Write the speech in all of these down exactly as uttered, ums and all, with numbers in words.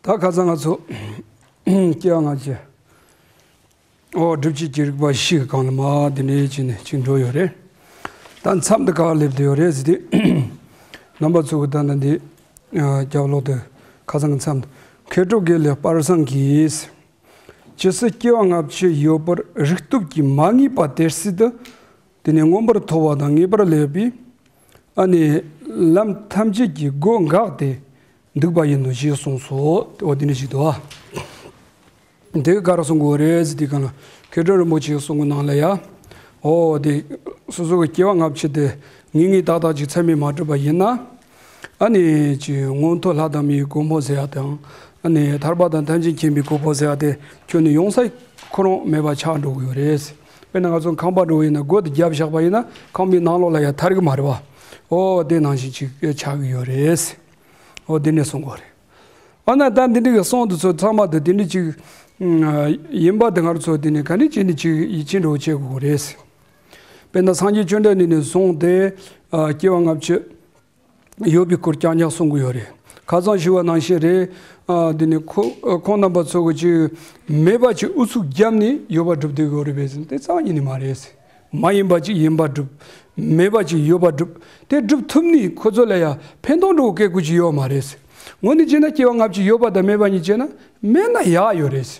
ད་ཁ་སང་ང་ཚོ་སྐྱེ་བ་སྔ་ཕྱི། ཨོ། སྒྲུབ་བྱེད་ཀྱི་རིགས་པ་བཞི་གི་སྒང་ལ་མར་འདི་འདྲ་བྱས་ནས་ཅིག་འགྲོ་ཡོད་རེད། ད་མཚམས་འདི་ག་སླེབས་བསྡད་ཡོད་རེད་ཟེར་དུས། རྣམ་པ་ཚོ་གི་ད་ལྟ་འདི་རྒྱབ་ལོགས་དེ་ཁ་སང་གི་མཚམས། མཁས་གྲུབ་དགེ་ལེགས་དཔལ་བཟང་གིས། ཇི་སྲིད་སྐྱེ་བ་སྔ་ཕྱི་ཡོད་པར་རིག་སྟོབས་ཀྱིས་མ་ངེས་པ་དེ་སྲིད་དུ། དེ་ནས་མངོན་པར་མཐོ་བ་དང་ངེས་པར་ལེགས་པའི་ཨ་ནི་ལམ་ཐམས་ཅད་ཀྱི་སྒོ་འགག་སྟེ་འདུག་པ་ཡིན་ནོ་ཞེས་གསུངས་སོ། འོ་དེ་འདྲ་ཞིག་འདུག་ཨ། དེ་ག་རེ་གསུང་གི་ཡོད་རེད་ཟེར་དུས་སྒང་ལ། མཁས་གྲུབ་རིན་པོ་ཆེས་གསུང་གི་ནང་ལ་ཡ། འོ་དེ། སོ་སོ་གི་སྐྱེ་བ་སྔ་ཕྱི་དེ་ངེས་ངེས་ཏག་ཏག་ཅིག་ཚད་མས་མ་གྲུབ་པ་ཡིན་ན། ཨ་ནི་ཅིག་མངོན་མཐོ་ལྷ་དང་མིའི་གོ་འཕང་ཟེར་ཡ་དང་། ཨ་ནི་ཐར་པ་དང་ཐམས་ཅད་མཁྱེན་པའི་གོ་འཕང་ཟེར་ཡ་དེ་ཁྱོན་ནས་ཡོང་ས་ཁོ་རང་མེད་པ་ཆགས་འགྲོ་གི་ཡོད་རེད། དཔེར་ན་ང་ཚོ་ཁང་པ་འདྲ་བོ་ཡིན་ན་སྒོ་དེ་བརྒྱབ་བཞག་པ་ཡིན་ན་ཁང་པའི་ནང་ལོགས་ལ་ཡ་ཐར་གི་མ་རེད་བ། འོ་དེ་ནང་བཞིན་ཅིག་ཆགས་ཀྱི་ཡོད་རེད། འོ་དེ་ནས་གསུང་གི་ཡོད་རེད། འོ་ན་ད་འདི་འདྲ་གི་གསུང་དེ་ཚོ་ཚང་མ་དེ་དེ་འདྲ་ཅིག་ཨ། ཡིན་པ་དེ་ང་ཚོ་དེ་ནས་ག་འདྲ་བྱས་ནས་ཅིག་ཡིད་ཆེས་འདྲ་བོ་བྱེད་དགོས་རེད། དཔེར་ན་སངས་རྒྱས་བཅོམ་ལྡན་འདས་ནས་བཟུང་སྟེ། ཨ། སྐྱེ་བ་སྔ་ཕྱི་ཡོད་པའི་སྐོར་རྐྱང་རྐྱང་གསུང་གི་ཡོད་རེད། ཁ་སང་ཞུས་པ་ནང་བཞིན་རེད། ཨ། དེ་ནས་ཁོ་ཁོང་རྣམ་པ་ཚོ་གི་ཅིག་མེད་པ་ཅིག་ཨུ་ཚུགས་བརྒྱབ་ནས་ཡོད་པ་སྒྲུབ་བསྡད་ཀྱི་ཡོད་རེད་པས་ཟེར་ན་དེ་རྩ་བ་ཉིད་ནས་མ་རེད། མ་ཡིན་པ་ཅིག་ཡིན་པ་སྒྲུབ། མེད་པ་ཅིག་ཡོད་པ་སྒྲུབ། དེ་སྒྲུབ་ཐུབ་ནས་ཁོ་ཚོ་ལ་ཡང་ཕན་ཐོགས་འགྲོ་བའི་སྐད་ཀོ་ཅིག་ཡོད་མ་རེད། དངོས་གནས་བྱས་ན་སྐྱེ་བ་སྔ་ཕྱི་ཡོད་པ་དང་མེད་པ་གཉིས་བྱས་ན་མེད་ན་ཡག་ཡོད་རེད།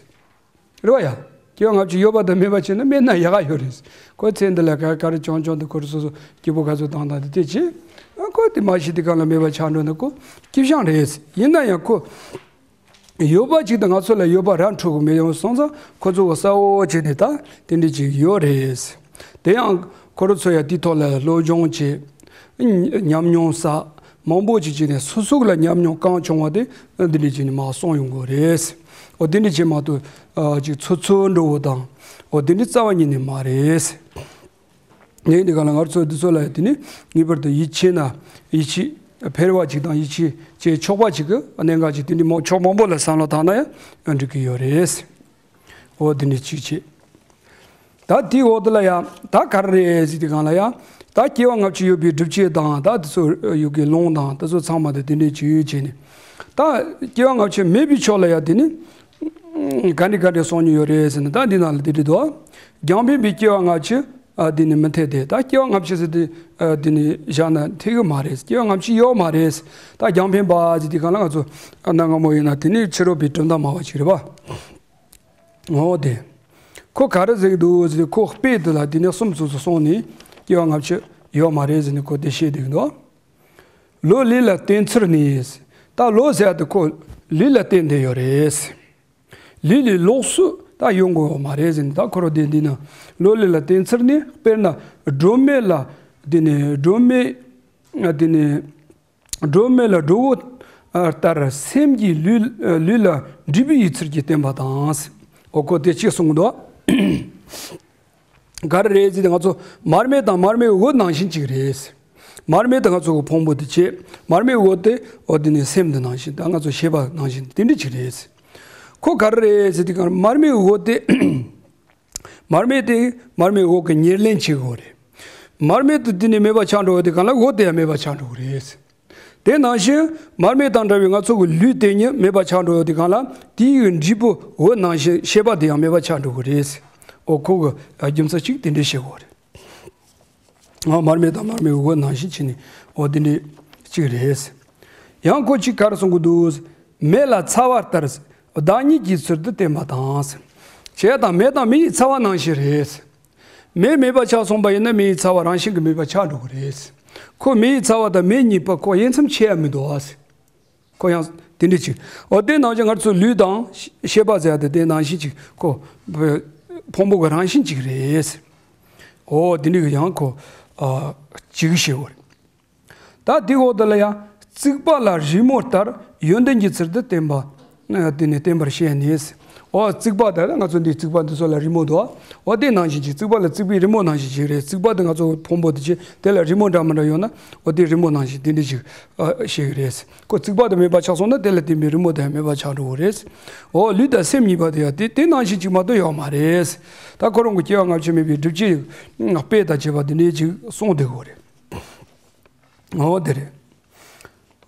རེད་བ་ཡ། སྐྱེ་བ་སྔ་ཕྱི་ཡོད་པ་དང་མེད་པ་བྱས་ན་མེད་ན་ཡག་ཡོད་རེད། ཁོ་ཚེ་འདི་ལ་ག་ག་རེ་བྱུང་བྱུང་དུ་ཁོ་རེ་སོ་སོ་སྐྱིད་པོ་ག་ཚོད་བཏང་བཏང་དེ་དེ་བྱས། ཨ། ཁོ་དེ་མ་ཤི་དེ་གང་ལ་མེད་པ་ཆགས་འགྲོ་ན་ཁོ་སྐྱིད་ཤང་རེད། ཡིན་ན་ཡང་ཁོ། ཡོད་པ་ཅིག་དང་ང་ཚོ་ལ་ཡོད་པ་ར་འཕྲོད་གི་མེད་ཡོང་སོང་ཙང་ཁོ་ཚོ་གི་གསལ་བོ་བྱས་ནས་ད་དེ་འདྲ་ཅིག་ཡོད་རེད། དེ་ཡང་ཁོ་ར་ཚོ་ཡང་དེའི་ཐོག་ལ་སློབ་སྦྱོང་བྱས། ཉམས་མྱོང་བསགས། མང་པོ་ཅིག་བྱས་ནས་སོ་སོ་ལ་ཉམས་མྱོང་གང་བྱུང་བ་དེ་འདི་འདྲ་བྱས་ནས་མར་གསུངས་ཡོང་གི་རེད། འོ་དེ་འདྲ་བྱས་མ་གཏོགས་ཅིག་ཚོད་ཚོད་འགྲོ་བོ་དང་། འོ་དེ་འདྲ་རྩ་བ་ཉིད་ནས་མ་རེད། ངས་འདི་ག་ལ་ང་ཚོ་འདི་ཚོ་ལ་དེ་ནི་ངེས་པར་དུ་ཡིད་ཆེས་ན་ཡིད་ཆེས་འཕེར་བ་ཅིག་དང་ཡིད་ཆེས་བྱེད་ཆོག་པ་ཅིག་གི་གནད་འགག་ཅིག་དེ་འདྲ་མང་ཕྱོགས་མང་པོ་ལ་བསམ་བློ་བཏང་ན་ཡང་འགྲིག་གི་ཡོད་རེད། འོ་དེ་འདྲ་ཅིག་བྱེད། ད་དེའི་འོག་ཏུ་ལ་ཡང་ད་ག་རེ་རེད་ཟེར་དུས་སྒང་ལ་ཡང་ད་སྐྱེ་བ་སྔ་ཕྱི་ཡོད་པའི་སྒྲུབ་བྱེད་དང་ད་དེ་ཚོ་ཡོད་ཀྱི་ལུང་དང་དེ་ཚོ་ཚང་མ་དེ་དེ་འདྲ་ཅིག་ཡོད་བྱས་ནས། ད་སྐྱེ་བ་སྔ་ཕྱི་མེད་པའི་ཕྱོགས་ལ་ཡང་དེ་ནི། ག་འདྲ་ག་འདྲ་གསུང་མྱོང་ཡོད་རེད་ཟེར་ན་ད་འདི་ནང་ལ་འདི་འདྲ་འདུག་རྒྱང་འཕེན་པའི་སྐྱེ་བ་སྔ་ཕྱི། ཨ། འདི་ནི་མི་འཐད་དེ་ད་སྐྱེ་བ་སྔ་ཕྱི་ཟེར་དུས། ཨ། འདི་ནི་བཞག་ན་འཐད་གི་མ་རེད། སྐྱེ་བ་སྔ་ཕྱི་ཡོད་མ་རེད། ད་རྒྱང་འཕེན་པ་ཟེར་དུས་སྒང་ལ་ང་ཚོ་གནའ་སྔ་མོ་ཡིན་ན་དེ་ནི་ཕྱི་རོལ་པའི་གྲུབ་མཐའ་སྨྲ་བ་ཅིག་རེད་པ། འོ་དེ། ཁོ་ག་རེ་ཟེར་གི་འདུག་ཟེར་དུས་ཁོ་དཔེ་འདི་ལ་དེ་ནི་གསུམ་སོ་སོ་གསུངས་ནས་སྐྱེ་བ་སྔ་ཕྱི་ཡོད་མ་རེད་ཟེར་ནས་ཁོ་དེ་བཤད་བསྡད་ཀྱི་འདུག་ལོ་ལུས་ལ་བརྟེན་ཚུལ་ནི། ད་ལོ་ཟེར་ཡ་དེ་ཁོ་ལུས་ལ་བརྟེན་བསྡད་ཡོད་རེད། ལུས་ལས་ལོགས་སུ་ད་ཡོང་དགོས་པ་མ་རེད་ཟེར་ནས་ད་ཁོ་རང་དེ་འདི་ན་ལོ་ལུས་ལ་བརྟེན་ཚུལ་ནི་དཔེར་ན་སྒྲོན་མེ་ལ། དེ་ནས་སྒྲོན་མེ། དེ་ནས་སྒྲོན་མེ་ལ་སྒྲོ་བོ་ལྟར་སེམས་ཀྱི་ལུས་ལུས་ལ་འབྲས་བུ་ཡོད་ཚུལ་གྱིས་བསྟན་པ་དང་། འོ་ཁོ་དེ་ཅི་གསུངས་འདུག་ག་རེ་རེད་ཟེར་ཏེ་ང་ཚོ་མར་མེ་དང་མར་མེའི་འོད་ནང་བཞིན་གཅིག་རེད། མར་མེ་དེ་ང་ཚོ་གི་ཕུང་པོ་དེ་བྱས། མར་མེའི་འོད་དེ་འོ་དེ་ནི་སེམས་དེ་ནང་བཞིན་ད་ང་ཚོ་ཤེས་པ་ནང་བཞིན་དེ་འདྲ་གཅིག་རེད། ཁོ་ག་རེ་རེད་ཟེར་ཏེ་གང་མར་མེའི་འོད་དེ། མར་མེ་དེ་མར་མེའི་འོད་ཀྱི་ཉེར་ལེན་བྱེད་དགོས་རེད། མར་མེ་དེ་དེ་ནི་མེད་པ་ཆགས་འགྲོ་བ་དེ་གང་ལ་འོད་དེ་ཡང་མེད་པ་ཆགས་འགྲོ་གི་རེད། དེ་ནང་བཞིན་མར་མེ་དང་འདྲ་བའི་ང་ཚོ་གི་ལུས་དེ་ཉིད་མེད་པ་ཆགས་འགྲོ་ཡོད་དེ་གང་ལ་དེའི་འབྲས་བུ་འོད་ནང་བཞིན་ཤེས་པ་དེ་ཡང་མེད་པ་ཆགས་འགྲོ་གི་རེད། འོ་ཁོ་གི་རྒྱུ་མཚན་གཅིག་དེ་འདྲས་བཤད་དགོས་རེད། འོ་མར་མེ་དང་མར་མེའི་འོད་ནང་བཞིན་བྱས་ནས་འོ་དེ་འདྲས་གཅིག་རེད། ཡང་ཁོ་གཅིག་ག་རེ་གསུང་གི་འདུག་མེ་ལ་ཚ་བ་ལྟར་བདག་ཉིད་ཀྱི་ཚུལ་དུ་བསྟན་པ་དང་། བྱས་དང་མེ་དང་མེ་ཡི་ཚ་བ་ནང་བཞིན་རེད། མེ་མེད་པ་ཆགས་སོང་པ་ཡིན་ན་མེ་ཡི་ཚ་བ་རང་བཞིན་གྱིས་མེད་པ་ཆགས་འགྲོ་གི་རེད། ཁོ་མེ་ཡི་ཚ་བ་དང་མེ་གཉིས་པོ་ཁོ་དབྱེ་མཚམས་ཕྱེ་ཡ་མི་འདུག་ཨ། ཁོ་ཡང་དེ་འདྲ་ཅིག་འོ་དེ་ནང་བཞིན་ང་ཚོ་ལུས་དང་ཤེས་པ་ཟེར་ཡ་དེ་དེ་ནང་བཞིན་ཅིག་ཁོ་ཕུང་པོ་གི་རང་བཞིན་ཅིག་རེད། འོ་དེ་འདྲ་གི་ཡང་ཁོ་ཨ་ཅིག་ཤེས་འོ་རེད། ད་དེའི་འོག་དེ་ལ་ཡང་རྩིག་པ་ལ་རི་མོ་ལྟར་ཡོན་ཏན་གྱི་ཚུལ་དུ་བསྟན་པ། དེ་ནས་བསྟན་པར་བཤད་ནས། འོ་རྩིག་པ་དེ་ལ་ང་ཚོ་འདི་རྩིག་པ་འདི་ཚོ་ལ་རི་མོ་འདུག་འོ་དེ་ནང་བཞིན་གྱི་རྩིག་པ་ལ་རྩིག་པའི་རི་མོ་ནང་བཞིན་ཞིག་རེད། རྩིག་པ་དེ་ང་ཚོ་ཕུང་པོ་དེ་ཆེ་དེ་ལ་རི་མོ་འདྲ་མི་འདྲ་ཡོད་ན་འོ་དེ་རི་མོ་ནང་བཞིན་དེ་འདྲ་ཞིག་ཨ་ཞིག་རེད། ཁོ་རྩིག་པ་དེ་མེད་པ་ཆགས་སོང་ན་དེ་ལ་བརྟེན་པའི་རི་མོ་དེ་མེད་པ་ཆགས་འགྲོ་གི་རེད། འོ་ལུས་དང་སེམས་གཉིས་པ་དེ་ཡང་དེ་དེ་ནང་བཞིན་གཅིག་མ་གཏོགས་ཡོད་མ་རེད། ད་ཁོ་རང་གི་སྐྱེ་བ་སྔ་ཕྱི་མེད་པའི་སྒྲུབ་བྱེད་དཔེ་དང་བཅས་པ་དེ་འདྲའི་ཅིག་གསུངས་བསྡད་ཡོད་རེད། འོ་དེ་རེད།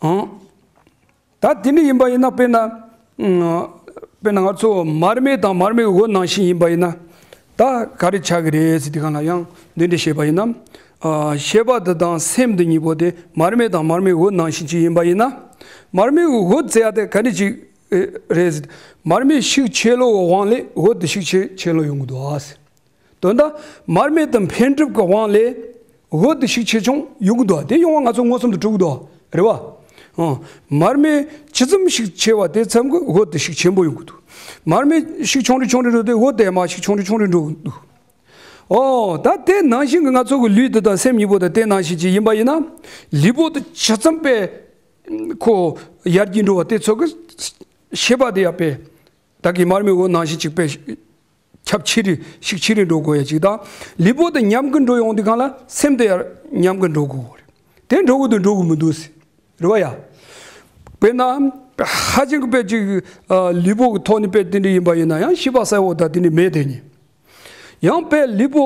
ཨང་། ད་དེ་འདྲ་ཡིན་པ་ཡིན་ན་དཔེར་ན། དཔེར་ན་ང་ཚོ་མར་མེ་དང་མར་མེའི་འོད་ནང་བཞིན་ཡིན་པ་ཡིན་ན། ད་ག་རེ་ཆགས་ཀྱི་རེད་ཟེར་དུས་སྒང་ལ་ཡང་འདི་འདྲ་བཤད་པ་ཡིན་ན། ཨ། ཤེས་པ་འདི་དང་སེམས་འདི་གཉིས་པོ་དེ་མར་མེ་དང་མར་མེའི་འོད་ནང་བཞིན་ཅིག་ཡིན་པ་ཡིན་ན། མར་མེའི་འོད་ཟེར་ཡ་དེ་ག་འདྲ་ཅིག་རེད་ཟེར། མར་མེ་ཤུགས་ཆེ་ལོའི་དབང་ལས་འོད་དེ་ཤུགས་ཆེ་ཆེ་ལོ་ཡོང་གི་འདུག་ཨ་ཟེར། དོན་དག་མར་མེ་དང་འཕེལ་འགྲིབ་ཀྱི་དབང་ལས་འོད་དེ་ཤུགས་ཆེ་ཆུང་ཡོང་གི་འདུག་དེ་ཡོང་བ་ང་ཚོ་མངོན་སུམ་དུ་གྲུབ་ཀྱི་འདུག་རེད་བ། ཨང་། མར་མེ་ཇི་ཙམ་ཤུགས་ཆེ་བ་དེ་ཙམ་གྱི་འོད་དེ་ཤུགས་ཆེན་པོ་ཡོང་གི་འདུག་མར་མེ་ཤུགས་ཆུང་རུ་ཆུང་རུ་འགྲོ་དུས་འོད་དེ་མར་ཤུགས་ཆུང་རུ་ཆུང་རུ་འགྲོ་གི་འདུག་ཨོ། ད་དེ་ནང་བཞིན་གྱི་ང་ཚོ་གི་ལུས་དེ་དང་སེམས་གཉིས་པོ་དང་དེ་ནང་བཞིན་ཅིག་ཡིན་པ་ཡིན་ན། ལུས་པོ་དེ་ཇི་ཙམ་པས་ཁོ་ཡར་རྒྱས་འགྲོ་བ་དེ་ཚོ་གི་ཤེས་པ་དེ་ཡང་པས། ད་གི་མར་མེ་འོད་ནང་བཞིན་ཅིག་པས། ཁྱབ་ཆེ་རུ་ཤུགས་ཆེ་རུ་འགྲོ་དགོས་ཡ་གཅིག་དང་། ལུས་པོ་དེ་ཉམས་རྒུད་འགྲོ་ཡོང་དུས་སྒང་ལ་སེམས་དེ་ཡང་ཉམས་རྒུད་འགྲོ་དགོས་རེད། དེ་འགྲོ་དགོས་དུས་འགྲོ་དགོས་མི་འདུག་ཟེར། རེད་བ་ཡ། དཔེར་ན་ཧ་ཅང་གི་དཔེ་ཅིག་ཨ། ལུས་པོ་གི་ཐོག་ནས་དཔེ་དེ་འདྲ་ཡིན་པ་ཡིན་ན་ཡང་ཤི་བ་གསལ་བོ་ད་དེ་འདྲ་མེད་དེ་ནི། ཡང་དཔེ་ལུས་པོ་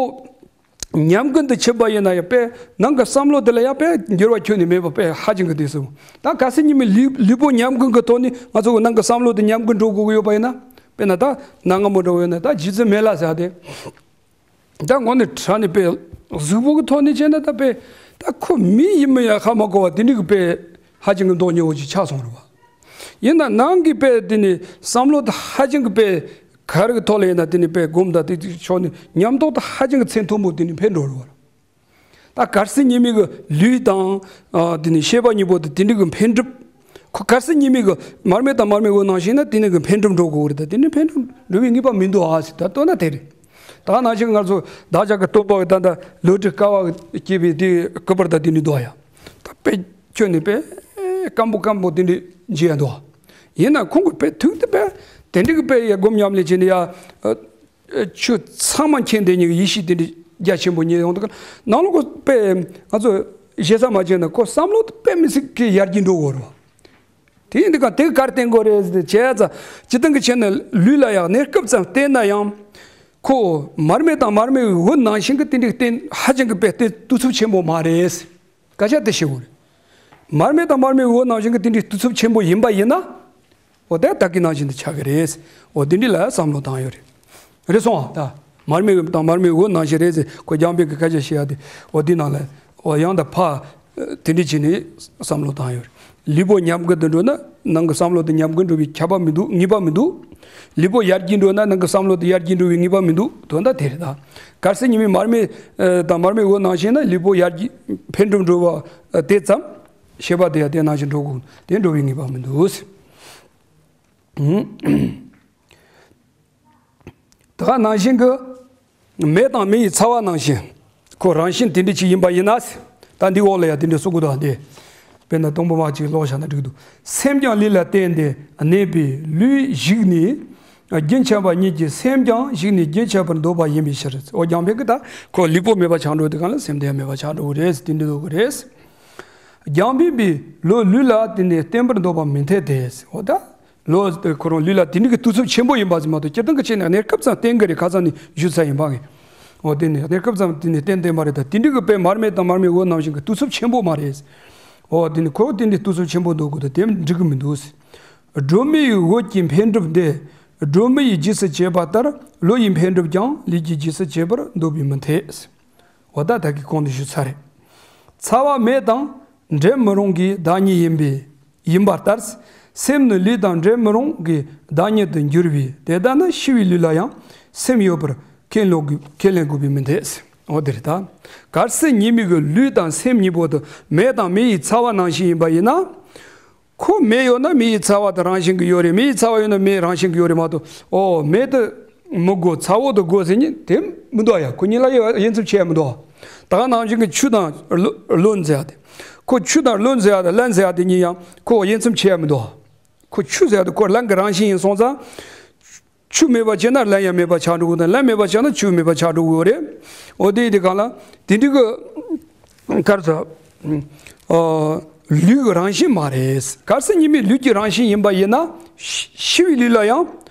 ཉམས་རྒུད་དུ་ཕྱིན་པ་ཡིན་ན་ཡང་དཔེ་ནང་གི་བསམ་བློ་དེ་ལ་ཡང་དཔེ་འགྱུར་བ་ཁྱོན་ནས་མེད་པ་དཔེ་ཧ་ཅང་གི་དེ་སོང་། ད་གལ་སྲིད་ཉི་མའི་ལུས་ལུས་པོ་ཉམས་རྒུད་ཀྱི་ཐོག་ནས་ང་ཚོ་གི་ནང་གི་བསམ་བློ་དེ་ཉམས་རྒུད་འགྲོ་དགོས་ཀྱི་ཡོད་པ་ཡིན་ན། དཔེར་ན་ད་ནང་ང་མོ་འགྲོ་བས་ན་ད་རྗེ་བཙུན་མི་ལ་ཟེར་ཏེ། ད་ངོ་ནས་དྲ་ནས་དཔེ་གཟུགས་པོ་གི་ཐོག་ནས་བྱས་ན་ད་དཔེ་ད་ཁོ་མི་ཡིན་མིན་ཡང་ཧ་མ་གོ་བ་དེ་འདྲ་གི་དཔེ་ཧ་ཅང་གི་མདོག་ཉེས་པོ་ཅིག་ཆགས་སོང་རེད་བ། ཡིན་ན་ནང་གི་དཔེ་དེ་ནི་བསམ་བློ་དེ་ཧ་ཅང་གི་དཔེ་ག་རེ་གི་ཐོག་ལ་ཡིན་ན་དེ་ནི་དཔེ་སྒོམ་དང་དེ་ཕྱོགས་ནས་ཉམས་རྟོགས་དེ་ཧ་ཅང་གི་ཚད་མཐོན་པོ་དེ་ནི་འཕེལ་འགྲོ་རེད་བ། ད་གལ་སྲིད་ཉི་མའི་གི་ལུས་དང་། ཨ། དེ་ནི་ཤེས་པ་གཉིས་པོ་དེ་དེ་འདྲ་གི་འཕེལ་འགྲིབ། ཁོ་གལ་སྲིད་ཉི་མའི་གི་མར་མེ་དང་མར་མེའི་འོད་ནང་བཞིན་ན་དེ་ནི་གི་འཕེལ་འགྲིབ་འགྲོ་དགོས་རེད། ད་དེ་ནི་འཕེལ་འགྲིབ་འགྲོ་བའི་ངེས་པ་མི་འདུག་ཨ་ཟེར། ད་ལྟོས་ན་དེ་རེད། ད་ནང་བཞིན་ང་ཚོ་བདག་ཅག་གི་སྟོན་པ་གི་ད་ལྟ་ལོ་དྲུག་དཀའ་བ་སྐྱེས་པའི་དེ་སྐུ་པར་ད་དེ་ནི་འདུག་ཡ། ད་དཔེ་ཁྱོན་ནས་དཔེ་སྐམ་པོ་སྐམ་པོ་དེ་འདྲ་མཇལ་ཡ་འདུག་ཡིན་ན་ཁོང་གི་དཔེ་ཐུགས་དེ་དཔེ་དེ་འདྲ་གི་དཔེ་ཡ་སྒོམ་ཉམས་ལེན་བྱས་ནས་ཡ། ཨ། ཆོས་ཚང་མ་མཁྱེན་དེ་ཉིད་ཀྱི་ཡེ་ཤེས་དེ་འདྲ་རྒྱ་ཆེན་པོ་རྙེད་ཡོང་དུས་ནང་ལོགས་གི་དཔེ་ང་ཚོ་ཞེ་ས་མ་བྱས་ན་ཁོ་བསམ་བློ་དེ་དཔེ་མི་སྲིད་ཀྱི་ཡར་རྒྱས་འགྲོ་གི་རེད་བ། དེ་ཡིན་དུས་ག་དེ་ག་རེ་བསྟན་དགོས་རེད་ཟེར་ཏེ་བྱས་ཙང་སྤྱིར་བཏང་གི་ཆ་ནས་ལུས་ལ་ཡང་གནས་སྐབས་ཙམ་བརྟེན་ན་ཡང་། ཁོ་མར་མེ་དང་མར་མེའི་འོད་ནང་བཞིན་གྱི་དེ་འདྲའི་བརྟེན་ཧ་ཅང་གི་དཔེ་བརྟེན་བཏུབ་ཚབས་ཆེན་པོ་མ་རེད། སྐད་ཆ་དེ་བཤད་དགོས་རེད། མར་མེ་དང་མར་མེའི་འོད་ནང་བཞིན་གྱི་དེ་འདྲའི་བཏུབ་ཚབས་ཆེན་པོ་ཡིན་པ་ཡིན་ན། འོ་དེ་ད་གིན་ནང་བཞིན་དུ་ཆགས་ཀྱི་རེད། འོ་དེ་འདྲ་ལ་བསམ་བློ་བཏང་ཡོད་རེད། རེད་སོང་ཨ། ད་མར་མེ་དང་མར་མེའི་འོད་ནང་བཞིན་རེད་ཟེར་ཁོ་རྒྱང་འཕེན་གྱི་སྐད་ཆ་བཤད་ཡ་དེ། འོ་དེ་ནང་ལ་འོ་ཡང་ད་ཕ་དེ་འདྲ་བྱས་ནས་བསམ་བློ་བཏང་ཡོད་རེད། ལུས་པོ་ཉམས་རྒུད་དུ་འགྲོ་ན་ནང་གི་བསམ་བློ་དེ་ཉམས་རྒུད་འགྲོ་བའི་ཁྱབ་པ་མི་འདུག་ངེས་པ་མི་འདུག་ལུས་པོ་ཡར་རྒྱས་འགྲོ་ན་ནང་གི་བསམ་བློ་དེ་ཡར་རྒྱས་འགྲོ་བའི་ངེས་པ་མི་འདུག་དོན་དག་དེ་རེད། ད་གལ་སྲིད་ཉི་མའི་མར་མེ་དང་མར་མེའི་འོད་ནང་བཞིན་ན་ལུས་པོ་ཡར་རྒྱས་འཕེལ་འགྲིབ་འགྲོ་བ་དེ་ཙམ་ཤེས་པ་དེ་ཡང་དེ་ནང་བཞིན་འགྲོ་དགོས། དེ་འགྲོ་བའི་ངེས་པ་མི་འདུག་ད་ནང་བཞིན་གྱི་མེ་དང་མེ་ཡི་ཚ་བ་ནང་བཞིན་ཁོ་རང་བཞིན་དེ་འདྲ་ཅིག་ཡིན་པ་ཡིན་ན། ད་འདི་འོག་ལ་ཡང་དེ་འདྲ་གསུང་གི་འདུག་སྟེ། དཔེར་ན་དང་པོ་མ་ཅིག་ཀློག་བཞག་ན་འགྲིག་འདུག་སེམས་ཀྱང་ལུས་ལ་བརྟེན་ཏེ་གནས་པས་ལུས་ཞིག་ནས་རྒྱུན་ཆད་པ་ཉིད་ཀྱིས་སེམས་ཀྱང་ཞིག་ནས་རྒྱུན་ཆད་པར་འདོད་པ་ཡིན་པའི་ཕྱིར། འོ་རྒྱང་འཕེན་གྱི་ད་ཁོ་ལུས་པོ་མེད་པ་ཆགས་འགྲོ་དུས་གང་ལ་སེམས་དེ་ཡང་མེད་པ་ཆགས་འགྲོ་གི་རེད། དེ་འདྲ་འདོད་གི་རེད། རྒྱང་འཕེན་པས་ལུས་ལུས་ལ་བརྟེན་ནས་བརྟན་པར་འདོད་པ་མི་འཐད་དེ། འོ་ད། ལུས་ཁོ་རང་ལུས་ལ་དེ་འདྲ་གི་བཏུབ་ཚབས་ཆེན་པོ་ཡིན་པ་ཟིན་མ་གཏོགས་སྤྱིར་བཏང་གི་ཆ་ནས་གནས་སྐབས་ཙམ་བརྟེན་གི་རེད། ཁ་སང་ནས་ཞུས་ཚར་ཡིན་པ་གི། འོ་དེ་ནས་གནས་སྐབས་ཙམ་དེ་ནས་བརྟེན་བརྟེན་པ་རེད། ད་དེ་འདྲ་གི་དཔེ་མར་མེ་དང་མར་མེའི་འོད་ནང་བཞིན་གི་བཏུབ་ཚབས་ཆེན་པོ་མ་རེད། འོ་དེ་ནས་ཁོ་དེ་འདྲ་བཏུབ་ཚབས་ཆེན་པོ་འདོད་དགོས་ད་དེ་འགྲིག་གི་མི་འདུག་སྒྲོན་མེ་ཡི་འོད་ཀྱི་འཕེལ་འགྲིབ་འདི། སྒྲོན་མེ་ཡིས་རྗེས་སུ་བྱེད་པ་ལྟར་ལུས་ཡི་འཕེལ་འགྲིབ་ཀྱང་ལུས་ཀྱིས་རྗེས་སུ་བྱེད་པར་འདོད་པས་མི་འཐད། འོ་ད་ད་གི་གོང་དུ་ཞུས་ཚར་རེད། ཚ་བ་མེ་དང་འབྲལ་མི་རུང་གི་བདག་ཉིད་ཡིན་པས། ཡིན་པ་ལྟར། སེམས་ནི་ལུས་དང་འབྲལ་མི་རུང་གི་བདག་ཉིད་དུ་འགྱུར་བས། དེ་ལྟ་ན་ཤི་བའི་ལུས་ལ་ཡང་སེམས་ཡོད་པར་ཁས་ལེན་དགོས། ཁས་ལེན་དགོས་པས་མི་འཐད། འོ་དེ་རེད་ད། གལ་སྲིད་ཉེས་དམིགས་ཀྱི་ལུས་དང་སེམས་གཉིས་པོ་དུ་མེ་དང་མེ་ཡི་ཚ་བ་ནང་བཞིན་ཡིན་པ་ཡིན་ན། ཁོ་མེ་ཡོད་ན་མེ་ཡི་ཚ་བ་དེ་རང་བཞིན་གྱི་ཡོད་རེད། མེ་ཡི་ཚ་བ་ཡོད་ན་མེ་རང་བཞིན་གྱི་ཡོད་རེད་མ་གཏོགས། ཨོ་མེ་དེ་མི་དགོས་ཚ་བོ་དེ་དགོས་ཟེར་ནི་དེ་མི་འདུག་ཡ། ཁོ་གཉིས་ལ་དབྱེ་མཚམས་ཕྱེ་ཡ་མི་འདུག་ད་ག་ནང་བཞིན་གྱི་ཆུ་དང་རླུ་རླུང་ཟེར་ཡ་དེ། ཁོ་ཆུ་དང་རླུང་ཟེར་ཡ་དེ་རླན་ཟེར་ཡ་དེ་གཉིས་ཡང་ཁོ་དབྱེ་མཚམས་ཕྱེ་ཡ་མི་འདུག་ཁོ་ཆུ་ཟེར་ཡ་དེ་ཁོ་རླན་གྱི་རང་བཞིན་ཡིན་སོང་ཙང་། ཆུ་མེད་པ་བྱས་ན་རླན་ཡང་མེད་པ་ཆགས་འགྲོ་གི་དང་། རླན་མེད་པ་བྱས་ན་ཆུ་མེད་པ་ཆགས་འགྲོ་གི་རེད། འོ་དེ་དེ་གང་ལ་དེ་འདྲི་གི་གར་ཚ། ཨ། ལུས་ཀྱི་རང་བཞིན་མ་རེད། གལ་སྲིད་ཉེས་དམིགས་ལུས་ཀྱི་རང་བཞིན་ཡིན་པ་ཡིན་ན། ཤི་ཤི་བའི་ལུས་ལ་ཡང་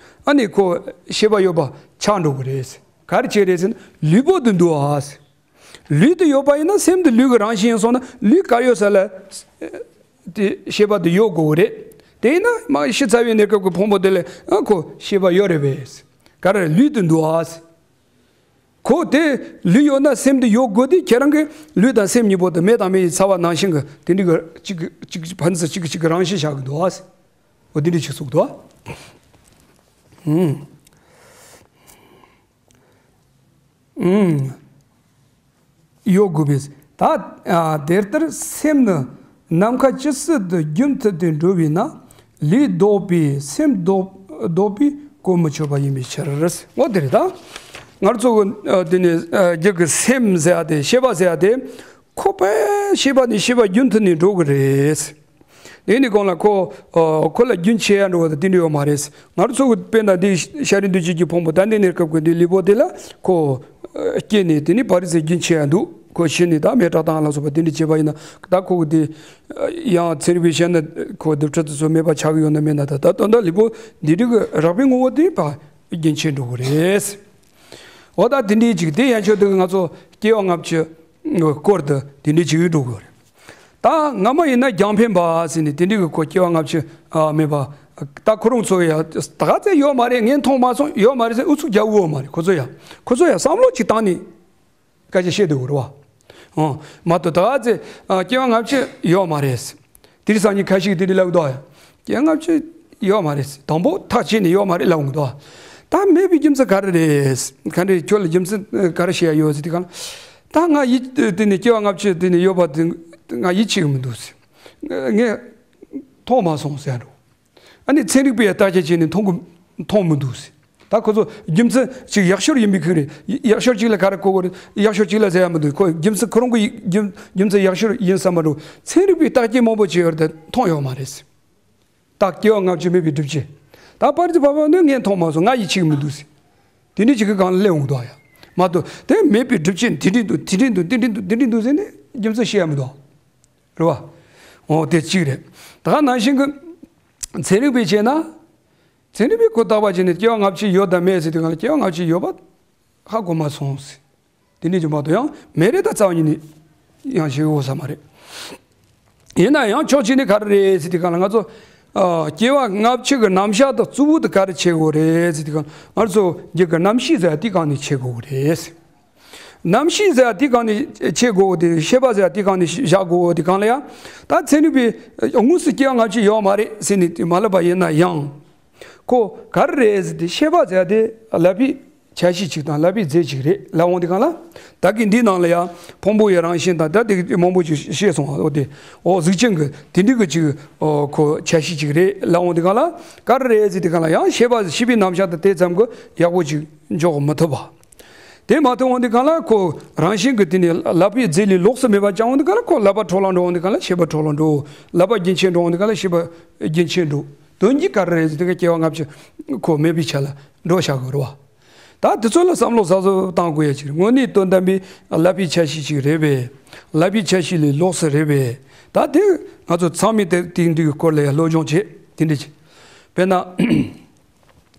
ཨ་ནི་ཁོ་ཤེས་པ་ཡོད་པ་ཆགས་འགྲོ་གི་རེད། ག་རེ་བྱས་རེད་ཟེར་ན་ལུས་པོ་དེ་འདུག་ཨ། ལུས་དེ་ཡོད་པ་ཡིན་ན་སེམས་དེ་ལུས་ཀྱི་རང་བཞིན་ཡིན་སོང་ན་ལུས་ག་ཡོད་ས་ལ་དེ་ཤེས་པ་དེ་ཡོད་དགོས་ཀྱི་རེད། དེས་ན་མ་ཤི་ཚར་བའི་གནས་སྐབས་ཀྱི་ཕུང་པོ་དེ་ལ་ཨ་ཁོ་ཤེས་པ་ཡོད་རེད་པས། ག་རེ་ལུས་དེ་འདུག་ཨ། ཁོ་དེ་ལུས་ཡོད་ན་སེམས་དེ་ཡོད་དགོས་དེ་ཁྱེད་རང་གི་ལུས་དང་སེམས་གཉིས་པོ་དེ་མེ་དང་མེ་ཡི་ཚ་བ་ནང་བཞིན་གྱི་དེ་འདྲ་གི་གཅིག་གི་གཅིག་ཕན་ཚུན་གཅིག་གི་གཅིག་གི་རང་བཞིན་བཞག་གི་འདུག་ཨ། འོ་དེ་འདྲ་ཅིག་གསུངས་འདུག་ཨ། ཨུམ། ཨུམ། ཡོད་དགོས་པས། ད་ཨ་དེ་ལྟར་སེམས་ནི་ནམ་མཁའ་ཇི་སྲིད་དུ་རྒྱུན་མཐུད་དེ་འགྲོ་བས་ན་ལུས་ལྡོག་པས་སེམས་ལྡོག་ལྡོག་པས་གོ་མི་ཆོད་པ་ཡིན་པའི་ཕྱིར། འོ་དེ་རེད་ད། ང་ཚོ་གི་ཨ་དེ་ནི་ཨ་རྒྱུད་ཀྱི་སེམས་ཟེར་ཡ་དེ་ཤེས་པ་ཟེར་ཡ་དེ་ཁོ་པས་ཤེས་པ་ནི་ཤེས་པ་རྒྱུན་མཐུད་ནས་འགྲོ་གི་རེད། དེ་ནི་གང་ལ་ཁོ་ཨ་ཁོ་ལ་རྒྱུན་ཆད་ཡ་འགྲོ་བ་དང་དེ་འདྲ་ཡོད་མ་རེད། ང་ཚོ་གི་དཔེར་ན་འདི་ཤཱ་རིའི་འདུས་བྱས་ཀྱི་ཕུང་པོ་ད་འདི་གནས་སྐབས་ཀྱི་འདི་ལུས་པོ་དེ་ལ་ཁོ་ཨ་སྐྱེས་ནས་དེ་ནི་བར་རིས་རྒྱུན་ཆད་ཡ་འདུག་ཁོ་ཤི་ནས་ད་མེ་སྲེག་བཏང་ལ་སོགས་པ་དེ་འདྲ་བྱས་པ་ཡིན་ན་ད་ཁོ་གི་དེ་ཡང་ཚན་རིག་པས་བཤད་ན་ཁོ་དེ་འཕྲོ་དེ་ཚོ་མེད་པ་ཆགས་ཀྱི་ཡོད་ན་མེད་ན་ད་ད་དོན་དག་ལུས་པོ་འདི་འདྲ་གི་རགས་པའི་ངོ་བོ་དེ་ཕར་རྒྱུན་ཆད་འགྲོ་གི་རེད། འོ་ད་དེ་འདྲའི་ཅིག་དེ་ཡན་ཆོད་དུ་ང་ཚོ་སྐྱེ་བ་སྔ་ཕྱི་སྐོར་དུ་དེ་འདྲའི་ཅིག་འགྲོ་དགོས་རེད། ད་སྔ་མ་ཡིན་ན་རྒྱང་འཕེན་པ་ཟེར་ནས་དེ་འདྲའི་གི་ཁོ་སྐྱེ་བ་སྔ་ཕྱི་ཨ་མེད་པ། ད་ཁོ་རང་ཚོ་ཡ་ད་ག་ཚད་ཡོད་མ་རེད། ངས་མཐོང་མ་སོང་། ཡོད་མ་རེད་ཟེར་ཨུ་ཚུགས་རྒྱག་གི་ཡོད་མ་རེད། ཁོ་ཚོ་ཡ་ཁོ་ཚོ་ཡ་བསམ་བློ་ཅིག་བཏང་ནས་སྐད་ཆ་བཤད་སྡོད་དགོས་རེད་བ། ཨང་མ་གཏོགས་ད་ག་ཚད་ཨ་སྐྱེ་བ་སྔ་ཕྱི་ཡོད་མ་རེད། དེ་རིང་སང་ཉིན་ཁ་ཤས་ཀྱིས་དེ་འདྲ་ལབ་འདུག་ཡ། སྐྱེ་བ་སྔ་ཕྱི་ཡོད་མ་རེད། དང་པོ་ཐག་བཅད་ནས་ཡོད་མ་རེད་ལབ་འདུག་ད་མེད་པའི་རྒྱུ་མཚན་ག་རེ་རེད། ག་འདྲ་ཁྱོད་ལ་རྒྱུ་མཚན་ག་རེ་བཤད་ཡ་ཡོད་ཟེར་དུས་གང་ལ། ད་ང་ཡིད་དེ་ནས་སྐྱེ་བ་སྔ་ཕྱི་དེ་ནས་ཡོད་པ་དེ་ང་ཡིད་ཆེས་གི་མི་འདུག་ཟེར། ངས་མཐོང་མ་སོང་ཟེར་འགྲོ། ཨ་ནི་ཚན་རིག་པས་བརྟག་དཔྱད་བྱས་ནས་མཐོང་གི་མཐོང་མི་འདུག་ཟེར། ད་ཁོ་ཚོ་རྒྱུ་མཚན་ཅིག་ཡག་ཤོས་ཡིན་པའི་ཁུལ་རེད། ཡག་ཤོས་གཅིག་ལ་ག་རེ་གོ་དགོས་རེད། ཡག་ཤོས་གཅིག་ལ་ཟེར་ཡ་མི་འདུག་ཁོ་རྒྱུ་མཚན་ཁོ་རང་གི་རྒྱུ་རྒྱུ་མཚན་ཡག་ཤོས་ཡིན་བསམ་པ་འགྲོ། ཚན་རིག་པས་བརྟག་དཔྱད་མང་པོ་བྱས་ཡོད་རེད་དེ་མཐོང་ཡོད་མ་རེད་ཟེར། ད་སྐྱེ་བ་སྔ་ཕྱི་མེད་པའི་སྒྲུབ་བྱེད། ད་པར་ཙི་པ་པ་ནི་ངས་མཐོང་མ་སོང་། ང་ཡིད་ཆེས་མི་འདུག་ཟེར། དེ་འདྲའི་ཅིག་གི་སྒང་ལ་སླེབས་འོང་འདུག་ཡ། མ་གཏོགས་དེ་མེད་པའི་སྒྲུབ་བྱེད་འདི་འདྲའི་འདུག་དེ་འདྲའི་འདུག་དེ་འདྲའི་འདུག་དེ་འདྲའི་འདུག་ཟེར་ནས་རྒྱུ་མཚན་བཤད་ཡ་མི་འདུག་རེད་བ། འོ་དེ་གཅིག་རེད། ད་ག་ནང་བཞིན་གི་ཚན་རིག་པས་བྱས་ན། ཚན་རིག་པས་ཁོ་བརྟག་པ་བྱས་ནས་སྐྱེ་བ་སྔ་ཕྱི་ཡོད་དམ་མེད་ཟེར་དུས་གང་ལ་སྐྱེ་བ་སྔ་ཕྱི་ཡོད་པ་ཧ་གོ་མ་སོང་ཟེར། དེ་འདྲའི་ཅིག་མ་གཏོགས་ཡང་མེད་རེད། ད་རྩ་བ་ཉིད་ནས་ཡང་ཤེས་ཡོད་ས་མ་རེད། ཡིན་ན་ཡང་ཕྱོགས་གཅིག་ནས་ག་རེ་རེད་ཟེར་དུས་གང་ལ་ང་ཚོ་ཨ་སྐྱེ་བ་སྔ་ཕྱི་གི་རྣམ་གཞག་དང་གཙོ་བོ་དེ་ག་རེ་བྱེད་དགོས་རེད་ཟེར་དུས་གང་ལ་ང་ཚོ་རྒྱུད་ཀྱི་རྣམ་ཤེས་ཟེར་བ་དེ་སྒང་ནས་བྱེད་དགོས་རེད། རྣམ་ཤེས་ཟེར་བ་དེ་སྒང་ནས་བྱེད་དགོས་དེ། ཤེས་པ་ཟེར་བ་དེ་སྒང་ནས་བཞག་དགོས་དེ་གང་ལ་ཡང་ད་ཚན་རིག་པས་དངོས་སུ་སྐྱེ་བ་སྔ་ཕྱི་ཡོད་མ་རེད་ཟེར་ནས་དེ་མ་ལབ་པ་ཡིན་ན་ཡང་། ཁོ་ག་རེ་རེད་ཟེར་དེ་ཤེས་པ་ཟེར་བ་དེ་ཀླད་པའི་ཆ་ཤས་ཅིག་དང་ཀླད་པའི་རྫས་ཅིག་རེད་ལབ་འོང་དེ་གང་ལ། ད་གིན་འདིའི་ནང་ལ་ཡང་ཕུང་པོ་ཡི་རང་བཞིན་དང་ད་དེ་མང་པོ་ཅིག་བཤད་སོང་བ། འོ་དེ་འོ་གཟུགས་ཅན་གྱི་དེ་འདྲའི་གི་ཅིག་འོ་ཁོ་ཆ་ཤས་ཅིག་རེད་ལབ་འོང་དེ་གང་ལ། ག་རེ་རེད་ཟེར་དེ་གང་ལ་ཡང་ཤེས་པ་ཤེས་པའི་རྣམ་གཞག་དང་དེ་ཙམ་གྱིས་ཡག་པོ་ཅིག་འཇོག་མི་ཐུབ་པ། དེ་མ་ཐུབ་འོང་དེ་གང་ལ་ཁོ་རང་བཞིན་གྱི་དེ་ནི་ཀླད་པའི་རྫས་ལས་ལོགས་སུ་མེད་པ་ཅང་འོང་དེ་གང་ལ་ཁོ་ཀླད་པ་འཕྲོ་བརླག་འགྲོ་འོང་དེ་གང་ལ་ཤེས་པ་འཕྲོ་བརླག་འགྲོ། ཀླད་པ་རྒྱུན་ཆད་འགྲོ་འོང་དེ་གང་ལ་ཤེས་པ་རྒྱུན་ཆད་འགྲོ། དོན་གྱིས་ག་རེ་རེད་ཟེར་དེ་ག་སྐྱེ་བ་སྔ་ཕྱི་ཁོ་མེད་པའི་ཆ་ལ་འགྲོ་བཞག་དགོས་རེད་བ། ད་དེ་ཚོ་ལ་བསམ་བློ་གསར་བཟོ་བཏང་དགོས་ཡ་ཅིག་རེད། དངོས་གནས་དོན་དམ་པའི་ཀླད་པའི་ཆ་ཤས་ཅིག་རེད་པས། ཀླད་པའི་ཆ་ཤས་ལས་ལོགས་སུ་རེད་པས། ད་དེ་ང་ཚོ་ཚང་མས་དེ་དེ་འདྲའི་སྐོར་ལ་ཡ་སློབ་སྦྱོང་བྱེད་དེ་འདྲ་བྱེད། དཔེར་ན།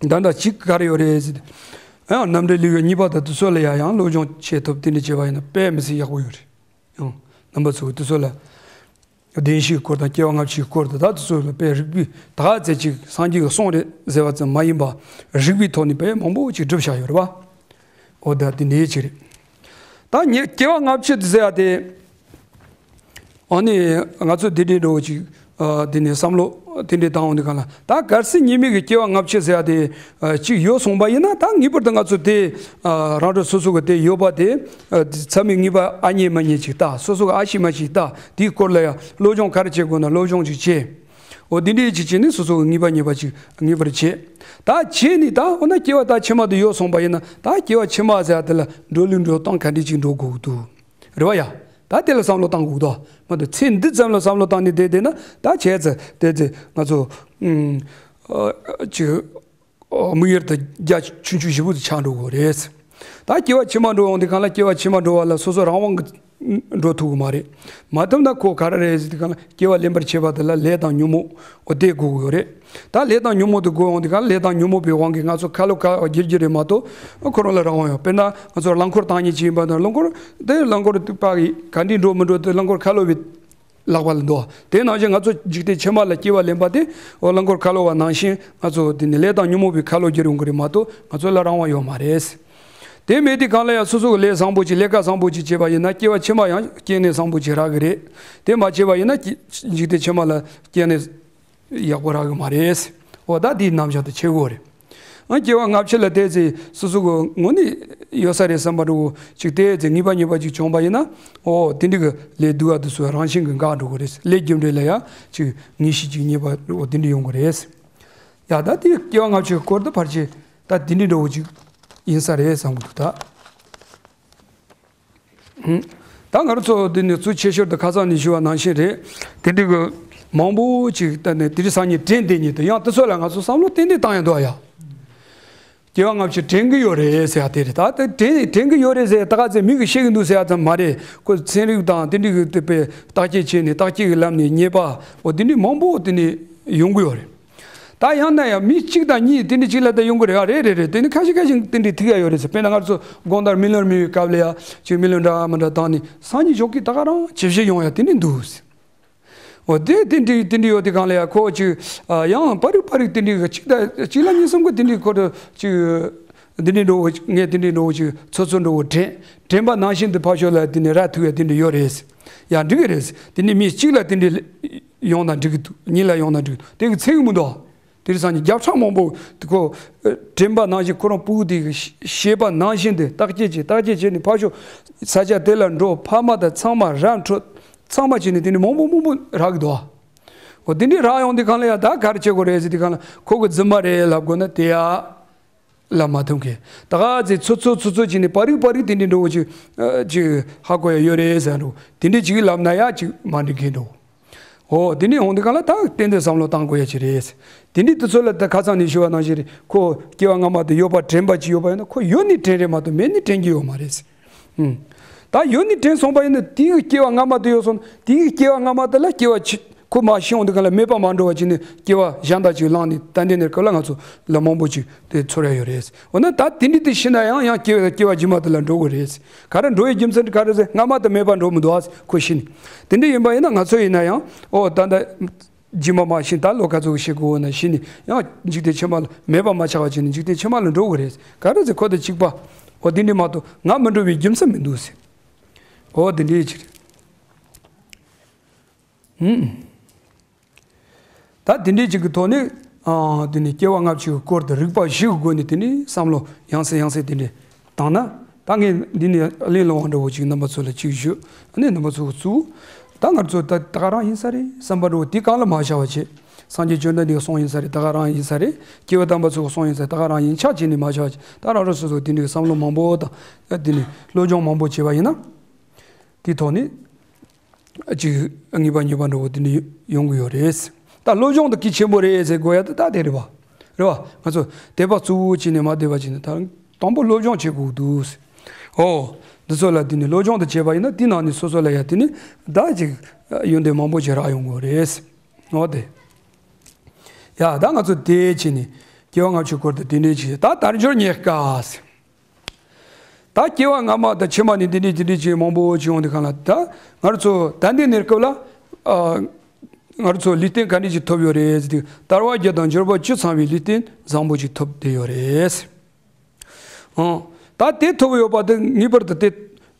ད་ལྟ་གཅིག་ག་རེ་ཡོད་རེད་ཟེར་ཏེ། ཡང་རྣམ་འགྲེལ་ལེའུ་གཉིས་པ་དང་དེ་ཚོ་ལ་ཡང་ཡང་སློབ་སྦྱོང་བྱེད་ཐུབ་དེ་འདྲ་བྱས་པ་ཡིན་ན་དཔེ་མི་སྲིད་ཡག་པོ་ཡོད་རེད། ཡང་རྣམ་པ་ཚོས་དེ་ཚོ་ལ་བདེན་བཞིའི་སྐོར་དང་སྐྱེ་བ་སྔ་ཕྱིའི་སྐོར་དང་ད་དེ་ཚོ་ལ་དཔེ་རིགས་པས་ད་ག་ཚད་ཅིག་སངས་རྒྱས་ཀྱི་གསུང་རེད་ཟེར་བ་ཙམ་མ་ཡིན་པ་རིགས་པའི་ཐོག་ནས་དཔེ་མང་པོ་ཅིག་བསྒྲུབས་བཞག་ཡོད་རེད་བ། འོ་ད་དེ་འདྲའི་ཅིག་རེད། ད་ངས་སྐྱེ་བ་སྔ་ཕྱི་དེ་ཟེར་ཡ་དེ། ཨ་ནི་ང་ཚོ་དེ་འདྲའི་འགྲོ་ཅིག་ཨ་དེ་ནས་བསམ་བློ་དེ་འདྲའི་བཏང་འོང་དུས་གང་ལ་ད་གལ་སྲིད་ཉི་མའི་གི་སྐྱེ་བ་སྔ་ཕྱི་ཟེར་ཡ་དེ་ཨ་ཅིག་ཡོད་སོང་པ་ཡིན་ན་ད་ངེས་པར་དུ་ང་ཚོ་དེ་ཨ་རང་གྲོལ་སོ་སོ་གི་དེ་ཡོད་པ་དེ་ཨ་མཚམས་མེད་ངེས་པ་ཨ་རྙེད་མ་རྙེད་ཅིག་ལྟ། སོ་སོ་གི་ཨ་ཤེས་མ་ཤེས་ལྟ། དེའི་སྐོར་ལ་ཡང་སློབ་སྦྱོང་ག་རེ་བྱེད་དགོས་ན་སློབ་སྦྱོང་ཅིག་བྱེད། འོ་དེ་འདྲའི་ཅིག་བྱས་ནས་སོ་སོ་གི་ངེས་པ་རྙེད་པ་ཅིག་ངེས་པར་བྱེད། ད་བྱས་ནས་ད་འོ་ན་སྐྱེ་བ་ད་ཕྱི་མ་དེ་ཡོད་སོང་པ་ཡིན་ན་ད་སྐྱེ་བ་ཕྱི་མ་ཟེར་ཡ་དེ་ལ་འགྲོ་ལུགས་འགྲོ་སྟངས་ག་འདྲ་ཅིག་འགྲོ་དགོས་ཀྱི་འདུག་རེད་བ་ཡ། ད་དེ་ལ་བསམ་བློ་བཏང་དགོས་དོ། མ་གཏོགས་ཚེ་འདི་ཙམ་ལ་བསམ་བློ་བཏང་ནས་བསྡད་བསྡད་ན་ད་བྱས་ཙང་དེ་ཚེ་ང་ཚོ་ཨུམ་ཨ་ཅིག་ཨ་དམིགས་ཡུལ་དེ་རྒྱ་ཆུང་ཆུང་ཞེ་པོ་དེ་ཆགས་འགྲོ་གི་རེད། ད་སྐྱེ་བ་ཕྱི་མ་འགྲོ་ཡོང་དུས་གང་ལ་སྐྱེ་བ་ཕྱི་མ་འགྲོ་བ་ལ་སོ་སོ་རང་དབང་གིས་འགྲོ་ཐུབ་གི་མ་རེད། མ་བཏུབ་ན་ཁོ་ག་རེ་རེད་ཟེར་དུས་གང་ལ་སྐྱེ་བ་ལེན་པར་བྱེད་པ་དེ་ལ་ལས་དང་ཉོན་མོངས་འོ་དེ་དགོས་གི་ཡོད་རེད། ད་ལས་དང་ཉོན་མོངས་དེ་དགོས་ཡོང་དུས་གང་ལ་ལས་དང་ཉོན་མོངས་པའི་དབང་གིས་ང་ཚོ་ཁ་ལོ་ཁ་བསྒྱུར་རྒྱུ་རེད་མ་གཏོགས་ཁོ་རང་ལ་རང་དབང་ཡོད། དཔེར་ན་ང་ཚོ་རླངས་འཁོར་བཏང་མཁན་ཅིག་ཡིན་པ་ན་རླངས་འཁོར་དེ་རླངས་འཁོར་དེ་པ་གི་ག་འདྲས་འགྲོ་མི་འགྲོ་དེ་རླངས་འཁོར་ཁ་ལོ་བའི་ ལག་པ་ལ་འདུག་དེ་ནང་བཞིན་ང་ཚོ་འཇིག་རྟེན་ཕྱི་མ་ལ་སྐྱེ་བ་ལེན་པ་དེ་འོ་རླངས་འཁོར་ཁ་ལོ་བ་ནང་བཞིན་ང་ཚོ་དེ་ནི་ལས་དང་ཉོན་མོངས་པའི་ཁ་ལོ་བསྒྱུར་ཡོང་གི་རེད་མ་གཏོགས་ང་ཚོ་ལ་རང་དབང་ཡོད་མ་རེད། དེ་མེད་དུས་གང་ལ་ཡང་སོ་སོ་གི་ལས་བཟང་པོ་ཅིག་ལས་ཀ་བཟང་པོ་ཅིག་བྱས་པ་ཡིན་ན་སྐྱེ་བ་ཕྱི་མ་ཡང་སྐྱེ་གནས་བཟང་པོ་ཅིག་རག་གི་རེད། དེ་མ་བྱས་པ་ཡིན་ན་སྐྱེ་འཇིག་རྟེན་ཕྱི་མ་ལ་སྐྱེ་གནས་ཡག་པོ་རག་གི་མ་རེད། འོ་ད་དེའི་རྣམ་གཞག་དེ་ཆེ་བོ་རེད། ཨ་སྐྱེ་བ་སྔ་ཕྱི་ལ་བལྟས་ཚེ་སོ་སོ་གི་ངོ་ནས་ཡོད་ས་རེད་བསམ་པ་འདྲ་བོ་ཅིག་བལྟས་ཚེ་ངེས་པ་ཉེས་པ་ཅིག་བྱུང་པ་ཡིན་ན། འོ་དེ་འདྲ་གི་ལས་སྡུག་ག་དེ་ཚོ་རང་བཞིན་གྱིས་འགག་འགྲོ་གི་རེད། ལས་རྒྱུ་འབྲས་ལ་ཡང་ཅིག་ངེས་ཤེས་ཅིག་རྙེད་པ་འོ་དེ་འདྲ་ཡོང་གི་རེད། ཡ་ད་དེ་སྐྱེ་བ་སྔ་ཕྱི་གི་སྐོར་དུ་ཕལ་ཆེར་ད་དེ་འདྲ་འདྲ་བོ་ཅིག་ཡིན་ས་རེད་བསམ་གི་འདུག་ད། ཧུམ། ད་ང་རང་ཚོ་འདི་ནས་གཙོ་ཆེ་ཤོས་དུ་ཁ་སང་ནས་ཞུ་བ་ནང་བཞིན་རེད། དེ་འདྲ་གི་མང་པོ་ཅིག་ད་ནས་དེ་རིང་སང་ཉིན་དྲན་བསྡད་ཉིན་དུ་ཡང་དེ་ཚོ་ལ་ང་ཚོ་བསམ་བློ་ཏན་ཏན་བཏང་ཡ་འདུག་ཡ། སྐྱེ་བ་སྔ་ཕྱི་དྲན་གི་ཡོད་རེད་ཟེར་ཡ་དེ་རེད། ད་དེ་དྲན་དྲན་གི་ཡོད་རེད་ཟེར་ཡ་ད་ག་ཚོད་མི་གི་ཤེས་གི་འདུག་ཟེར་ཡ་ཙམ་མ་རེད། ཁོ་ཚན་རིག་དང་དེ་འདྲ་གི་དེ་པའི་བརྟག་དཔྱད་བྱས་ནས་བརྟག་དཔྱད་ཀྱི་ལམ་ནས་རྙེད་པ་འོ་དེ་འདྲ་མང་པོ་དེ་ནས་ཡོང་གི་ཡོད་རེད། ད་ཡང་ན་ཡང་མི་གཅིག་དང་གཉིས་དེ་འདྲ་གཅིག་ལ་ད་ཡོང་གི་རེད། ཨ་རེད་རེད་རེད། དེ་ནི་ཁ་ཤས་ཁ་ཤས་དེ་འདྲ་ཐུག་ཡ་ཡོད་རེད་ཟེར། དཔེར་ན་ང་ཚོ་དགོང་དག་རྨི་ལམ་རྨི་བའི་སྐབས་ལ་ཡ་ཅིག་རྨི་ལམ་འདྲ་མི་འདྲ་བཏང་ནས་སང་ཉིན་ཞོགས་ཀྱི་ད་ག་རང་ཇེ་ཞན་ཡོང་ཡ་དེ་འདྲ་འདུག་ཟེར། འོ་དེ་དེ་འདྲ་དེ་འདྲ་ཡོད་དེ་གང་ལ་ཡ་ཁོ་ཅིག་ཨ་ཡང་པ་རིག་པ་རིག་དེ་འདྲ་གཅིག་ད་གཅིག་ལ་གཉིས་གསུམ་གི་དེ་འདྲ་ཁོ་ད་ཅིག་དེ་འདྲ་འགྲོ་ངས་དེ་འདྲ་འགྲོ་ཅིག་ཚོ་ཚོ་འགྲོ་དྲན་དྲན་པ་ནང་བཞིན་དུ་ཕར་ཕྱོགས་ལ་དེ་འདྲ་ར་ཐུག་ཡ་དེ་འདྲ་ཡོད་རེད། ཡང་འགྲིག་གི་རེད། དེ་ནི་མི་གཅིག་ལ་དེ་འདྲ་ཡོང་ན་འགྲིག་གི་འདུག་གཉིས་ལ་ཡོང་ན་འགྲིག་གི་འདུག་དེ་གི་ཚིག་མི་འདུག་དེ་རིང་སང་ཉིན་བརྒྱ་ཕྲག་མང་པོ་དེ་ཁོ་དྲན་པ་ནང་བཞིན་ཁོ་རང་ཕྲུ་གུ་དེ་གི་ཤེས་པ་ནང་བཞིན་དུ་བརྟག་དཔྱད་བྱས་བརྟག་དཔྱད་བྱས་ནས་ཕར་ཕྱོགས་ས་ཆ་དེ་ལ་འགྲོ་ཕ་མ་དང་ཚང་མ་ར་འཕྲོད་ཚང་མ་བྱས་ནས་དེ་ནི་མང་པོ་མང་པོ་རག་གི་འདུག་འོ་དེ་འདྲའི་རག་ཡོང་དུས་གང་ལ་ཡ་ད་ག་རེ་བྱེད་དགོས་རེད་ཟེར་དུས་གང་ལ་ཁོ་གི་རྫུན་མ་རེད་ལབ་དགོས་ན་དེ་ཡ། ལབ་མ་ཐུབ་མཁན། ད་ག་ཚེ་ཚོ་ཚོ་ཚོ་ཚོ་ཅིག་ནས་པ་རིག་པ་རིག་དེ་འདྲའི་འགྲོ་བོ་ཅིག་ཨ་ཅིག་ཧ་གོ་ཡ་ཡོད་རེད་ཟེར་འགྲོ། དེ་འདྲའི་ཅིག་ལབ་ན་ཡ་ཅིག་མ་འགྲིག་མཁན་འགྲོ། འོ་དེ་འདྲའི་འོང་དུས་གང་ལ་ད་ཏན་ཏན་བསམ་བློ་བཏང་དགོས་ཡ་ཅིག་རེད། དེ་འདྲའི་དུས་ཚོད་ལ་ད་ཁ་སང་ནས་ཞུ་བ་ནང་བཞིན་རེད། ཁོ་སྐྱེ་བ་སྔ་མ་དུ་ཡོད་པ་དྲན་པ་ཅིག་ཡོད་པ་ཡིན་ན་ཁོ་ཡོད་ནི་དྲན་རེད་མ་གཏོགས་མེད་ནི་དྲན་གྱི་ཡོད་མ་རེད། ཨུམ། ད་ཡོད་ནི་དྲན་སོང་པ་ཡིན་ན་དེའི་སྐྱེ་བ་སྔ་མ་དུ་ཡོད་སོང་དེའི་སྐྱེ་བ་སྔ་མ་དུ་ལ་སྐྱེ་བ་ཆེ་ཁོ་མ་ཤི་འོང་དུས་ག་ལ་མེད་པ་མ་འགྲོ་བ་ཅིག་ནི་སྐྱེ་བ་གཞན་དག་ཅིག་བླངས་ནས་ད་ལྟའི་གནས་སྐབས་ལ་ང་ཚོ་ལ་མང་པོ་ཅིག་དེ་ཚོར་ཡ་ཡོད་རེད། འོ་ན་ད་དེ་འདྲ་དེ་ཤི་ན་ཡང་ཡང་སྐྱེ་བ་སྐྱེ་བ་རྗེས་མ་དེ་ལ་འགྲོ་དགོས་རེད། ག་རེ་འགྲོ་ཡི་རྒྱུ་མཚན་ག་རེ་ཟེར་སྔ་མ་དུ་མེད་པ་འགྲོ་མི་འདུག་ཨ་ཁོ་ཤི་ནི། དེ་འདྲ་ཡིན་པ་ཡིན་ན་ང་ཚོ་ཡིན་ན་ཡང་འོ་ད་ད་རྗེས་མ་མ་ཤི་ད་ལོ་ག་ཚོད་ཤི་དགོས་འོ་ན་ཤི་ནི་ཡང་འཇིག་རྟེན་ཕྱི་མ་ལ་མེད་པ་མ་ཆགས་པ་ཅིག་ནི་འཇིག་རྟེན་ཕྱི་མ་ལ་འགྲོ་དགོས་རེད། ག་རེ་ཟེར་ཁོ་དང་གཅིག་པ་འོ་དེ་འདྲ་མ་གཏོགས་ང་མི་འགྲོ་བའི་རྒྱུ་མཚན་མི་འདུག་ཟེར། འོ་དེ་འདྲ་ཅིག་རེད། ཧུམ། ད་དེ་འདྲའི་ཅིག་གི་ཐོག་ནས་ཨ་དེ་ནས་སྐྱེ་བ་སྔ་ཕྱི་གི་སྐོར་དུ་རིག་པ་བཞི་གི་སྒོ་ནས་དེ་ནས་བསམ་བློ་ཡང་སེ་ཡང་སེ་དེ་འདྲས་བཏང་ན་ད་ངས་འདི་ནས་གླེང་སློང་བ་འདྲ་བོ་ཅིག་རྣམ་པ་ཚོ་ལ་ཅིག་ཞུ། ཨ་ནི་རྣམ་པ་ཚོ་གི་གཙོ་བོ་ད་ང་ཚོ་ད་ད་ག་རང་ཡིན་ས་རེད་བསམ་པ་འདྲ་བོ་དེ་གང་ལ་མ་བྱ་བ་བྱེད། སངས་རྒྱས་བཅོམ་ལྡན་འདས་གསུངས་ཡིན་ས་རེད། ད་ག་རང་ཡིན་ས་རེད། སྐྱེས་བུ་དམ་པ་ཚོ་གི་གསུངས་ཡིན་ས་རེད། ད་ག་རང་ཡིན་ཆགས་བྱས་ནས་མ་བྱ་བ་བྱེད། ད་རང་རང་སོ་སོ་དེ་འདྲའི་བསམ་བློ་མང་པོ་དང་དེ་ནས་སློབ་སྦྱོང་མང་པོ་བྱས་པ་ཡིན་ན་དེའི་ཐོག་ནས། ཅིག་ངེས་པ་ཉེས་པ་འདྲ་བོ་དེ་འདྲ་ཡོང་གི་ཡོད་རེད། ད་སློབ་སྦྱོང་དེ་གལ་ཆེན་པོ་རེད་ཟེར་དགོས་ཡ་དེ་ད་དེ་རེད་བ། རེད་བ། ང་ཚོ་དད་པ་གཙོ་བོ་བྱས་ནས་མ་བསྡད་པ་བྱས་ནས་ད་དང་པོ་སློབ་སྦྱོང་བྱེད་དགོས་འདུག་ཟེར། ཨོ། འདི་ཚོ་ལ་དེ་ནས་སློབ་སྦྱོང་དེ་བྱས་པ་ཡིན་ན་དེ་ནང་ནས་སོ་སོ་ལ་ཡ་དེ་ནས་ད་ཅིག་ཡོན་ཏན་མང་པོ་ཞིག་རག་ཡོང་གི་རེད་ཟེར། ཨོ་དེ། ཡ་ད་ང་ཚོ་དེ་བྱས་ནས་སྐྱེ་བ་སྔ་ཕྱི་སྐོར་དུ་དེ་འདྲ་བྱས་ད་དལ་འབྱོར་རྙེད་དཀའ་ཟེར། ད་སྐྱེ་བ་སྔ་མ་དང་ཕྱི་མ་ནས་འདི་འདྲའི་འདི་འདྲའི་ཅིག་མང་པོ་ཅིག་ཡོང་དུས་གང་ལ་ད་ང་རང་ཚོ་ད་ལྟའི་གནས་སྐབས་ལ་ཨ་ང་རང་ཚོ་ལུས་རྟེན་ག་འདྲ་ཅིག་ཐོབ་ཡོད་རེད་ཟེར་དུས་དལ་བ་བརྒྱད་དང་འབྱོར་པ་བཅུ་ཚང་བའི་ལུས་རྟེན་བཟང་པོ་ཅིག་ཐོབ་བསྡད་ཡོད་རེད། ཨང་། ད་དེ་ཐོབ་ཡོད་པ་དེ་ངེས་པར་དུ་དེ་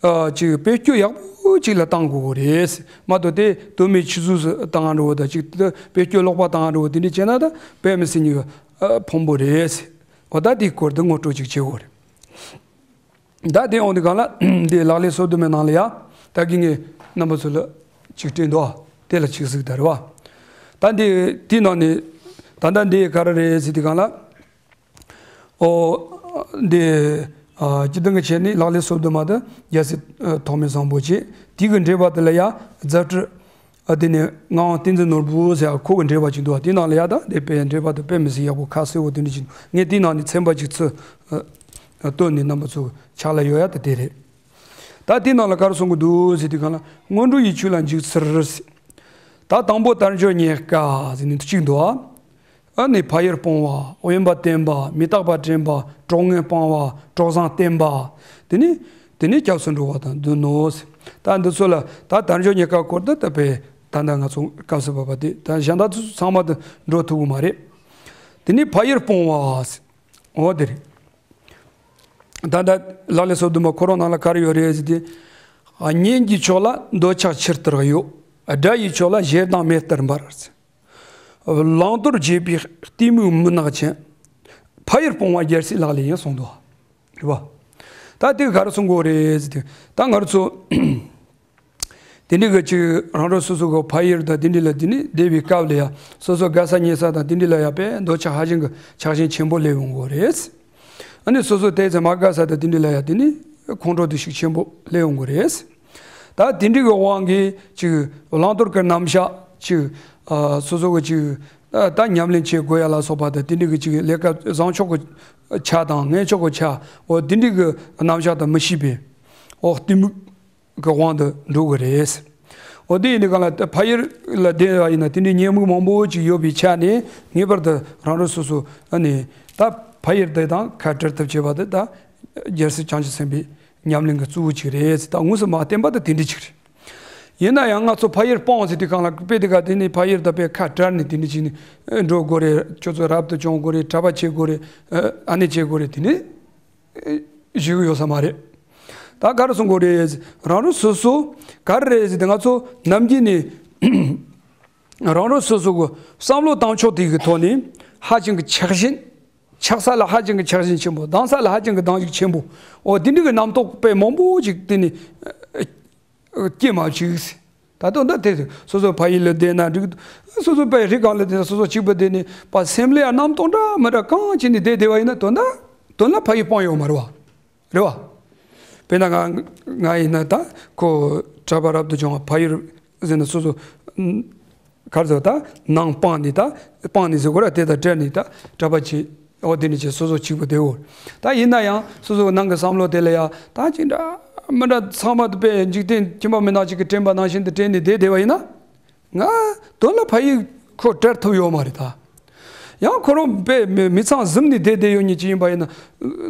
ཨ་ཅིག་བེད་སྤྱོད་ཡག་པོ་ཅིག་ལ་བཏང་དགོས་ཀྱི་རེད། མ་གཏོགས་དེ་དོན་མེད་ཆུད་ཟོས་སུ་བཏང་འགྲོ་བ་དང་ཅིག་དེ་བེད་སྤྱོད་ལོག་པ་བཏང་འགྲོ་བ་དེ་འདྲ་བྱས་ན་ད་དཔེ་མི་སྲིད་ནི་ཨ་ཕངས་པོ་རེད། འོ་ད་དེའི་སྐོར་དུ་ངོ་སྤྲོད་ཅིག་བྱེད་དགོས་རེད། ད་དེ་འོང་དུས་གང་ལ་འདི་ལག་ལེན་སོ་བདུན་མའི་ནང་ལ་ཡ་ད་གིན་ངས་རྣམ་པ་ཚོ་ལ་ཅིག་སྤྲད་འདུག་དེ་ལ་ཅིག་གཟིགས་དང་རེད་བ། ད་འདི་དེའི་ནང་ནས་ད་ལྟ་འདི་ག་རེ་རེད་ཟེར་དུས་གང་ལ། ཨོ། འདི་ཨ་སྤྱིར་བཏང་གི་ཆ་ནས་ལག་ལེན་སོ་བདུན་མ་དང་རྒྱལ་སྲས་ཨ་ཐོགས་མེད་བཟང་པོ་བྱས། དེ་གི་འགྲེལ་པ་དེ་ལ་ཡ་རྫ་སྤྲུལ་ཨ་དེ་ནས་ངག་དབང་བསྟན་འཛིན་ནོར་བུ་ཟེར་ཡ་ཁོ་གི་འགྲེལ་པ་ཅིག་འདུག་དེ་ནང་ལ་ཡ་ད་འདི་དཔེ་འགྲེལ་པ་དེ་དཔེ་མི་སྲིད་ཡག་པོ་ཁ་གསལ་བོ་དེ་འདྲ་ཅིག་འདུག་ངས་དེ་ནང་ནས་ཚན་པ་ཅིག་ཚུར་ཨ་བཏོན་ནས་རྣམ་པ་ཚོ་ཕྱག་ལ་ཡོད་ཡ་ད་དེ་རེད། ད་དེ་ནང་ལ་ག་རེ་གསུང་གི་འདུག་ཟེར་དུས་གང་ལ་སྔོན་འགྲོ་ཡི་ཆོས་ལ་འཇུག་ཚུལ་ཟེར། ད་དང་པོ་དལ་འབྱོར་རྙེད་དཀའ་ཟེར་ནས་གཅིག་འདུག་ཨ། ཨ་ནི་ཕ་ཡུལ་སྤོང་བ། དབེན་པ་བསྟེན་པ། མི་རྟག་པ་དྲན་པ། གྲོགས་ངན་སྤང་བ། གྲོགས་བཟང་བསྟེན་པ། དེ་ནི་དེ་ནི་སྐྱབས་སུ་འགྲོ་བ་དང་བདུན་ནོ། ད་འདི་ཚོ་ལ་ད་དལ་འབྱོར་རྙེད་དཀའ་སྐོར་དུ་ད་དཔེ་ ད་ལྟ་ང་ཚོ་སྐབས་སུ་བབ་པ་དེ་ད་གཞན་དག་ཚོ་ཚང་མ་དུ་འགྲོ་ཐུབ་ཀྱི་མ་རེད། དེ་ནས་ཕ་ཡུལ་སྤོང་བ། འོ་དེ་རེད། ད་ལྟ་ལག་ལེན་སོ་བདུན་པ་ཁོ་རང་ནང་ལ་ག་རེ་ཡོད་རེད་ཟེར་དུས། གཉེན་གྱི་ཕྱོགས་ལ་འདོད་ཆགས་ཆུ་ལྟར་གཡོ། དགྲ་ཡི་ཕྱོགས་ལ་ཞེ་སྡང་མེ་ལྟར་འབར། བླང་དོར་བྱེད་པའི་གཏི་མུག་མུན་ནག་ཅན། ཕ་ཡུལ་སྤོང་བ་རྒྱལ་སྲས་ལག་ལེན་ཡིན་གསུངས་འདུག་རེད་པ། ད་དེ་ག་རེ་གསུང་དགོས་རེད་ཟེར་དུས། ད་ང་རང་ཚོ་དེ་འདྲའི་གི་ཅིག་རང་རང་སོ་སོ་གི་ཕ་ཡུལ་དང་དེ་འདྲ་ལ་དེ་ནས་བསྡད་པའི་སྐབས་ལ་ཡང་སོ་སོ་དགའ་ས་ཉེ་ས་དང་དེ་འདྲ་ལ་ཡང་དཔེ་འདོད་ཆགས་ཧ་ཅང་གི་ཆགས་ཞེན་ཆེན་པོ་སླེབས་ཡོང་གི་རེད། ཨ་ནི་སོ་སོ་དེ་ཚེ་མ་དགའ་ས་དང་དེ་འདྲ་ལ་ཡང་དེ་ནས་ཁོང་ཁྲོ་དེ་ཞིག་ཆེན་པོ་སླེབས་ཡོང་གི་རེད། ད་དེ་འདྲའི་གི་དབང་གིས་ཅིག་བླང་དོར་གྱི་རྣམ་གཞག་ཅིག་ཨ་སོ་སོ་གི་ཅིག་ད་ད་ཉམས་ལེན་བྱེད་དགོས་ཡ་ལ་སོགས་པ་དང་དེ་འདྲའི་གི་ཅིག་ལས་ཀ་བཟང་ཕྱོགས་གི་ཆ་དང་ངན་ཕྱོགས་གི་ཆ། འོ་དེ་འདྲའི་གི་རྣམ་གཞག་དང་མི་ཤེས་པའི་འོ་གཏི་མུག་གི་དབང་དུ་འགྲོ་གི་རེད། འོ་དེ་ཡིན་དུས་གང་ལ་ད་ཕ་ཡུལ་ལ་བསྡད་པ་ཡིན་ན་དེ་འདྲའི་ཉེས་དམིགས་མང་པོ་ཅིག་ཡོད་པའི་ཆ་ནས་ངེས་པར་དུ་རང་རང་སོ་སོ་ཨ་ནི་ད་ཕ་ཡུལ་དེ་དང་ཁ་བྲལ་ཐབས་བྱེད་པ་དེ་ད་རྒྱལ་སྲས་བྱང་ཆུབ་སེམས་དཔའི་ཉམས་ལེན་གྱི་གཙོ་བོ་ཅིག་རེད། ད་དངོས་སུ་མ་བསྟན་པ་ད་དེ་འདྲ་ཅིག་རེད། ཡིན་ན་ཡང་ང་ཚོ་ཕ་ཡུལ་སྤོང་ཟེར་དུས་གང་ལ་དཔེ་དེ་ག་དེ་ནི་ཕ་ཡུལ་ད་དཔེ་ཁ་བྲལ་ནས་དེ་འདྲ་ཅིག་ནི་འགྲོ་དགོས་རེད། ཁྱོད་ཚོ་རབ་ཏུ་བྱུང་དགོས་རེད། གྲྭ་པ་བྱེད་དགོས་རེད། ཨ་ནི་བྱེད་དགོས་རེད། དེ་ནི་ཞུ་གི་ཡོད་ས་མ་རེད། ད་ག་རེ་གསུང་དགོས་རེད། རང་རང་སོ་སོ་ག་རེ་རེད་ཟེར་ཏེ་ང་ཚོ་ནམ་རྒྱུན་ནས་རང་རང་སོ་སོ་གི་བསམ་བློ་བཏང་ཕྱོགས་དེ་གི་ཐོག་ནས་ཧ་ཅང་གི་ཆགས་ཞེན། ཆགས་ས་ལ་ཧ་ཅང་གི་ཆགས་ཞེན་ཆེན་པོ། སྡང་ས་ལ་ཧ་ཅང་གི་སྡང་ཞེན་ཆེན་པོ། འོ་དེ་འདྲ་གི་རྣམ་རྟོག་དཔེ་མང་པོ་ཅིག་དེ་ནི་སྐྱེ་མ་བཅུག་ད་དུང་ད་དེ་སོ་སོ་ཕ་ཡུལ་ལ་བསྡད་ན་འགྲིག་སོ་སོ་དཔེ་རི་སྒང་ལ་བསྡད་ན་སོ་སོ་གཅིག་པུ་བསྡད་ནས་པ་སེམས་ལ་ཡང་རྣམ་རྟོག་འདྲ་མི་འདྲ་གང་བྱས་ནས་བསྡད་བསྡད་པ་ཡིན་ན་དོན་དག་དོན་ལ་ཕ་ཡུལ་སྤོང་ཡོད་མ་རེད་བ། རེད་བ། དཔེར་ན་ང་ང་ཡིན་ན་ད་ཁོ་གྲྭ་པ་རབ་ཏུ་བྱུང་བ་ཕ་ཡུལ་ཟེར་ན་སོ་སོ་གར་ཟེར་ད་ནང་སྤངས་ནས་ད་སྤངས་ནས་ཟེར་དགོས་ར། དེ་དང་བྲལ་ནས་ད་གྲྭ་པ་བྱེད། འོ་དེ་ནས་བྱས་སོ་སོ་གཅིག་པུ་བསྡད་འོ། ད་ཡིན་ན་ཡང་སོ་སོ་ནང་གི་བསམ་བློ་དེ་ལ་ཡང་ད་ཅི་འདྲ་མི་འདྲ་ཚང་མ་དེ་དཔེ་འཇིག་རྟེན་ཁྱིམ་པ་མི་ནག་ཅིག་གིས་དྲན་པ་ནང་བཞིན་དུ་དྲན་ནས་བསྡད་བསྡད་པ་ཡིན་ན། ང་དོན་ལ་ཕ་ཡུལ་ཁོ་བྲལ་ཐུབ་ཡོད་མ་རེད་ད། ཡང་ཁོ་རང་དཔེ་མི་མི་ཚང་ཟིན་ནས་བསྡད་བསྡད་ཡོད་ཉིད་ཅིག་ཡིན་པ་ཡིན་ན།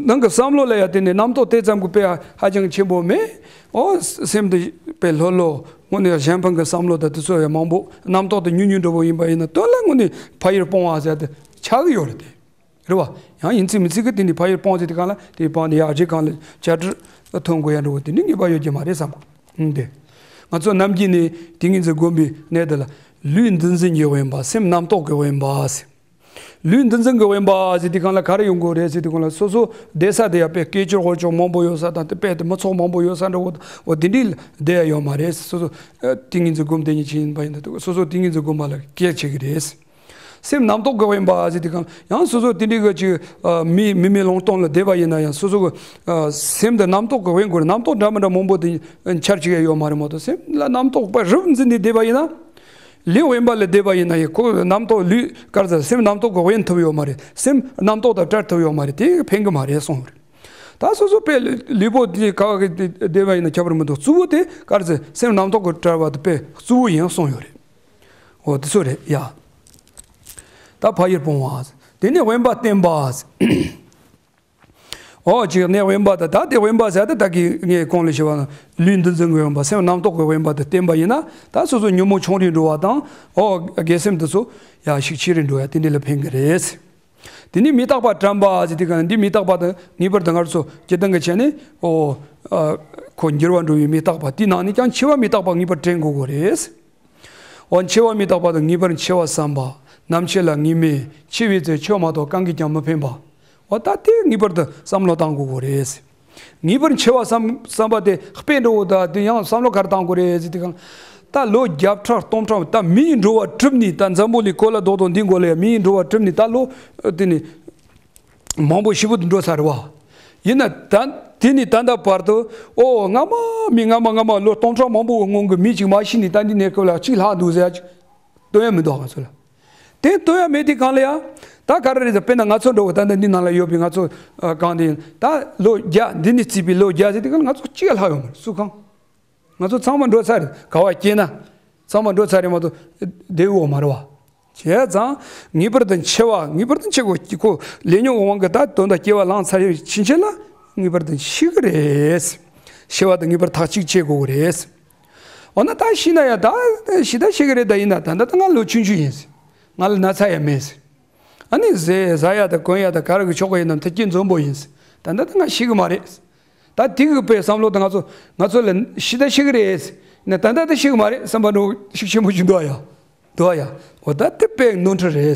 ནང་གི་བསམ་བློ་ལ་ཡང་དེ་ནས་རྣམ་རྟོག་དེ་ཙམ་གྱི་དཔེ་ཧ་ཅང་ཆེན་པོ་མེད། ཨོ་སེམས་དེ་དཔེ་ལྷོད་ལྷོད་དངོས་གནས་གཞན་ཕན་གྱི་བསམ་བློ་དང་དེ་ཚོ་ཡང་མང་པོ་རྣམ་རྟོག་དེ་ཉུང་ཉུང་འདྲ་པོ་ཡིན་པ་ཡིན་ན་དོན་ལ་དངོས་གནས་ཕ་ཡུལ་སྤོང་བ་ཟེར་དེ་ཆགས་ཀྱི་ཡོད་རེད་དེ། རེད་བ། ཡང་ཡིན་ཚིག་མིན་ཚིག་གི་དེ་ནས་ཕ་ཡུལ་སྤོང་ཟེར་དེ་གང་ལ་དེ་སྤངས་ནས་ཡར་རི་གང་ལ་བཅར་འདྲི་ཐོན་དགོས་ཡ་འདྲ་པོ་དེ་ནི་ངེས་པ་ཡོད་ཀྱི་མ་རེད་བསམ་གོ། ཧུམ་དེ། ང་ཚོ་ནམ་རྒྱུན་ནས་ཏིང་ངེ་འཛིན་སྒོམ་པའི་གནས་དེ་ལ། ལུས་འདུ་འཛི་གི་དབེན་པ། སེམས་རྣམ་རྟོག་གི་དབེན་པ་ཟེར། ལུས་འདུ་འཛི་གི་དབེན་པ་ཟེར་དེ་གང་ལ་ག་རེ་ཡོང་དགོས་རེད་ཟེར་དེ་གང་ལ་སོ་སོ་བསྡད་ས་དེ་ཡ་དཔེ་སྐད་ཅོར་ཧོར་ཅོར་མང་པོ་ཡོད་ས་དང་དེ་དཔེ་དེ་མི་ཚོགས་མང་པོ་ཡོད་ས་འདྲ་པོ་འོ་དེ་འདྲའི་བསྡད་ཡ་ཡོད་མ་རེད། སོ་སོ་ཏིང་ངེ་འཛིན་སྒོམ་བསྡད་མཁན་ཅིག་ཡིན་པ་ཡིན་ན་སོ་སོ་ཏིང་ངེ་འཛིན་སྒོམ་པ་ལ་གལ་ཆེ་གི་རེད། སེམས་རྣམ་རྟོག་གི་དབེན་པ་ཟེར་དེ་གང་ཡང་སོ་སོ་དེ་འདྲའི་གི་ཅིག་མི་མི་མེད་ལུང་སྟོང་ལ་བསྡད་པ་ཡིན་ན་ཡང་སོ་སོ་གི་སེམས་དེ་རྣམ་རྟོག་གི་དབེན་དགོས་རེད། རྣམ་རྟོག་འདྲ་མི་འདྲ་མང་པོ་དེ་འཆར་ཅིག་ཡ་ཡོད་མ་རེད་མ་གཏོགས་སེམས་ལ་རྣམ་རྟོག་པ་རབ་འཛིན་ནས་བསྡད་པ་ཡིན་ན། ལུས་དབེན་པ་ལ་བསྡད་པ་ཡིན་ན་ཡང་ཁོ་རྣམ་རྟོག་ལུས་གར་ཟེར་སེམས་རྣམ་རྟོག་གི་དབེན་ཐུབ་ཡོད་མ་རེད། སེམས་རྣམ་རྟོག་དང་བྲལ་ཐུབ་ཡོད་མ་རེད། དེ་ཕན་གི་མ་རེད་གསུངས་ཡོད་རེད། ད་སོ་སོ་དཔེ་ལུས་པོ་དེ་ག་བ་གི་བསྡད་པ་ཡིན་ན་ཁྱད་པར་མི་འདུག་གཙོ་བོ་དེ་གར་ཟེར་སེམས་རྣམ་རྟོག་གི་བྲལ་བ་དེ་དཔེ་གཙོ་བོ་ཡིན་གསུངས་ཡོད་རེད། འོ་དེ་ཚོ་རེད་ཡ། ད་ཕ་ཡུལ་སྤོང་བ། དེ་ནས་དབེན་པ་བསྟེན་པ། འོ་ཅིག་ནས་དབེན་པ་ད་ད་དེ་དབེན་པ་ཟེར་ད་ད་གི་ངས་གོང་ལ་ཞུས་པ་ན་ལུས་འདུ་འཛི་གི་དབེན་པ་སེམས་རྣམ་རྟོག་གི་དབེན་པ་དེ་བསྟེན་པ་ཡིན་ན་ད་སོ་སོ་ཉོན་མོངས་ཆུང་རུ་འགྲོ་བ་དང་འོ་དགེ་སེམས་དེ་ཚོ་ཡ་ཤུགས་ཆེ་རུ་འགྲོ་ཡ་དེ་འདྲ་ལ་ཕན་གི་རེད། དེ་ནས་མི་རྟག་པ་དྲན་པ་ཟེར་དེ་ག་འདི་མི་རྟག་པ་དང་ངེས་པར་དུ་ང་ཚོ་སྤྱིར་བཏང་གི་ཆ་ནས་འོ་ཁོ་འགྱུར་བ་འགྲོ་བའི་མི་རྟག་པ་དེའི་ནང་ནས་ཀྱང་འཆི་བ་མི་རྟག་པ་ངེས་པར་དྲན་དགོས་གི་རེད། འོ་འཆི་བ་མི་རྟག་པ་དང་ངེས་པར་འཆི་བ་བསམ་པ། ནམ་འཆི་ལ་ངེས་མེད། འཆི་བའི་ཚེ་ཆོས་མ་གཏོགས་གང་གིས་ཀྱང་མི་ཕན་པ། འོ་ད་དེ་ངེས་པར་དུ་བསམ་བློ་བཏང་དགོས་གི་རེད། ངེས་པར་འཆི་བ་བསམ་བསམ་པ་དེ་དཔེ་འདྲ་བོ་ད་དེ་ཡང་བསམ་བློ་ག་རེ་བཏང་དགོས་རེད་ཟེར་དུས་གང་། ད་ལོ་བརྒྱ་ཕྲག་སྟོང་ཕྲག་ད་མིའི་འགྲོ་བ་བསྒྲུབས་ནས་ད་འཛམ་བུ་གླིང་གོ་ལ་རྡོག་རྡོག་འདི་མགོ་ལ་ཡ་མིའི་འགྲོ་བ་བསྒྲུབས་ནས་ད་ལོ་དེ་ནས་མང་པོ་ཞེ་པོ་འགྲོ་ཚར་བ། ཡིན་ན་ད་དེ་ནས་ད་ལྟ་བར་དུ་ཨོ་སྔ་མ་མི་སྔ་མ་སྔ་མ་ལོ་སྟོང་ཕྲག་མང་པོའི་སྔོན་གྱི་མི་གཅིག་མ་ཤི་ནས་ད་འདི་གནས་སྐབས་ལ་གཅིག་ལྷག་འདུག་ཟེར་ཡ་གཅིག་སྟོན་ཡ་མི་འདུག་ང་ཚོ་ལ། དེ་སྟོན་ཡ་མེད་དུས་གང་ལ་ཡ། ད་ག་རེ་རེད་ཟེར་དཔེར་ན་ང་ཚོ་འགྲོ་བ་ད་ལྟ་འདི་ནང་ལ་ཡོད་པའི་ང་ཚོ་ཨ་གང་དེ་ཡིན་ད་ལོ་བརྒྱ་འདི་ནས་བརྩིས་པའི་ལོ་བརྒྱ་ཟེར་དུས་གང་ང་ཚོ་གཅིག་ལྷག་ཡོད་མ་རེད་སུ་གང་། ང་ཚོ་ཚང་མ་འགྲོ་ཚར་རེད་ག་བ་སྐྱེས་ན། ཚང་མ་འགྲོ་ཚར་རེད་མ་གཏོགས་བསྡད་ཡོད་མ་རེད་བ། བྱས་ཙང་ངེས་པར་དུ་འཆི་བ་ངེས་པར་དུ་འཆི་དགོས་ཀྱི་ཁོ་ལས་ཉོན་དབང་གིས་ད་དོན་དག་སྐྱེ་བ་བླངས་ཚར་ཡོད་ཕྱིན་ཆད་ལ་ངེས་པར་དུ་འཆི་གི་རེད། འཆི་བ་དེ་ངེས་པར་ཐག་གཅོད་བྱེད་དགོས་ཀྱི་རེད། འོ་ན་ད་ཤི་ན་ཡ་ད་ཤི་ད་ཤི་གི་རེད། ད་ཡིན་ན་ད་ད་ད་ང་ལོ་ཆུང་ཆུང་ཡིན་ཟེར། ང་ལ་ན་ཚ་ཡ་མེད་ཟེར། ཨ་ནི་ཟས་ཟ་ཡ་ད་གོན་ཡ་ད་ག་ར་གི་ཆོག་གི་ཡིན་ནམ་ཐུགས་ཀྱི་འཛོམས་པོ་ཡིན་ཟེར། ད་ད་ད་ང་ཤི་གི་མ་རེད་ཟེར། ད་དེ་གི་པའི་བསམ་བློ་ད་ང་ཚོ་ང་ཚོ་ལ་ཤི་ད་ཤི་གི་རེད་ཟེར། ན་ད་ད་ད་ཤི་གི་མ་རེད་བསམ་པ་འགྲོ་ཤུགས་ཆེན་པོ་ཞིག་འདུག་ཡ། འདུག་ཡ། འོ་ད་དེ་དཔེ་ནོར་འཁྲུལ་རེད།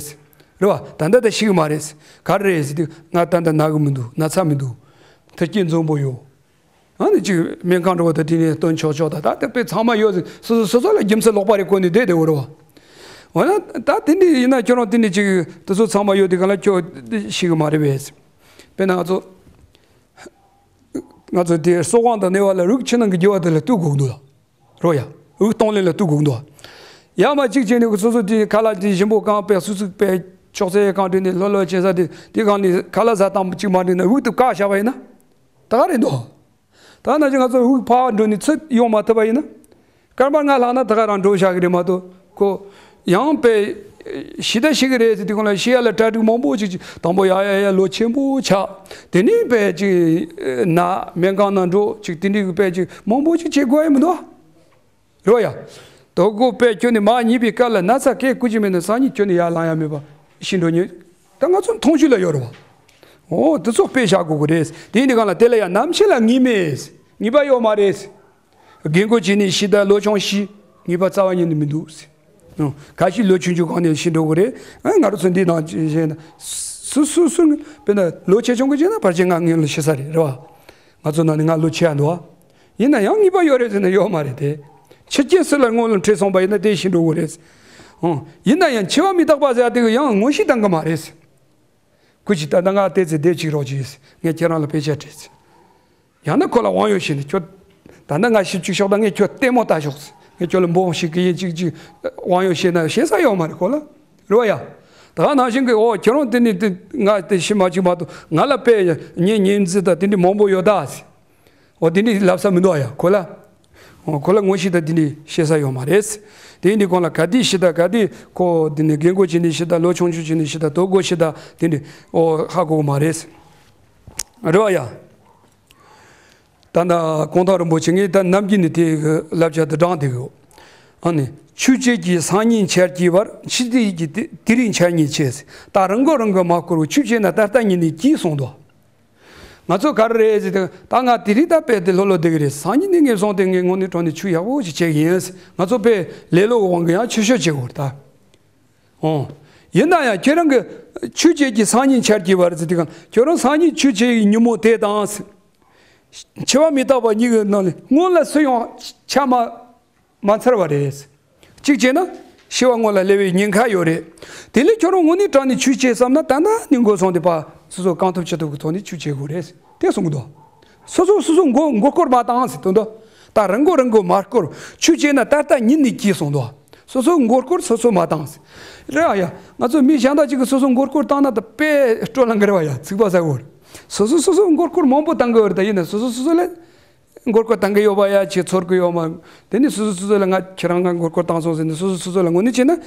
རེད་བ། ད་ལྟ་ད་ཤི་གི་མ་རེད། ག་རེ་རེད་ཟེར་དུས་ང་ད་ལྟ་ན་གི་མི་འདུག་ན་ཚ་མི་འདུག་ཐུགས་ཀྱི་འཛོམས་པོ་ཡོད། ཨ་ནི་ཅིག་སྨན་ཁང་འགྲོ་བ་ད་དེ་ནས་སྟོན་ཆོག་ཆོག་ད་ད་དེ་དཔེ་ཚང་མ་ཡོད་ཟེར། སོ་སོ་སོ་སོ་ལ་རྒྱུ་མཚན་ལོག་པ་རེ་བཀོད་ནས་བསྡད་དེ་འོ་རེད་བ། འོ་ན་ད་དེ་འདྲ་ཡིན་ན་ཁྱོད་རང་དེ་འདྲ་ཅིག་དེ་ཚོ་ཚང་མ་ཡོད་དེ་ག་ལ་ཁྱོད་ཤི་གི་མ་རེད་བས། དཔེར་ན་ང་ཚོ་ང་ཚོ་དེ་སྲོག་དབང་དང་གནས་པ་ལ་རིགས་ཕྱི་ནང་གི་རྒྱུ་བ་དེ་ལ་ལྟོས་དགོས་འདུག་ལ། རོ་ཡ། འུག་གཏོང་ལེན་ལ་ལྟོས་དགོས་འདུག་ཡ་མ་གཅིག་བྱས་ནས་སོ་སོ་དེ་ཁ་ལག་དེ་ཞིམ་པོ་གང་པས་སུ་སུ་པས་ཆོག་ཚད་གང་བྲིས་ནས་ལྷོད་ལྷོད་བྱེད་ས་དེ་དེ་གང་ནས་ཁ་ལག་ཟ་སྟངས་གཅིག་མ་འགྲིག་ན་འུག་དེ་བཀག་བཞག་པ་ཡིན་ན། ད་ག་རེད་འདུག་ད་ནང་བཞིན་ང་ཚོ་འུག་ཕར་འགྲོ་ནས་ཚུར་ཡོང་མ་ཐུབ་པ་ཡིན་ན། སྐར་མ་ལྔ་ལྷག་ན་ད་ག་རང་འགྲོ་བཞག་གི་རེད་མ་གཏོགས་ཁོ། ཡང་པས་ཤི་ད་ཤི་གི་རེད་ཟེར་དུས་ཁོང་ལ་ཤི་ཡ་ལ་གྲ་སྒྲིག་མང་པོ་ཅིག་ཅིག་དང་པོ་ཡ་ཡ་ཡ་ལོ་ཆེན་པོ་ཆགས། དེ་ནས་པས་ཅིག་ན་སྨན་ཁང་ནང་འགྲོ་ཅིག་དེ་འདྲའི་པས་ཅིག་མང་པོ་ཅིག་བྱེད་དགོས་ཡ་མི་འདུག་རོ་ཡ། དོ་གོ་པས་ཁྱོད་ནི་མ་ཉིད་པའི་སྐབས་ལ་ན་ཚ་སྐད་ཀུ་ཅི་མེད་ན་སང་ཉིན་ཁྱོད་ནི་ཡར་ལངས་ཡ་མེད་པ་ཤི་འགྲོ་ཉེན། ད་ང་ཚོ་མཐོང་ཆོས་ལ་ཡོད་རེད་བ། འོ་དེ་ཚོ་དཔེ་བཞག་དགོས་ཀྱི་རེད། དེ་ཡིན་དུས་གང་ལ་དེ་ལ་ཡང་ནམ་ཕྱེད་ལ་ངེས་མེད། ངེས་པ་ཡོད་མ་རེད། རྒན་གོག་བྱས་ནས་ཤི་ད་ལོ་ཆུང་ཤི། ངེས་པ་རྩ་བ་ཉིད་ནས་མི་འདུག་ཟེར། ཨང་། ཁ་ཤས་ལོ་ཆུང་ཆུང་གང་ནས་ཤི་འགྲོ་གི་རེད། ཨ་ང་རང་ཚོ་འདི་ནང་བཞིན་སུ་སུ་སུ་དཔེར་ན་ལོ་ཆེ་ཆུང་གི་བྱས་ན་ཕལ་ཆེར་ང་སྔོན་ལ་ཤི་ས་རེད། རེད་བ། ང་ཚོ་ནང་ནས་ང་ལོ་ཆེ་ཡ་འདུག་བ། ཡིན་ན་ཡང་ངེས་པ་ཡོད་རེད་ཟེར་ན་ཡོད་མ་རེད་དེ། ཕྱི་རྐྱེན་སུ་ལ་སྔོན་ལ་འཕྲད་སོང་པ་ཡིན་ན་དེ་ཤི་འགྲོ་གི་རེད། ཨང་། ཡིན་ན་ཡང་འཆི་བ་མི་རྟག་པ་ཟེར་ཡ་དེ་གི་ཡང་ངོ་ཤེས་བཏང་གི་མ་རེད། ཁོ་ཅིག་ད་ལྟ་ང་བལྟས་ཚེ་བསྡད་ཅིག་རོགས་གྱིས། ངས་ཁྱེད་རང་ལ་དཔེ་ཆ་སྤྲད་ཚེ། ཡང་ན་ཁོ་ལ་དབང་ཡོད་བྱས་ནས་ཁྱོད། ད་ལྟ་ང་ཤི་བཅུག་ཤོག་དང་ངས་ཁྱོད་ལྟད་མོ་ལྟ་ཤོག་ཟེར། ངས་ཁྱོད་ལ་འབོག་ཞིག་གི་ཡིན་ཅིག་ཅིག་དབང་ཡོད་བྱས་ན་བྱེད་ས་ཡོད་མ་རེད་ཁོ་ལ། རེད་བ་ཡ། ད་ག་ནང་བཞིན་གྱི་འོ་ཁྱེད་རང་དེ་ནི་དེ་ང་དེ་ཤི་མ་བཅུག་མ་གཏོགས་ང་ལ་དཔེ་ཉེ་ཉེ་འཛི་དང་དེ་འདྲ་མང་པོ་ཡོད་ད་ཟེར། འོ་དེ་འདྲ་ལབ་ས་མི་འདུག་ཡ་ཁོ་ལ། འོ་ཁོ་ལ་ངོ་ཤེས་དང་དེ་འདྲ་བཤད་ས་ཡོད་མ་རེད། དེ་ཡིན་དུས་ཁོང་ལ་ག་དུས་ཤི་ད་ག་དུས་ཁོ་དེ་ནི་རྒན་གོག་བྱས་ནས་ཤི་ད་ལོ་ཆུང་ཆུང་བྱས་ནས་ཤི་ད་དོ་དགོས་ཤི་ད་དེ་འདྲ་འོ་ཧ་གོ་གི་མ་རེད། རེད་བ་ཡ། ད་ལྟ་གུང་ཐང་རིན་པོ་ཆེ་ངས་ད་ནམ་རྒྱུན་ནས་དེ་གི་བསླབ་བྱ་དེ་དྲངས་བསྡད་ཡོད། ཨ་ནི་ཆོས་བྱེད་ཀྱི་སང་ཉིན་འཆར་གྱི་བར་འཆི་དུས་ཀྱི་དེ་དེ་རིང་འཆར་ཉིན་བྱེད། ད་རང་མགོ་རང་གིས་མ་བསྐོར་བར་ཆོས་བྱས་ན་ད་ལྟ་ཉིད་ནས་སྐྱིད་གསུངས་འདུག་ང་ཚོ་ག་རེ་རེད་ཟེར་དུས་ད་ང་དེ་རིང་ད་དཔེ་དེ་ལྷོད་ལྷོད་བསྡད་ཀྱི་རེད། སང་ཉིན་ནས་ངས་སོང་སྟེ་ངས་དངོས་གནས་དྲང་གནས་ཆོས་ཡག་པོ་ཞིག་བྱེད་ཀྱི་ཡིན། ང་ཚོ་དཔེ་ལེ་ལོ་གི་དབང་གིས་ཡང་ཆོས་ཞོར་བྱེད་དགོས་རེད་ད། ཨོ། ཡིན་ན་ཡང་ཁྱེད་རང་གི་ཆོས་བྱེད་ཀྱི་སང་ཉིན་འཆར་གྱི་བར་ཟེར་དུས་གང་ཁྱོད་རང་སང་ཉིན་ཆོས་བྱེད་ཀྱི་ཉིན་མོ་དེ་དང་། འཆི་བ་མི་རྟག་པ་གཉིས་ཀྱི་ནང་ནས་སྔོན་ལ་སུ་ཡང་ཆ་མ་མ་འཚར་བ་རེད། གཅིག་བྱས་ན་ཤི་བ་སྔོན་ལ་སླེབས་པའི་ཉེན་ཁ་ཡོད་རེད། དེ་ལས་ཁྱོད་རང་དངོས་གནས་དྲང་གནས་ཆོས་བྱེད་བསམ་ན་ད་ལྟ་ནས་འགོ་སོང་སྟེ་ཕར་སོ་སོ་གང་ཐུབ་ཅི་ཐུབ་ཀྱི་ཐོག་ནས་ཆོས་བྱེད་དགོས་རེད་དེ་གསུངས་འདུག་སོ་སོ་སོ་སོ་མགོ་མགོ་སྐོར་མ་བཏང་ཟེར་དོན་དུ། ད་རང་མགོ་རང་མགོ་མ་སྐོར་ཆོས་བྱས་ན་ད་ལྟ་ཉིད་ནས་སྐྱིད་གསུངས་འདུག་སོ་སོ་མགོ་སྐོར་སོ་སོ་མ་བཏང་ཟེར། རེད་ཨ་ཡ། ང་ཚོ་མི་གཞན་དག་ཅིག་གིས་སོ་སོ་མགོ་སྐོར་བཏང་ན་ད་དཔེ་སྤྲོ་ལངས་གི་རེད་བ་ཡ། ཚིག་པ་ཟ་གི་རེད། སོ་སོ་སོ་སོ་མགོ་སྐོར་མང་པོ་བཏང་གི་ཡོད་རེད། ད་ཡིན་ན་སོ་སོ་སོ་སོ་ལ་མགོ་སྐོར་བཏང་གི་ཡོད་པ་ཡ་ཅིག་ཚོར་གི་ཡོད་མ། དེ་ནས་སོ་སོ་སོ་སོ་ལ་ང་ཁྱེད་རང་ང་མགོ་སྐོར་བཏང་སོང་ཟེར་ནས་སོ་སོ་སོ་སོ་ལ་དངོས་གནས་བྱས་ན།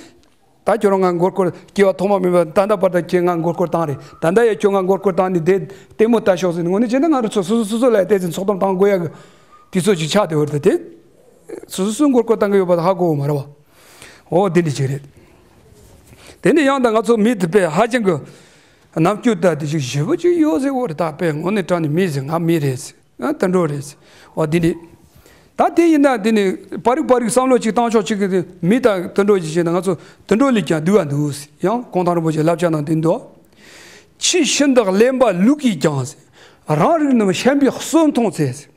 ད་ཁྱོད་རང་ང་མགོ་སྐོར་སྐྱེ་བ་ཐོག་མ་མེད་པ་ད་ལྟ་བར་དུ་ཁྱེད་ང་མགོ་སྐོར་བཏང་རེད། ད་ལྟ་ཡ་ཁྱོད་ང་མགོ་སྐོར་བཏང་ནས་བསྡད་ལྟད་མོ་ལྟ་ཤོག་ཟེར་ནས་དངོས་གནས་བྱས་ན་ང་རང་ཚོ་སོ་སོ་སོ་སོ་ལ་བལྟས་ཚེ་ཚོགས་གཏམ་བཏང་དགོས་ཡ་གི་དུས་ཚོད་ཅིག་ཆགས་བསྡད་ཡོད་རེད། ད་དེ་སོ་སོ་སོ་མགོ་སྐོར་བཏང་གི་ཡོད་པ་ད་ཧ་གོ་གི་མ་རེད་བ། འོ་དེ་འདྲ་ཅིག་རེད། དེ་ནས་ཡང་ད་ང་ཚོ་མི་དེ་དཔེ་ཧ་ཅང་གི་རྣམ་དཔྱོད་ད་དེ་ཅིག་ཞེ་པོ་ཅིག་ཡོད་ཟེར་བ་རེད། ད་དཔེ་དངོས་གནས་དྲང་གནས་མི་ཟེར་ང་མི་རེད་ཟེར། ཨ་དུད་འགྲོ་རེད་ཟེར་བ་འདི་འདྲ། ད་དེ་ཡིན་ན་འདི་ནི་པར་རིག་པར་རིག་བསམ་བློ་ཅིག་བཏང་ཆོག་ཅིག་གི་མི་དང་དུད་འགྲོ་ཅིག་བྱས་ན་ང་ཚོ་དུད་འགྲོ་ལས་ཀྱང་སྡུག་པ་འདུག་ཟེར། ཡང་གུང་ཐང་རིན་པོ་ཆེའི་བསླབ་བྱ་ནང་འདི་འདུག་ཕྱི་ཤིང་དང་གླེན་པ་ལུག་གིས་ཀྱང་ཟེར། རང་རིགས་རྣམས་ཤན་པའི་གསོན་མཐོང་ཚེ་ཟེར།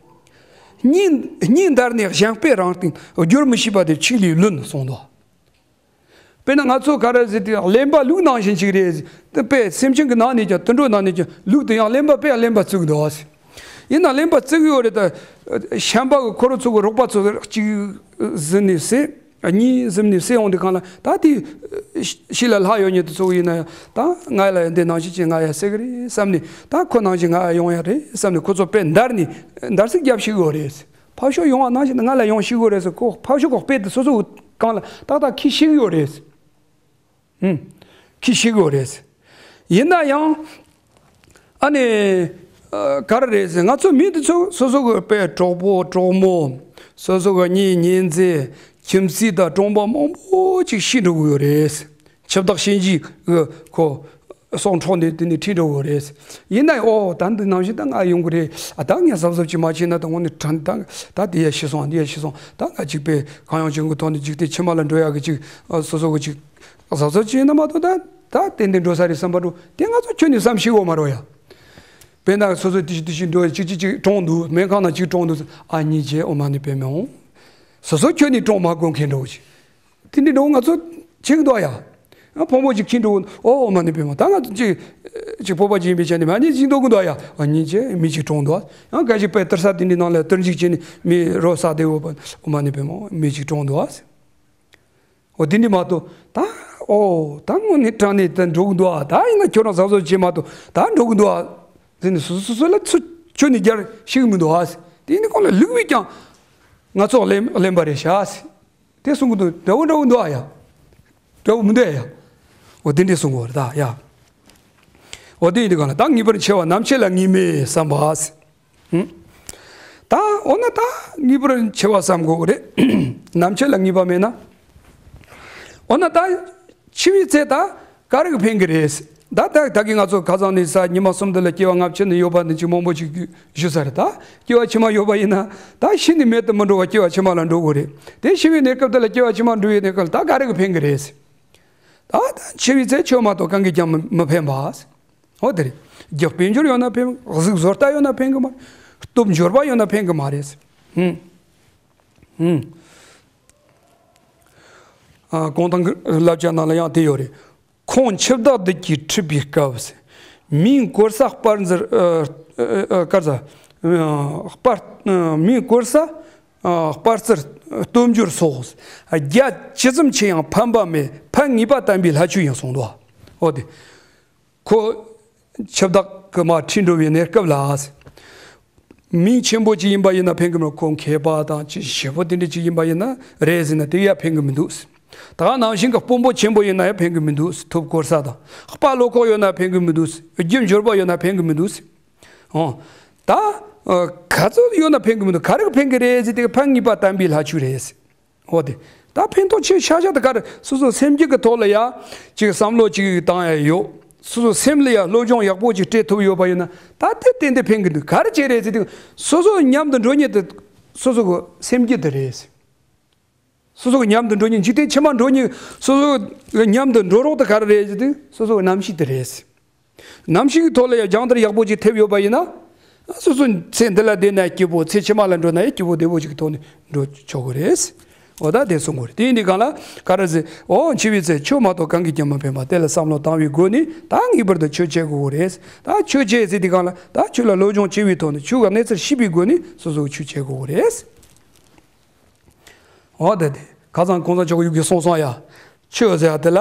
སྙིང་སྙིང་འདར་ནས་གཞན་དཔེ་རང་སྟེང་བསྒྱུར་མི་ཤེས་པ་དེ་ཆིག་ལས་བླུན་གསུངས་འདུག་དཔེར་ན་ང་ཚོ་ག་རེ་ཟེར་དུས་གླེན་པ་ལུག་ནང་བཞིན་ཅིག་རེད་ཟེར། དཔེ་སེམས་ཅན་གྱི་ནང་ནས་ཀྱང་དུད་འགྲོ་ནང་ནས་ཀྱང་ལུག་དེ་ཡང་གླེན་པ་དཔེ་ཡང་གླེན་པ་བརྩི་གི་འདུག་ཟེར། ཡིན་ན་གླེན་པ་བརྩི་གི་ཡོད་རེད། ད་ཤན་པ་གི་ཁོ་རང་ཚོ་གི་རོགས་པ་ཚོ་གཅིག་ཟིན་ནས་བསད། གཉིས་ཟིན་ནས་བསད་འོང་དུས་གང་ལ་ད་དེ་ཤི་ལ་ལྷག་ཡོད་མཁན་དེ་ཚོ་ཡིན་ན་ཡང་ད་ང་ལ་ཡང་འདི་ནང་བཞིན་ཅིག་ང་ཡང་བསད་གི་རེད་བསམ་ནས། ད་ཁོ་ནང་བཞིན་ང་ཡང་ཡོང་ཡ་རེད་བསམ་ནས་ཁོ་ཚོ་དཔེ་འདར་ནས་འདར་སིག་རྒྱབ་ཤི་གི་ཡོད་རེད། ཕར་ཕྱོགས་ཡོང་བ་ནང་བཞིན་ང་ལ་ཡོང་ཤེས་ཀྱི་ཡོད་རེད་ཟེར། ཁོ་ཕར་ཕྱོགས་ཁོ་དཔེ་དེ་སོ་སོ་གང་ལ་ཏག་ཏག་ཁྱི་ཤེས་ཀྱི་ཡོད་རེད། ཧུམ། ཁྱི་ཤེས་ཀྱི་ཡོད་རེད། ཡིན་ན་ཡང་ཨ་ནི་ ག་རེ་རེད་ཟེར། ང་ཚོ་མི་དེ་ཚོ་སོ་སོ་གི་དཔེ་གྲོགས་པོ་གྲོགས་མོ། སོ་སོ་གི་གཉེན་ཉེ་ཚན། ཁྱིམ་མཚེས་དང་གྲོང་པ་མང་པོ་ཅིག་ཤི་འགྲོ་གི་ཡོད་རེད། ཁྱབ་བདག་གཤིན་རྗེ་གི་ཁོ་སྲོག་འཕྲོག་ནས་དེ་ནས་ཁྲིད་འགྲོ་གི་རེད། ཡིན་ན་ཡང་ཨོ་ད་འདི་ནང་བཞིན་ད་ང་ཡོང་གི་རེད། ཨ་ད་ངས་གཟབ་གཟབ་ཅིག་མ་བྱས་ན་ད་དངོས་གནས་དྲང་ད་ད་དེ་ཡ་ཤི་སོང་། འདི་ཡ་ཤི་སོང་། ད་ང་ཅིག་དཔེ་གང་ཡོང་ཅིག་གི་ཐོག་ནས་འཇིག་རྟེན་ཕྱི་མ་ལ་འགྲོ་ཡག་གི་ཅིག་སོ་སོ་གི་ཅིག་གཟབ་གཟབ་བྱས་ན་མ་གཏོགས་ད་ད་ཏན་ཏན་འགྲོ་ས་རེད་བསམ་པ་འགྲོ་དེ་ང་ཚོ་ཁྱོན་ནས་བསམ་ཤེས་གོ་མ་རོ་ཡ། དཔེར་ན་སོ་སོ་དེ་བཞིན་དེ་བཞིན་འགྲོ་ཅིག་ཅིག་ཅིག་གྲོངས་འདུག་སྨན་ཁང་ནང་ཅིག་གྲོངས་འདུག་ཨ་ཉིན་རྗེས་ཨོ་མ་ནི་པད་མ་འོང་། སོ་སོ་ཁྱོད་ནི་གྲོངས་མ་དགོས་མཁན་འགྲོ་ཅིག་དེ་འདྲ་འགྲོ་ང་ཚོ་བྱེད་ཀྱི་འདུག་ཨ་ཡ། ཨ་ཕོ་མོ་ཅིག་ཁྱིམ་འགྲོ་ཨོ་ཨོ་མ་ནི་པད་མ་ད་ང་ཚོ་ཅིག་ཅིག་སྤོབས་པ་ཅན་ཡིན་པའི་ཆ་ནས་མ་ཉིན་ཅིག་འདུག་གི་འདུག་ཨ་ཡ། ཨ་ཉིན་རྗེས་མི་ཅིག་གྲོངས་འདུག་ཨ་ཡང་ག་ཅིག་དཔེ་གཏེར་ས་དེ་འདྲའི་ནང་ལ་གཏེར་འཇིགས་བྱས་ནས་མི་རོ་ས་དེ་ཨོ་ཨོ་མ་ནི་པད་མ་མི་ཅིག་གྲོངས་འདུག་ཨ། འོ་དེ་འདྲ་མ་གཏོགས་ད་ཨོ་ད་དངོས་གནས་དྲང་གནས་ད་འགྲོ་གི་འདུག་ཨ། ད་ཡིན་ན་ཁྱོད་རང་གཟབ་གཟབ་བྱེད་མ་གཏོགས་ད་འགྲོ་གི་འདུག་ཨ། ཟེར་ནས་སོ་སོ་སོ་སོ་ལ་ཚུར་ཁྱོད་ནས་རྒྱར་ཤེས་གི་མི་འདུག་ཨ། དེ་ནི་ཁོང་ལ་ལུག་བས་ཀྱང་ང་ཚོ་གླེན་གླེན་པ་རེད་ཤག་ཟེར། དེ་གསུང་གི་འདུག་འདྲ་བོ་འདྲ་བོ་འདུག་ཨ་ཡ། འདྲ་བོ་མི་འདུག་ཨ་ཡ། འོ་དེ་འདྲས་གསུང་གི་ཡོད་རེད་ད་ཡ། འོ་དེ་ཡིན་དུས་གང་ལ་ད་ངེས་པར་འཆི་བ་ནམ་འཆི་ལ་ངེས་མེད་བསམ་པ་ཟེར། ཧུམ། ད་འོ་ན་ད་ངེས་པར་འཆི་བ་བསམ་དགོས་ཀྱི་རེད། ནམ་འཆི་ལ་ངེས་པ་མེད་ན། འོ་ན་ད་འཆི་བའི་ཚེ་ད་ག་རེ་གི་ཕན་གི་རེད། ད་ད་ད་གི་ང་ཚོ་ཁ་སང་ནས་ས་ཉི་མ་གསུམ་དུ་ལ་སྐྱེ་བ་ལྔ་བཅུ་ནས་ཡོད་པ་ནས་ཅིག་མང་པོ་ཅིག་ཞུ་ས་རེད་ད། སྐྱེ་བ་ཕྱི་མ་ཡོད་པ་ཡིན་ན་ད་ཤི་ནས་མེད་དུ་མི་འགྲོ་བ་སྐྱེ་བ་ཕྱི་མ་ལ་འགྲོ་དགོས་རེད། དེ་ཤི་བའི་གནས་སྐབས་དུ་ལ་སྐྱེ་བ་ཕྱི་མ་འགྲོ་བའི་གནས་སྐབས་ལ་ད་ག་རེ་གི་ཕན་གི་རེད། ད་ད་འཆི་བའི་ཚེ་ཆོས་མ་གཏོགས་གང་གིས་ཀྱང་མི་མི་ཕན་པ། འོ་དེ་རེད། རྒྱུ་དཔལ་འབྱོར་ཡོད་ན་ཕན། གཟུགས་བཟོ་ལྟ་ཡོད་ན་ཕན་གི་མ་རེད། སྟོབས་འབྱོར་པ་ཡོད་ན་ཕན་གི་མ་རེད། ཧུམ། ཧུམ། ཨ་གུང་ཐང་གི་བསླབ་བྱ་ནང་ལ་ཡང་དེ་ཡོད་རེད། ཁོང་འཆི་བདག་བདུད་ཀྱིས་ཁྲིད་པའི་སྐབས། མིའི་མགོ་ས་སྤར་འཛིར་ཨ་ཨ་ཨ་སྐར་ས་ཨ་སྤར་ཨ་མིའི་མགོ་ས་ཨ་སྤར་རྩིར་སྟོབས་འབྱོར་སོགས། རྒྱ་ཇི་ཙམ་ཆེ་ཡང་ཕན་པ་མེད། ཕན་ངེས་པ་བསྟན་པའི་ལྷ་ཆོས་ཡིན་གསུངས་འདུག་འོ་དེ། ཁོ་འཆི་བདག་གི་མ་ཁྲིད་འགྲོ་བའི་གནས་སྐབས་ལ། མིང་ཆེན་པོ་ཅིག་ཡིན་པ་ཡིན་ན་ཕན་གི་མ་རེད། ཁོ་མཁས་པ་དང་ཅིག་ཞེ་པོ་དེ་འདྲ་ཅིག་ཡིན་པ་ཡིན་ན་རེད་ཟེར་ན་དེ་ཡང་ཕན་གི་མི་འདུག་ད་ག་ནང་བཞིན་གི་དཔོན་པོ་ཆེན་པོ་ཡིན་ན་ཡང་ཕན་གི་མི་འདུག་ཐོབ་གོ་ས་དང་དཔའ་བློ་ཁོག་ཡོད་ན་ཕན་གི་མི་འདུག་རྒྱུ་འབྱོར་པ་ཡོད་ན་ཕན་གི་མི་འདུག་འོ། ད་ག་ཚོད་ཡོད་ན་ཕན་གི་མི་འདུག་ག་རེ་གི་ཕན་གི་རེད་ཟེར་དེ་གི་ཕན་ངེས་པ་བསྟན་པའི་ལྷ་ཆོས་རེད། འོ་དེ། ད་ཕན་ཐོགས་ཆེ་ཤ་ཤ་དེ་ག་རེ། སོ་སོ་སེམས་རྒྱུད་ཀྱི་ཐོག་ལ་ཡ། ཅིག་བསམ་བློ་ཅིག་བཏང་ཡ་ཡོད། སོ་སོ་སེམས་ལ་ཡ་སློབ་སྦྱོང་ཡག་པོ་ཅིག་སྤྲད་ཐུབ་ཡོད་པ་ཡིན་ན། ད་དེ་ཏན་ཏན་ཕན་གི་འདུག་ག་རེ་བྱས་རེད་ཟེར་དུས། སོ་སོ་མཉམ་དུ་འགྲོ་མཁན་དེ། སོ་སོ་གི་སེམས་རྒྱུད་དེ་རེད། སོ་སོ་གི་མཉམ་དུ་འགྲོ་མཁན་འཇིག་རྟེན་ཕྱི་མ་འགྲོ་མཁན་སོ་སོ་གི་མཉམ་དུ་འགྲོ་རོགས་དེ་ག་རེ་རེད་ཟེར་དུས་སོ་སོ་གི་རྣམ་ཤེས་དེ་རེད། ནམ་ཞིག་གི་ཐོག་ལ་ཡང་སྦྱང་བརྡར་ཡག་པོ་ཅིག་ཐེབས་ཡོད་པ་ཡིན་ན། སོ་སོ་ཚེ་འདི་ལ་བསྡད་ན་སྐྱིད་པོ། ཚེ་ཕྱི་མ་ལ་འགྲོ་ན་ཡང་སྐྱིད་པོ་བདེ་པོ་ཅིག་གི་ཐོག་ནས་འགྲོ་ཆོག་གི་རེད། འོ་ད་དེ་གསུང་གི་རེད། དེ་ཡིན་དུས་གང་ལ་ག་རེ་ཟེར། འོ་འཆི་བའི་ཚེ་ཆོས་མ་གཏོགས་གང་གིས་ཀྱང་མི་ཕན་པ་དེ་ལ་བསམ་བློ་བཏང་བའི་སྒོ་ནས་ད་ངེས་པར་དུ་ཆོས་བྱེད་དགོས་ཀྱི་རེད། ད་ཆོས་བྱེད་ཟེར་དུས་གང་ལ་ད་ཆོས་ལ་སློབ་སྦྱོང་བྱེད་པའི་ཐོག་ནས་ཆོས་ཀྱི་གནས་ཚུལ་ཤེས་པའི་སྒོ་ནས་སོ་སོ་ཆོས་བྱེད་དགོས་ཀྱི་རེད། འོ་དེ་དེ་ཁ་སང་གོང་ས་མཆོག་ཡུག་གིས་གསུངས་སོང་ཡ། ཆོས་ཟེར་ཡ་དེ་ལ་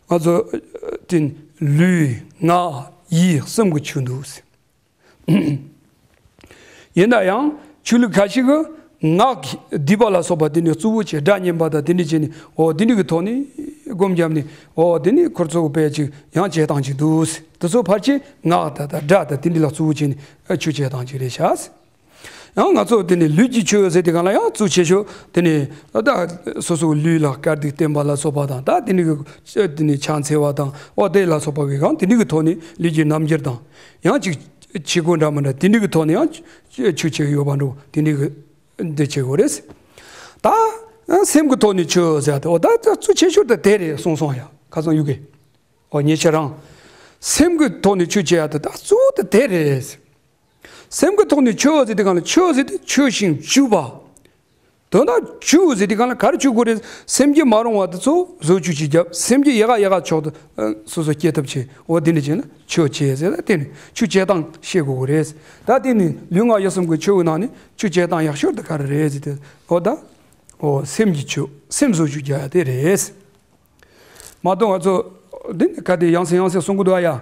ང་ཚོ་དེ་ལུས་ངག་ཡིད་གསུམ་གྱི་ཆོས་འདུག་ཡིན་ན་ཡང་ཆོས་ལུགས་ཁ་ཤས་ཀྱིས་ངག་གི་སྡིག་པ་ལ་སོགས་པ་དེ་ནི་གཙོ་བོ་བྱས། སྒྲ་སྙན་པ་དང་དེ་འདྲ་བྱས་ནས་འོ་དེ་འདྲ་གི་ཐོག་ནས་སྒོམ་བརྒྱབ་ནས་འོ་དེ་ནི་ཁོ་ཚོ་དཔེ་ཅིག་ཡང་བྱེད་སྟངས་ཅིག་འདུག་དེ་ཚོ་ཕལ་ཆེར་ངག་དང་དང་སྒྲ་དང་དེ་འདྲ་ལ་གཙོ་བོ་བྱས་ནས་ཆོས་བྱེད་སྟངས་ཅིག་རེད་ཤག་ཡང་ང་ཚོ་དེ་ནི་ལུས་ཀྱི་ཆོས་ཟེར་དུས་གང་ལ་ཡང་གཙོ་ཆེ་ཤོས་དེ་ནི་ད་སོ་སོའི་ལུས་ལ་དཀའ་སྡུག་བསྟན་པ་ལ་སོགས་པ་དང་། ད་དེ་ནི་གི་དེ་ནི་ཕྱག་འཚལ་བ་དང་འོ་དེ་ལ་སོགས་པ་གི་གང་དེ་ནི་གི་ཐོག་ནས་ལུས་ཀྱི་རྣམ་འགྱུར་དང་། ཡང་ཅིག་བྱེད་སྒོ་འདྲ་མི་འདྲ་དེ་ནི་གི་ཐོག་ནས་ཡང་ཆོས་བྱེད་ཀྱི་ཡོད་པ་འགྲོ། དེ་ནི་གི་འདི་བྱེད་དགོས་རེད། ད་སེམས་ཀྱི་ཐོག་ནས་ཆོས་ཟེར་ཏེ་འོ་ད་གཙོ་ཆེ་ཤོས་དེ་དེ་རེད་གསུངས་སོང་ཡ། ཁ་སང་ཡུག་གི་འོ་ཉེ་ཆར་རང་། སེམས་ཀྱི་ཐོག་ནས་ཆོས་བྱེད་ཡ་དེ་ད་གཙོ་བོ་དེ་དེ་རེད། སེམས་ཀྱི་ཐོག་ནས་ཆོས་ཟེར་དུས་གང་ལ་ཆོས་ཟེར་དུས་ཆོས་བཞིན་བཅུ་པ། དོན་དག་བཅུ་ཟེར་དུས་གང་ལ་ག་རེ་བཅུ་དགོས་རེད། སེམས་རྒྱུད་མ་རུང་བ་དེ་ཚོ་བཟོ་བཅོས་ཅིག་བརྒྱབ། སེམས་རྒྱུད་ཡག་ག་ཡག་ག་ཆོག་ཏུ་སོ་སོ་སྐྱེ་ཐབས་བྱེད། འོ་དེ་འདྲ་བྱས་ན་ཆོས་བྱེད་ཟེར་ན་དེ་ནི་ཆོས་བྱེད་སྟངས་ཤེས་དགོས་ཀྱི་རེད། ད་དེ་ནི་ལུས་ངག་ཡིད་གསུམ་གྱི་ཆོས་ཀྱི་ནང་ནས་ཆོས་བྱེད་སྟངས་ཡག་ཤོས་དེ་ག་རེ་རེད་ཟེར་ཏེ་འོ་ད། འོ་སེམས་ཀྱི་ཆོས་སེམས་བཟོ་བཅོས་རྒྱག་ཡ་དེ་རེད། མ་གཏོགས་ང་ཚོ་འདི་ནི་ག་དེ་ཡང་སེ་ཡང་སེ་གསུང་གི་འདུག་ཨ་ཡ།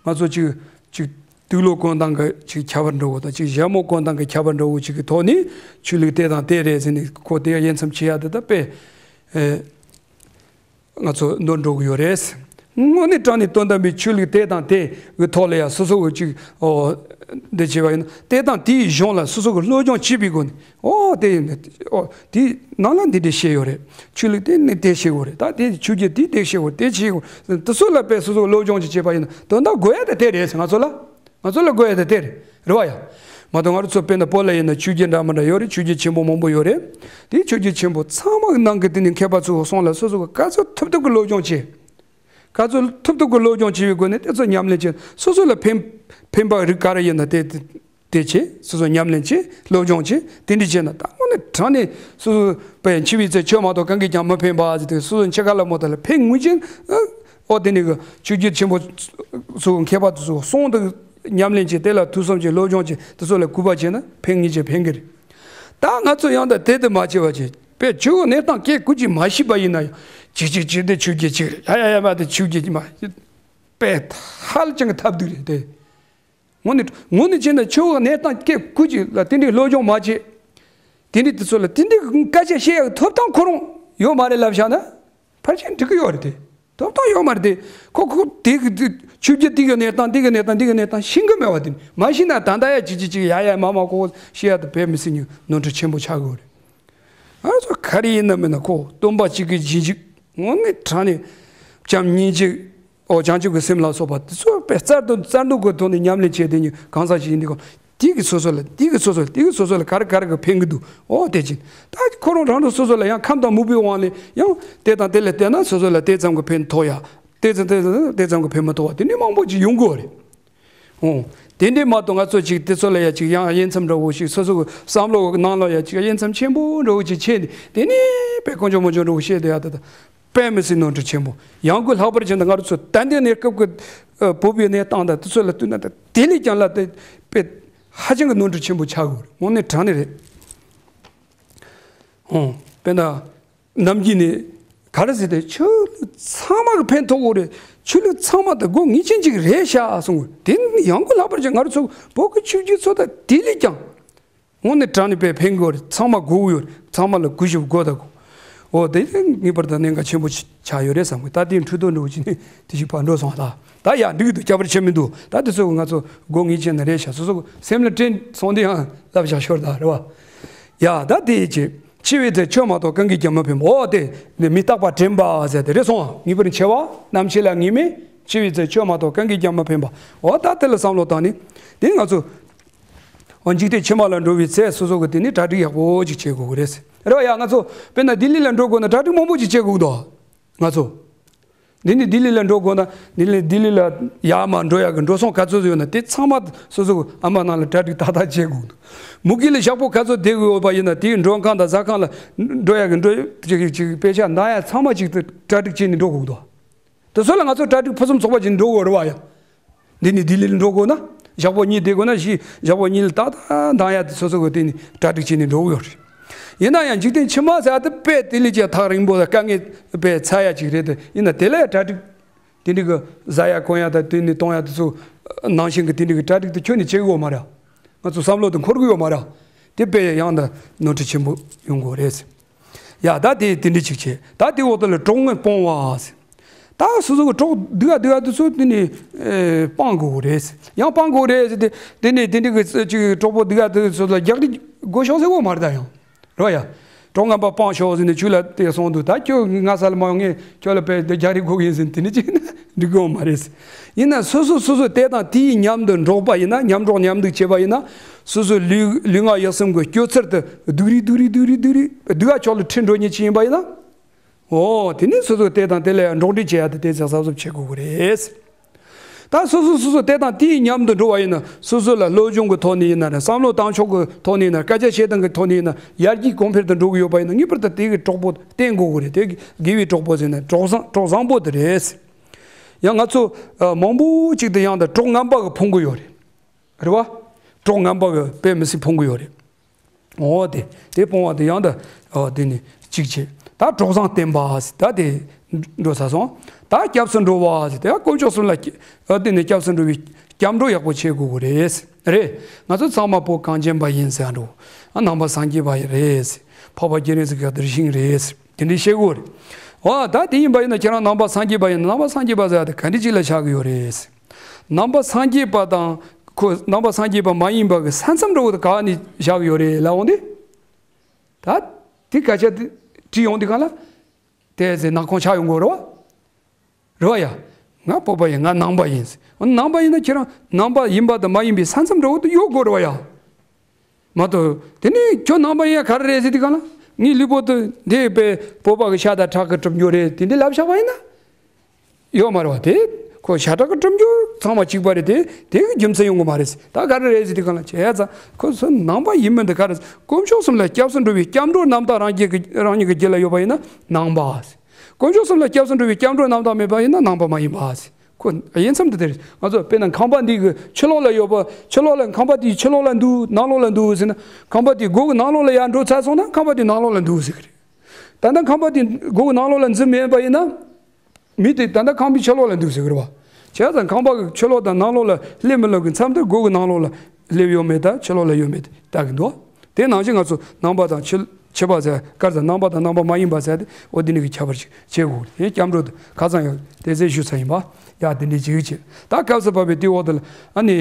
ང་ཚོ་ཅིག་ཅིག་དུག་ལོག་གོན་སྟངས་ཀྱི་ཅིག་ཁྱད་པར་འདྲ་བོ་དང་། ཅིག་ཞྭ་མོ་གོན་སྟངས་ཀྱི་ཁྱད་པར་འདྲ་བོ་ཅིག་གི་ཐོག་ནས་ཆོས་ལུགས་དེ་དང་དེ་རེད་ཟེར་ནས་ཁོ་དེ་དབྱེ་མཚམས་ཕྱེ་ཡ་དེ་ད་དཔེ་ཨེ་ང་ཚོ་འདོར་འགྲོ་གི་ཡོད་རེད། དངོས་གནས་དྲང་གནས་དོན་དམ་པའི་ཆོས་ལུགས་དེ་དང་དེ་གི་ཐོག་ལ་ཡང་སོ་སོ་གི་ཅིག་ཨོ་འདི་བྱས་པ་ཡིན་ན། དེ་དང་དེའི་གཞུང་ལ་སོ་སོ་གི་སློབ་སྦྱོང་བྱས་པའི་སྒོ་ནས། ཨོ་དེ་ཡིན་ན། ཨོ་དེའི་ནང་ལ་འདི་འདྲ་བཤད་ཡོད་རེད། ཆོས་ལུགས་དེ་ནི་དེ་བྱེད་དགོས་རེད། ད་དེ་ཆོས་བརྒྱུད་དེ་དེ་བྱེད་དགོས། དེ་བྱེད་དགོས། དེ་ཚོ་ལ་དཔེ་སོ་སོ་གི་སློབ་སྦྱོང་ཅིག་བྱས་པ་ཡིན་ན། དོན་དག་དགོས་ཡ་དེ་དེ་རེད་ཟེར། ང་ཚོ་ལ། ང་ཚོ་ལ་དགོས་ཡ་དེ་དེ་རེད། རེད་བ་ཡ། མ་གཏོགས་ང་རང་ཚོ་དཔེར་ན་བོད་ལ་ཡིན་ན་ཆོས་བརྒྱུད་འདྲ་མི་འདྲ་ཡོད་རེད། ཆོས་བརྒྱུད་ཆེན་པོ་མང་པོ་ཡོད་རེད། དེའི་ཆོས་བརྒྱུད་ཆེན་པོ་ཚང་མ་གི་ནང་གི་དེ་ནི་མཁས་པ་ཚོའི་གསུང་ལ་སོ་སོ་གི་ག་ཚོད་ཐུབ་ཐུབ་གི་སློབ་སྦྱོང་བྱས། ག་ཚོད་ཐུབ་ཐུབ་གི་སློབ་སྦྱོང་བྱས་པའི་སྒོ་ནས་དེ་ཚོ་ཉམས་ལེན་བྱས། སོ་སོ་ལ་ཕན་ཕན་པ་རིགས་ག་རེ་ཡིན་ན་དེ་དེ་དེ་བྱས། སོ་སོ་ཉམས་ལེན་བྱས། སློབ་སྦྱོང་བྱས། དེ་འདྲ་བྱས་ན་ད་དངོས་གནས་དྲང་གནས་སོ་སོ་པའི་འཆི་བའི་ཚེ་ཆོས་མ་གཏོགས་གང་གིས་ཀྱང་མི་ཕན་པ་ཟེར་དེ། སོ་སོ་འཆི་ཁ་ལ་མོ་དེ་ལ་ཕན་ངེས་ཅན། ཨོ་དེ་ནི་གི་ཆོས་བརྒྱུད་ཆེན་པོ་ཚོ་མཁས་པ་ཚོ་གསུང་དེ་ཉམས་ལེན་བྱས། དེ་ལ་ཐོས་བསམ་བྱས། སློབ་སྦྱོང་བྱས། དེ་ཚོ་ལ་གུས་པ་བྱས་ན་ཕན་ངེས་ཅན་ཕན་གི་རེད། ད་ང་ཚོ་ཡང་ད་དེ་དེ་མ་བྱས་པ་བྱས། དཔེ་ཆོས་གནས་སྟངས་སྐད་ཀུན་གྱིས་མ་ཤེས་པ་ཡིན་ན་ཡང་། ཅིག་ཅིག་ཅིག་དེ་ཆོས་བརྒྱུད་ཅིག་རེད། ཡ་ཡ་ཡ་མ་དེ་ཆོས་བརྒྱུད་ཅིག་མ་ཡིན། དཔེ་ཧ་ལས་ཅང་གི་ཐབས་སྡུག་རེད་དེ། དངོས་གནས་དངོས་གནས་བྱས་ན་ཆོས་གནས་སྟངས་སྐད་ཀུན་གྱིས་ལ་དེ་འདྲའི་སློབ་སྦྱོང་མ་བྱས། དེ་འདྲའི་དེ་ཚོ་ལ་དེ་འདྲའི་སྐད་ཆ་བཤད་ཡག་ཐོབ་ཐང་ཁོ་རང་ཡོད་མ་རེད་ལབ་བཞག་ན། ཕལ་ཆེར་འགྲིག་གི་ཡོད་རེད་དེ། ཐོབ་ཐང་ཡོད་མ་རེད་དེ། ཁོ་ཁོ་དེ་གི་དེ་ཆོས་བརྒྱུད་དེ་གི་གནས་སྟངས། དེ་གི་གནས་སྟངས། དེ་གི་གནས་སྟངས་ཤེས་གི་མེད་པ་དེ། མ་ཤེས་ན་ད་ལྟ་ཡ་ཅིག་ཅིག་ཅིག་ཡ་ཡ་མ་མ་ཁོ་བཤད་ཡ་དེ་དཔེ་མི་སྲིད་ནི་ནོར་འཁྲུལ་ཆེན་པོ་ཆགས་གི་ཡོད་རེད། ང་ཚོ་ག་རེ་ཡིན་ན་མིན་ན་ཁོ་སྟོན་པ་གཅིག་གི་རྗེས་འཇུག་དངོས་གནས་དྲང་གནས་བྱམས་སྙིང་རྗེ། ཨོ་བྱང་ཆུབ་ཀྱི་སེམས་ལ་སོགས་པ་དེ་ཚོ་དཔེ་རྩལ་དང་རྩལ་འདོན་གྱི་ཐོག་ནས་ཉམས་ལེན་བྱས། དེ་ཉིད་གང་ཟག་ཞིག་ཡིན་དུས་ཀྱང་དེ་གི་སོ་སོ་ལ། དེ་གི་སོ་སོ་ལ། དེ་གི་སོ་སོ་ལ་ག་རེ་ག་རེ་གི་ཕན་གི་འདུག་ཨོ་དེ་ཅིག་ད་ཁོ་རང་རང་རང་སོ་སོ་ལ་ཡང་ཁམས་དང་སྨུག་པོའི་དབང་ལས་ཡང་དེ་དང་དེ་ལ་བལྟས་ན་སོ་སོ་ལ་དེ་ཙམ་གྱི་ཕན་ཐོགས་ཡ། དེ་ཙམ་དེ་ཙམ་དེ་ཙམ་གྱི་ཕན་མི་ཐོགས་པ་དེ་ནི་མང་པོ་ཅིག་ཡོང་གི་ཡོད་རེད། ཨོ། དེ་འདྲས་མ་གཏོགས་ང་ཚོ་ཅིག་དེ་ཚོ་ལ་ཡ་ཅིག་ཡང་དབྱེ་མཚམས་འདྲ་བོ་ཞིག་སོ་སོ་གི་བསམ་བློ་གི་ནང་ལ་ཡ་ཅིག་དབྱེ་མཚམས་ཆེན་པོ་འདྲ་བོ་ཅིག་ཕྱེ་ནས། དེ་ནས་དཔེ་དཀོན་མཆོག་མི་འབྱུང་འདྲ་བོ་བཤད་བསྡད་ཡ་དེ་དང་། དཔེ་མི་སྲིད་ནོར་འཁྲུལ་ཆེན་པོ། ཡང་སྒོས་ལྷག་པར་བྱས་ན་ང་རང་ཚོ་ད་ལྟའི་གནས་སྐབས་ཀྱི་ཨ་བོད་པའི་གནས་སྟངས་དང་དེ་ཚོ་ལ་བསྟུན་ན། ད་དེ་ལས་ཀྱང་ལ་དེ་དཔེ་ཧ་ཅང་གི་ནོར་འཁྲུལ་ཆེན་པོ་ཆགས་ཡོད་རེད། དངོས་གནས་དྲང་གནས་རེད། ཨོ། དཔེར་ན། ནམ་རྒྱུན་ནས་ག་རེ་ཟེར་ཏེ། ཆོས་ལུགས་ཚང་མ་གི་ཕན་ཐོགས་ཡོད་རེད། ཆོས་ལུགས་ཚང་མ་དེ་དགོས་ངེས་ཅན་ཅིག་རེད་ཤག་གསུངས། དེ་ནི་ཡང་སྒོས་ལྷག་པར་བྱས་ང་རང་ཚོ་བོད་ཀྱི་ཆོས་བརྒྱུད་ཚོ་ད་དེ་ལས་ཀྱང་དངོས་གནས་དྲང་གནས་དཔེ་ཕན་གྱི་ཡོད་རེད། ཚང་མ་དགོས་ཀྱི་ཡོད་རེད། ཚང་མ་ལ་གུས་ཞབས་དགོས་ད་དགོས། འོ་དེ་ངེས་པར་དུ་གནད་འགག་ཆེན་པོ་ཆགས་ཡོད་རེད་བསམ་གི། ད་དེ་འཕྲོས་དོན་འདྲ་བོ་ཅིག་ནི་དེ་ཞིག་ཕར་འགྲོ་སོང་། ད་ད་ཡ་འགྲིག་གི་འདུག་སྐྱབས་པར་ཆེ་མི་འདུག་ད་དེ་ཚོ་ང་ཚོ་དགོས་ངེས་ཅན་ནི་རེད་ཤག་སོ་སོ་སེམས་ལ་དྲན་སོང་དེ་ཡང་ལབ་བཞག་ཤོར་ད་རེད་བ། ཡ་ད་དེ་ཡི་ཆེད། འཆི་བའི་ཚེ་ཆོས་མ་གཏོགས་གང་གིས་ཀྱང་མི་ཕན་པ། འོ་དེ་ནི་མི་རྟག་པ་དྲན་པ་ཟེར་དེ་རེད་སོང་། ངེས་པར་འཆི་བ་ནམ་འཆི་ལ་ངེས་མེད། འཆི་བའི་ཚེ་ཆོས་མ་གཏོགས་གང་གིས་ཀྱང་མི་ཕན་པ། འོ་ད་དེ་ལ་བསམ་བློ་བཏང་ནས་དེ་ང་ཚོ་འོ་འཇིག་རྟེན་ཕྱི་མ་ལ་འགྲོ་བའི་ཚེ་སོ་སོ་གི་དེ་ནི་གྲ་སྒྲིག་ཡག་པོ་ཅིག་བྱེད་དགོས་ཀྱི་རེད། རེད་བ་ཡ། ང་ཚོ་དཔེར་ན་ལྡི་ལི་ལ་འགྲོ་དགོས་ན་གྲ་སྒྲིག་མང་པོ་ཅིག་བྱེད་དགོས་འདུག་ང་ཚོ། འདི་ནི་ལྡི་ལི་ལ་འགྲོ་དགོས་ན། ལྡི་ལི་ལྡི་ལི་ལ་ཡར་མར་འགྲོ་ཡག་གི་འགྲོ་སོང་ག་ཚོད་ཡོད་ན་དེ་ཚང་མ་སོ་སོ་ཨ་མ་ནང་ལ་གྲ་སྒྲིག་ཏག་ཏག་བྱེད་དགོས་འདུག་མུ་གེ་ལ་ཞག་པོ་ག་ཚོད་བསྡད་དགོས་ཡོད་པ་ཡིན་ན། དེའི་མགྲོན་ཁང་དང་ཟ་ཁང་ལ་འགྲོ་ཡག་གི་འགྲོ་ཅིག་ཅིག་དཔེ་ཆ་འདང་ཡག་ཚང་མ་ཅིག་ཏུ་གྲ་སྒྲིག་བྱས་ནས་འགྲོ་དགོས་འདུག་དེ་ཚོ་ལ་ང་ཚོ་གྲ་སྒྲིག་ཕུན་སུམ་ཚོགས་པ་ཅིག་འགྲོ་དགོས་རེད་བ་ཡ། འདི་ནི་ལྡི་ལི་ལ་འགྲོ་དགོས་ན་ཞག་པོ་གཉིས་བསྡད་དགོས་ན། ཞི་ཞག་པོ་གཉིས་ལ་ཏག་ཏག་འདང་ཡག་དེ་སོ་སོ་གི་དེ་ནི་གྲ་སྒྲིག་བྱས་ནས་འགྲོ་གི་ཡོད་རེད། ཡིན་ན་ཡང་འཇིག་རྟེན་ཕྱི་མ་ཟེར་ཡག་དེ་དཔེ་དེ་ལས་ཀྱང་ཐག་རིང་པོ་དང་དཀའ་ངལ་དཔེ་ཚ་ཡག་ཅིག་རེད་དེ། ཡིན་ན་དེ་ལ་ཡང་གྲ་སྒྲིག་དེ་འདྲ་གི་ཟ་ཡག་གོན་ཡག་དང་དེ་ནི་གཏོང་ཡག་དེ་ཚོ་ནང་བཞིན་གི་དེ་འདྲ་གི་གྲ་སྒྲིག་དེ་ཁྱོན་ནས་བྱེད་གི་ཡོད་མ་རེད། ང་ཚོ་བསམ་བློ་དེ་འཁོར་གི་ཡོད་མ་རེད། དེ་དཔེ་ཡང་ད་ནོར་འཁྲུལ་ཆེན་པོ་ཡོང་གི་རེད། ཡ་ད་དེ་དེ་འདྲ་ཅིག་བྱས། ད་དེ་འོག་ཏུ་ལ་གྲོགས་ངན་སྤོང་བ་ཟེར། ད་སོ་སོ་གི་གྲོགས་སྡུག་ག་སྡུག་ག་དེ་ཚོ་དེ་ནི་ཨེ་སྤང་དགོས་རེད། ཡང་སྤང་དགོས་རེད་ཟེར་ཏེ། དེ་ནི་དེ་འདྲ་གི་ཅིག་གྲོགས་པོ་སྡུག་ག་དེ་ཚོ་ལ་རྒྱག་རེས་དགོས་ཤོག་ཟེར་གོ་མ་རེད་ད་ཡང་། རེད་བ་ཡ། གྲོགས་ངན་པ་སྤང་ཤོག་ཟེར་ནས་ཁྱོད་ལ་དེ་གསུངས་འདུག་ད་ཁྱོད་ང་ས་ལ་མ་ཡོང་ངས་ཁྱོད་ལ་དཔེ་དེ་རྒྱག་རེས་དགོས་ཀྱི་ཡིན་ཟེར་ནས་དེ་འདྲ་ཅིག་ན་འགྲིག་གི་ཡོད་མ་རེད། ཡིན་ན་སོ་སོ་སོ་སོ་དེ་དང་དེའི་མཉམ་དུ་འགྲོགས་པ་ཡིན་ན། མཉམ་འགྲོགས་མཉམ་འདུག་བྱས་པ་ཡིན་ན། སོ་སོའི་ལུས་ལུས་ངག་ཡིད་གསུམ་གྱི་སྤྱོད་ཚུལ་དེ་སྡུག་རུས་སྡུག་རུས་སྡུག་རུས་སྡུག་རུས་སྡུག་ག་ཕྱོགས་ལ་ཁྲིད་འགྲོ་མཁན་ཅིག་ཡིན་པ་ཡིན་ན། འོ་དེ་ནས་སོ་སོ་དེ་དང་དེ་ལ་ཡང་འགྲོགས་འདྲིས་བྱེད་ཡ་དེ་དེ་ཚོ་གཟབ་གཟབ་བྱེད་དགོས་ཀྱི་རེད། ད་སོ་སོ་སོ་སོ་དེ་དང་དེའི་མཉམ་དུ་འགྲོ་བ་ཡིན་ན། སོ་སོ་ལ་སློབ་སྦྱོང་གི་ཐོག་ནས་ཡིན་ན་རེད། བསམ་བློ་བཏང་ཕྱོགས་ཀྱི་ཐོག་ནས་ཡིན་ན། སྐད་ཆ་བཤད་སྟངས་ཀྱི་ཐོག་ནས་ཡིན་ན། ཡར་རྒྱས་གོང་འཕེལ་དུ་འགྲོ་གི་ཡོད་པ་ཡིན་ན། ངེས་པར་དུ་དེ་གི་གྲོགས་པོ་བསྟེན་དགོས་ཀྱི་རེད། དེ་གི་དགེ་བའི་གྲོགས་པོ་ཟེར་ན་གྲོགས་བཟང་གྲོགས་བཟང་པོ་དེ་རེད། ཡང་ང་ཚོ་ཨ་མང་པོ་ཅིག་དེ་ཡང་ད་གྲོགས་ངན་པ་གི་ཕུང་གི་ཡོད་རེད། རེད་བ། གྲོགས་ངན་པ་གི་དཔེ་མི་སྲིད་ཕུང་གི་ཡོད་རེད། འོ་དེ་དེ་སྤོང་བ་དེ་ཡང་ད་འོ་དེ་ནི་གཅིག་བྱས། ད་གྲོགས་བཟང་བསྟེན་པ་ཟེར། ད་དེ་འགྲོ་ཚར་སོང་། ད་སྐྱབས་སུ་འགྲོ་བ་ཟེར། དེ་དཀོན་མཆོག་གསུམ་ལ་སྐྱ- འོ་དེ་ནི་སྐྱབས་སུ་འགྲོ་བའི་སྐྱབས་འགྲོ་ཡག་པོ་བྱེད་དགོས་ཀྱི་རེད། རེད། ང་ཚོ་ཚང་མ་བོད་གངས་ཅན་པ་ཡིན་ཟེར་འགྲོ། ཨ་ནང་པ་སངས་རྒྱས་པ་རེད། འཕགས་པ་སྤྱན་རས་གཟིགས་ཀྱི་གདུལ་ཞིང་རེད། དེ་འདྲའི་བཤད་དགོས་རེད། འོ་ད་དེ་ཡིན་པ་ཡིན་ན་ཁྱེད་རང་ནང་པ་སངས་རྒྱས་པ་ཡིན་ན། ནང་པ་སངས་རྒྱས་པ་ཟེར་ཡ་དེ་ག་འདྲ་ཅིག་ལ་བཞག་གི་ཡོད་རེད། ནང་པ་སངས་རྒྱས་པ་དང་ཁོ་ནང་པ་སངས་རྒྱས་པ་མ་ཡིན་པ་གི་ས་མཚམས་འདྲ་བོ་དེ་ག་ནས་བཞག་གི་ཡོད་རེད་ལབ་འོང་དུས། ད་དེ་སྐད་ཆ་དེ་དྲིས་ཡོང་དུས་གང་ལ། དེ་ཚེ་ནག་ཁུང་ཆགས་ཡོང་གི་རེད་བ། རེད་བ་ཡ། ང་བོད་པ་ཡིན། ང་ནང་པ་ཡིན། ནང་པ་ཡིན་ན་ཁྱེད་རང་ནང་པ་ཡིན་པ་དང་མ་ཡིན་པའི་ས་མཚམས་འདྲ་བོ་དེ་ཡོད་དགོས་རེད་བ་ཡ། མ་གཏོགས་དེ་ནས་ཁྱོད་ནང་པ་ཡིན་ཡ་ག་རེ་རེད་ཟེར་དུས་གང་ལ། ངའི་ལུས་པོ་དེ་འདི་དཔེ་བོད་པ་གི་ཤ་དང་ཁྲག་གིས་གྲུབ་རྒྱུ་རེད་དེ་འདྲ་ལབ་བཞག་པ་ཡིན་ན། ཡོད་མ་རེད་བ། དེ་ཁོ་ཤ་ཁྲག་གིས་གྲུབ་རྒྱུ་ཚང་མ་གཅིག་པ་རེད་དེ། དེ་གི་རྒྱུ་མཚན་ཡོང་གི་མ་རེད། ད་ག་རེ་རེད་ཟེར་དུས་གང་ལ། བྱས་ཙང་ཁོ་ཚོ་ནང་པ་ཡིན་མིན་དེ་ག་རེ། དཀོན་མཆོག་གསུམ་ལ་སྐྱབས་སུ་འགྲོ་བའི་སྐྱབས་འགྲོ་རྣམ་དག་རང་རྒྱུད་ཀྱི་རང་ཉིད་ཀྱི་རྒྱུད་ལ་ཡོད་པ་ཡིན་ན་ནང་པ། དཀོན་མཆོག་གསུམ་ལ་སྐྱབས་སུ་འགྲོ་བའི་སྐྱབས་འགྲོ་རྣམ་དག་མེད་པ་ཡིན་ན་ནང་པ་མ་ཡིན་པ། ཁོ་དབྱེ་མཚམས་དེ་དེ་རེད། ང་ཚོ་དཔེར་ན་ཁང་པ་འདི་གི་ཕྱི་ལོགས་ལ་ཡོད་པ། ཕྱི་ལོགས་ལ། ཁང་པ་དེའི་ཕྱི་ལོགས་ལ་འདུག་ནང་ལོགས་ལ་འདུག་ཟེར་ན། ཁང་པ་དེའི་སྒོ་གི་ནང་ལོགས་ལ་ཡར་འགྲོ་ཚར་སོང་ན་ཁང་པ་དེའི་ནང་ལོགས་ལ་འདུག་ཟེར་གི་རེད། ད་ལྟ་ཁང་པ་དེའི་སྒོ་གི་ནང་ལོགས་ལ་འཛུལ་མེད་པ་ཡིན་ན། མི་དེ་ད་ལྟ་ཁང་པའི་ཕྱི་ལོགས་ལ་འདུག་ཟེར་གི་རེད་བ། བྱས་ཙང་ཁང་པ་གི་ཕྱི་ལོགས་དང་ནང་ལོགས་ལ་སླེབས་མི་སླེབས་གི་མཚམས་དེར་སྒོ་གི་ནང་ལོགས་ལ་སླེབས་ཡོད་མེད་དང་ཕྱི་ལོགས་ལ་ཡོད་མེད་དེ་ལྟ་གི་འདུག་དེ་ནང་བཞིན་ང་ཚོ་ནང་པ་དང་ཕྱི་ཕྱི་པ་ཟེར་ག་རེ་ཟེར། ནང་པ་དང་ནང་པ་མ་ཡིན་པ་ཟེར་ཏེ། འོ་དེ་འདྲ་གི་ཁྱད་པར་ཅིག་བྱེད་དགོས་རེད། སྐྱབས་འགྲོ་དེ་ཁ་སང་ཡང་དེ་ཚོ་ཞུས་ཚར་ཡིན་པ། ཡ་དེ་འདྲ་ཅིག་བྱེད། ད་སྐབས་སུ་བབས་པའི་དེའི་འོག་ཏུ་ལ་ཨ་ནི།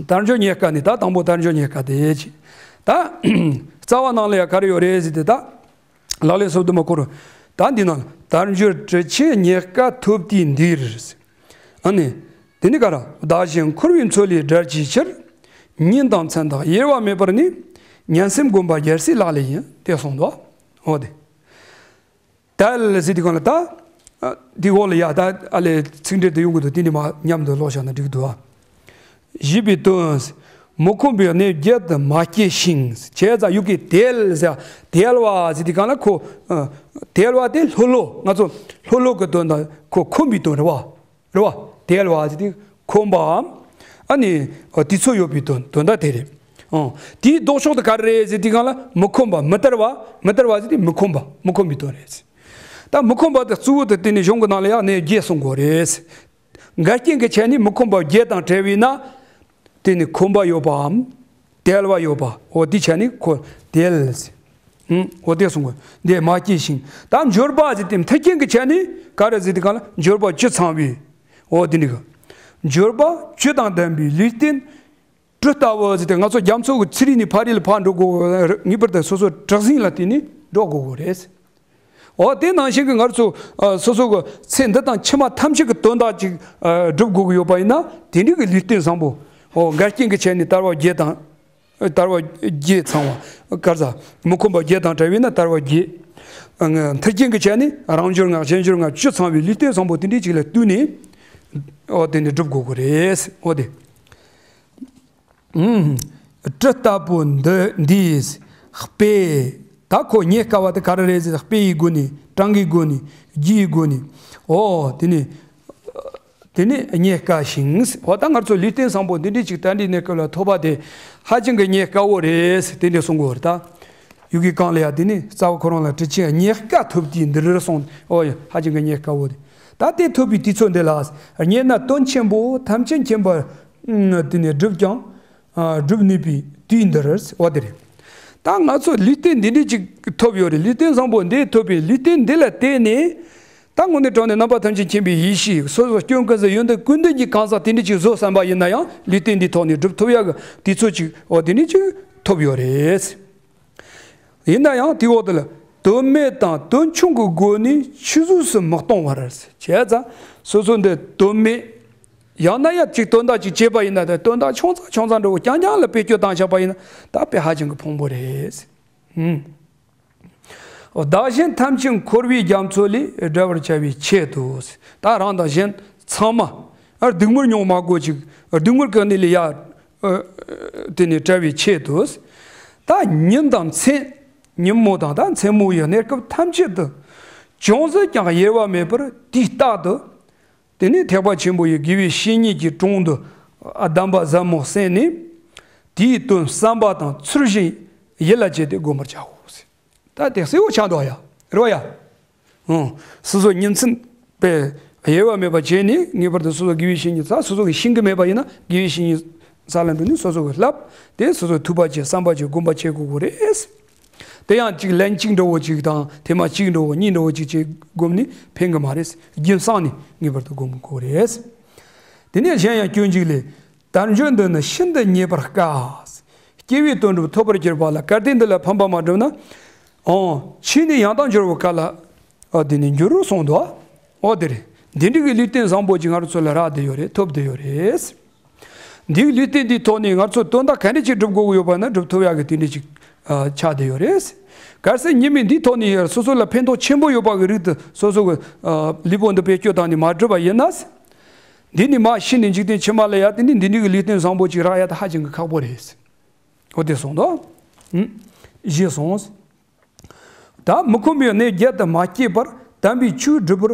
དལ་འབྱོར་རྙེད་དཀའ་ནི། ད་དང་པོ་དལ་འབྱོར་རྙེད་དཀའ་དེ་ཅིག་ད་རྩ་བ་ནང་ལ་ཡ་ག་རེ་ཡོད་རེད་ཟེར་ཏེ། ད་ལག་ལེན་སོ་བདུན་མ་སྐོར། ད་འདི་ནང་དལ་འབྱོར་དྲི་ཆེན་རྙེད་དཀའ་ཐོབ་དུས་འདིར། ཨ་ནི། དེ་ནི་ག་རེ། བདག་གཞན་འཁོར་བའི་མཚོ་ལས་བསྒྲལ་བྱའི་ཕྱིར། ཉིན་དང་མཚན་དང་དབྱེ་བ་མེད་པར་ནི། ཉན་སེམས་སྒོམ་པ་རྒྱལ་སྲས་ལག་ལེན་ཡིན། དེ་གསུངས་འདུག་འོ་དེ། དལ་ཟེར་དུས་གང་ལ་ད། འདི་འོག་ལ་ཡ་ད་ཨ་ལས་ཚིག་འགྲེལ་དུ་ཡོང་གི་འདུག་དེ་འདི་མ་མཉམ་དུ་ཀློག་བཞག་ན་འགྲིག་འདུག་ཨ། ཞེས་པའི་དོན། མི་ཁོམ་པའི་གནས་བརྒྱད་དུ་མ་སྐྱེས་ཤིང་། བྱས་ཙང་ཡུལ་གྱི་དལ་ཟེར། དལ་བ་ཟེར་དུས་གང་ལ་ཁོ། དལ་བ་དེ་ལྷོད་ལྷོད། ང་ཚོ་ལྷོད་ལྷོད་ཀྱི་དོན་དང་ཁོ་ཁོམ་པའི་དོན་རེད་བ། རེད་བ། དལ་བ་ཟེར་དུས་ཁོམ་པའམ། ཨ་ནི། དུས་ཚོད་ཡོད་པའི་དོན་དོན་དག་དེ་རེད། ཨང་། དེའི་ལྡོག་ཕྱོགས་དེ་ག་རེ་རེད་ཟེར་དུས་གང་ལ་མི་ཁོམ་པ། མི་དལ་བ། མི་དལ་བ་ཟེར་དུས་མི་ཁོམ་པ། མི་ཁོམ་པའི་དོན་རེད། ད་མི་ཁོམ་པ་དེ་གཙོ་བོ་དེ་དེ་ནི་གཞུང་གི་ནང་ལ་ཡང་གནས་བརྒྱད་གསུང་དགོས་རེད། འགལ་རྐྱེན་གྱི་ཆ་ནས་མི་ཁོམ་པ་བརྒྱད་དང་བྲལ་བས་ན། དེ་ནི་ཁོམ་པ་ཡོད་པའམ། དལ་བ་ཡོད་པ། འོ་དེའི་ཆ་ནས་ཁོ་དལ་ཟེར། ཨང་། འོ་དེ་གསུང་དགོས། དེ་མ་སྐྱེས་ཤིང་། ད་འབྱོར་པ་ཟེར་དེ་མཐུན་རྐྱེན་གྱི་ཆ་ནས་ག་རེ་ཟེར་དུས་གང་ལ་འབྱོར་པ་བཅུ་ཚང་བའི། འོ་དེ་ནི་གི། འབྱོར་པ་བཅུ་དང་ལྡན་པའི་ལུས་རྟེན། གྲུ་ལྟ་བུ་ཟེར་ཏེ་ང་ཚོ་རྒྱ་མཚོ་གི་ཚུར་རིང་ནས་ཕར་རི་ལ་ཕར་འགྲོ་དགོས། ངེས་པར་དུ་སོ་སོ་གྲུ་གཟིངས་ལ་བརྟེན་ནས་འགྲོ་དགོས་ཀྱི་རེད། འོ་དེ་ནང་བཞིན་གྱི་ང་ཚོ་ཨ་སོ་སོ་གི་ཚེ་འདི་དང་ཕྱི་མ་ཐམས་ཅད་ཀྱི་དོན་དག་ཅིག་ཨ་སྒྲུབ་དགོས་ཀྱི་ཡོད་པ་ཡིན་ན། དེ་འདྲའི་གི་ལུས་རྟེན་བཟང་པོ། འོ་འགལ་རྐྱེན་གྱི་ཆ་ནས་དལ་བ་བརྒྱད་དང་། དལ་བ་བརྒྱད་ཚང་བ། ག་རེ་ཟེར། མི་ཁོམ་པ་བརྒྱད་དང་བྲལ་བས་ན་དལ་བ་བརྒྱད། ཨ་མཐུན་རྐྱེན་གྱི་ཆ་ནས་རང་འབྱོར་ལྔ་གཞན་འབྱོར་ལྔ་བཅུ་ཚང་བའི་ལུས་རྟེན་བཟང་པོ་དེ་འདྲའི་ཅིག་ལ་བསྟུན་ནས། འོ་དེ་འདྲ་སྒྲུབ་དགོས་ཀྱི་རེད། འོ་དེ། ཨུམ། གྲུ་ལྟ་བུ་འདི་འདིས་དཔེ། ད་ཁོ་རྙེད་དཀའ་བ་དེ་ག་རེ་རེད་ཟེར། དཔེ་ཡི་སྒོ་ནས། གྲངས་ཀྱི་སྒོ་ནས། རྒྱུ་ཡི་སྒོ་ནས། འོ་དེ་ནས། དེ་ནས་རྙེད་དཀའ་ཞིང་། འོ་ད་ང་ཚོ་ལུས་རྟེན་བཟང་པོ་འདི་འདྲའི་ཅིག་ད་འདི་གནས་སྐབས་ལ་ཐོབ་པ་དེ་ཧ་ཅང་གི་རྙེད་དཀའ་བོ་རེད་ཟེར། དེ་འདྲ་གསུང་གི་ཡོད་རེད་ད། ཡུལ་གྱི་གང་ལ་ཡ་དེ་ནི་རྩ་བ་ཁོ་རང་ལ་དྲི་ཆེན་རྙེད་དཀའ་ཐོབ་དུས་འདིར་གསུངས། འོ་ཡ་ཧ་ཅང་གི་རྙེད་དཀའ་བོ་དེ། ད་དེ་ཐོབ་པའི་དུས་ཚོད་འདི་ལ། རྙེད་ན་དོན་ཆེན་པོ་ཐམས་ཅད་མཁྱེན་པ། དེ་ནས་བསྒྲུབས་ཀྱང་། ཨ་སྒྲུབ་ནུས་པའི་དུས་འདིར། འོ་དེ་རེད། ད་ང་ཚོ་ལུས་རྟེན་འདི་འདྲ་ཅིག་ཐོབ་ཡོད་རེད། ལུས་རྟེན་བཟང་པོ་འདི་ཐོབ་པའི་ལུས་རྟེན་འདི་ལ་བརྟེན་ནས། ད་དངོས་གནས་དྲང་གནས་རྣམ་པ་ཐམས་ཅད་མཁྱེན་པའི་ཡེ་ཤེས། སོ་སོ་སྐྱོན་ཀུན་ཟད་ཡོན་ཏན་ཀུན་ལྡན་གྱི་གང་ཟག་དེ་འདྲ་ཅིག་བཟོ་བསམ་པ་ཡིན་ན་ཡང་ལུས་རྟེན་འདི་ཐོག་ནས་སྒྲུབ་ཐུབ་ཡག་གི་དུས་ཚོད་ཅིག་འོ་དེ་འདྲ་ཅིག་ཐོབ་ཡོད་རེད། ཡིན་ན་ཡང་དེའི་འོག་ཏུ་ལ་དོན་མེད་དང་དོན་ཆུང་གི་སྒོ་ནས་ཆུད་ཟོས་སུ་མི་གཏོང་བར། བྱས་ཙང་སོ་སོ་འདི་དོན་མེད། ཡང་ན་ཡང་ཅིག་དོན་དག་ཅིག་བྱས་པ་ཡིན་ན། དོན་དག་ཆུང་ཙག་ཆུང་ཙག་འདྲ་བོ་རྐྱང་རྐྱང་ལ་བེད་སྤྱོད་བཏང་བཞག་པ་ཡིན་ན་ད་དཔེ་ཧ་ཅང་གི་ཕུང་པོ་རེད། ཧུམ། བདག་གཞན་ཐམས་ཅད་འཁོར་བའི་རྒྱ་མཚོ་ལས་བསྒྲལ་བར་བྱ་བའི་ཆེད་དུ། ད་རང་དང་གཞན་ཚང་མ་ཨ་སྡུག་བསྔལ་མྱོང་མ་དགོས་ཅིག་སྡུག་བསྔལ་གྱི་གནས་ལས་ཡར་ཨ་དེ་ནས་བྲལ་བའི་ཆེད་དུ། ད་ཉིན་དང་མཚན། ཉིན་མོ་དང་ད་མཚན་མོ་ཡི་གནས་སྐབས་ཐམས་ཅད་དུ་ཅུང་ཟད་ཀྱང་དབྱེ་བ་མེད་པར་དུས་རྟག་ཏུ། དེ་ནས་ཐེག་པ་ཆེན་པོ་ཡི་དགེ་བའི་བཤེས་གཉེན་གྱི་དྲུང་དུ་གདམས་པ་ཟབ་མོ་གསན་ནས། དེའི་དོན་བསམ་པ་དང་ཚུལ་བཞིན་ཡིད་ལ་བྱས་ཏེ་བསྒོམ་པར་བྱའོ། ད་དེ་གསལ་བོ་ཆགས་འདུག་ཡ། རེད་བ་ཡ། ཨང་། སོ་སོ་ཉིན་མཚན་དཔེ་དབྱེ་བ་མེད་པ་བྱས་ནས་ངེས་པར་དུ་སོ་སོ་དགེ་བའི་བཤེས་གཉེན་ཚ་སོ་སོ་གིས་ཤེས་ཀྱི་མེད་པ་ཡིན་ན་དགེ་བའི་བཤེས་གཉེན་ས་ལ་འགྲོ་ནས་སོ་སོ་གིས་བསླབ། དེ་སོ་སོ་ཐུབ་པ་བྱས་བསམ་པ་བྱས་བསྒོམ་པ་བྱེད་དགོས་ཀྱི་རེད། ད་ དེ་ཡང་གཅིག་ལན་གཅིག་འདྲ་བོ་གཅིག་དང་ཐེངས་མ་གཅིག་འདྲ་བོ་གཉིས་འདྲ་བོ་གཅིག་བྱས་བསྒོམས་ནས་ཕན་གི་མ་རེད། རྒྱུན་བསྲིངས་ནས་ངེས་པར་དུ་བསྒོམ་དགོས་རེད། དེ་ནས་གཞན་ཡང་སྐྱོན་གཅིག་ལས། དལ་འབྱོར་འདི་ནི་ཤིན་ཏུ་རྙེད་པར་དཀའ། སྐྱེ་བོའི་དོན་སྒྲུབ་ཐོབ་པར་གྱུར་པ་ལ། གལ་ཏེ་འདི་ལ་ཕན་པ་མ་བསྒྲུབས་ན། འོ། ཕྱིས་ནས་ཡང་དག་འབྱོར་བའི་སྐལ་ལ། ཨ། དེ་ནི་འགྱུར་རོ་གསུངས་འདུག། འོ་དེ་རེད། འདི་འདྲ་གི་ལུས་རྟེན་བཟང་པོ་ཅིག་ང་རང་ཚོ་ལ་རག་བསྡད་ཡོད་རེད། ཐོབ་བསྡད་ཡོད་རེད། འདིའི་ལུས་རྟེན་འདིའི་ཐོག་ནས་ང་ཚོ་དོན་དག་ག་འདྲ་ཅིག་སྒྲུབ་དགོས་ཀྱི་ཡོད་པ་ན་སྒྲུབ་ཐུབ་ཡག་གི་དེ་འདྲ་ཅིག་ཨ། ཆགས་བསྡད་ཡོད་རེད། གལ་སྲིད་ཉི་མ་འདིའི་ཐོག་ནས་སོ་སོ་ལ་ཕན་ཐོགས་ཆེན་པོ་ཡོད་པ་གི་རིགས་དེ་སོ་སོ་གི་ཨ། ལུས་པོ་འདི་བེད་སྤྱོད་བཏང་ནས་མ་བསྒྲུབས་པ་ཡིན་ན། འདི་ནས་མར་ཤི་ནས་འཇིག་རྟེན་ཕྱི་མ་ལ་ཡ་དེ་ནི་འདི་འདྲའི་གི་ལུས་རྟེན་བཟང་པོ་ཅིག་རག་ཡ་དེ་ཧ་ཅང་གི་ཁག་པོ་རེད། འོ་དེ་གསུངས་འདུག། ཨུམ། ཞེས་གསུངས། ད་མི་ཁོམ་པའི་གནས་བརྒྱད་དུ་མ་སྐྱེས་པར་དམ་པའི་ཆོས་སྒྲུབ་པར་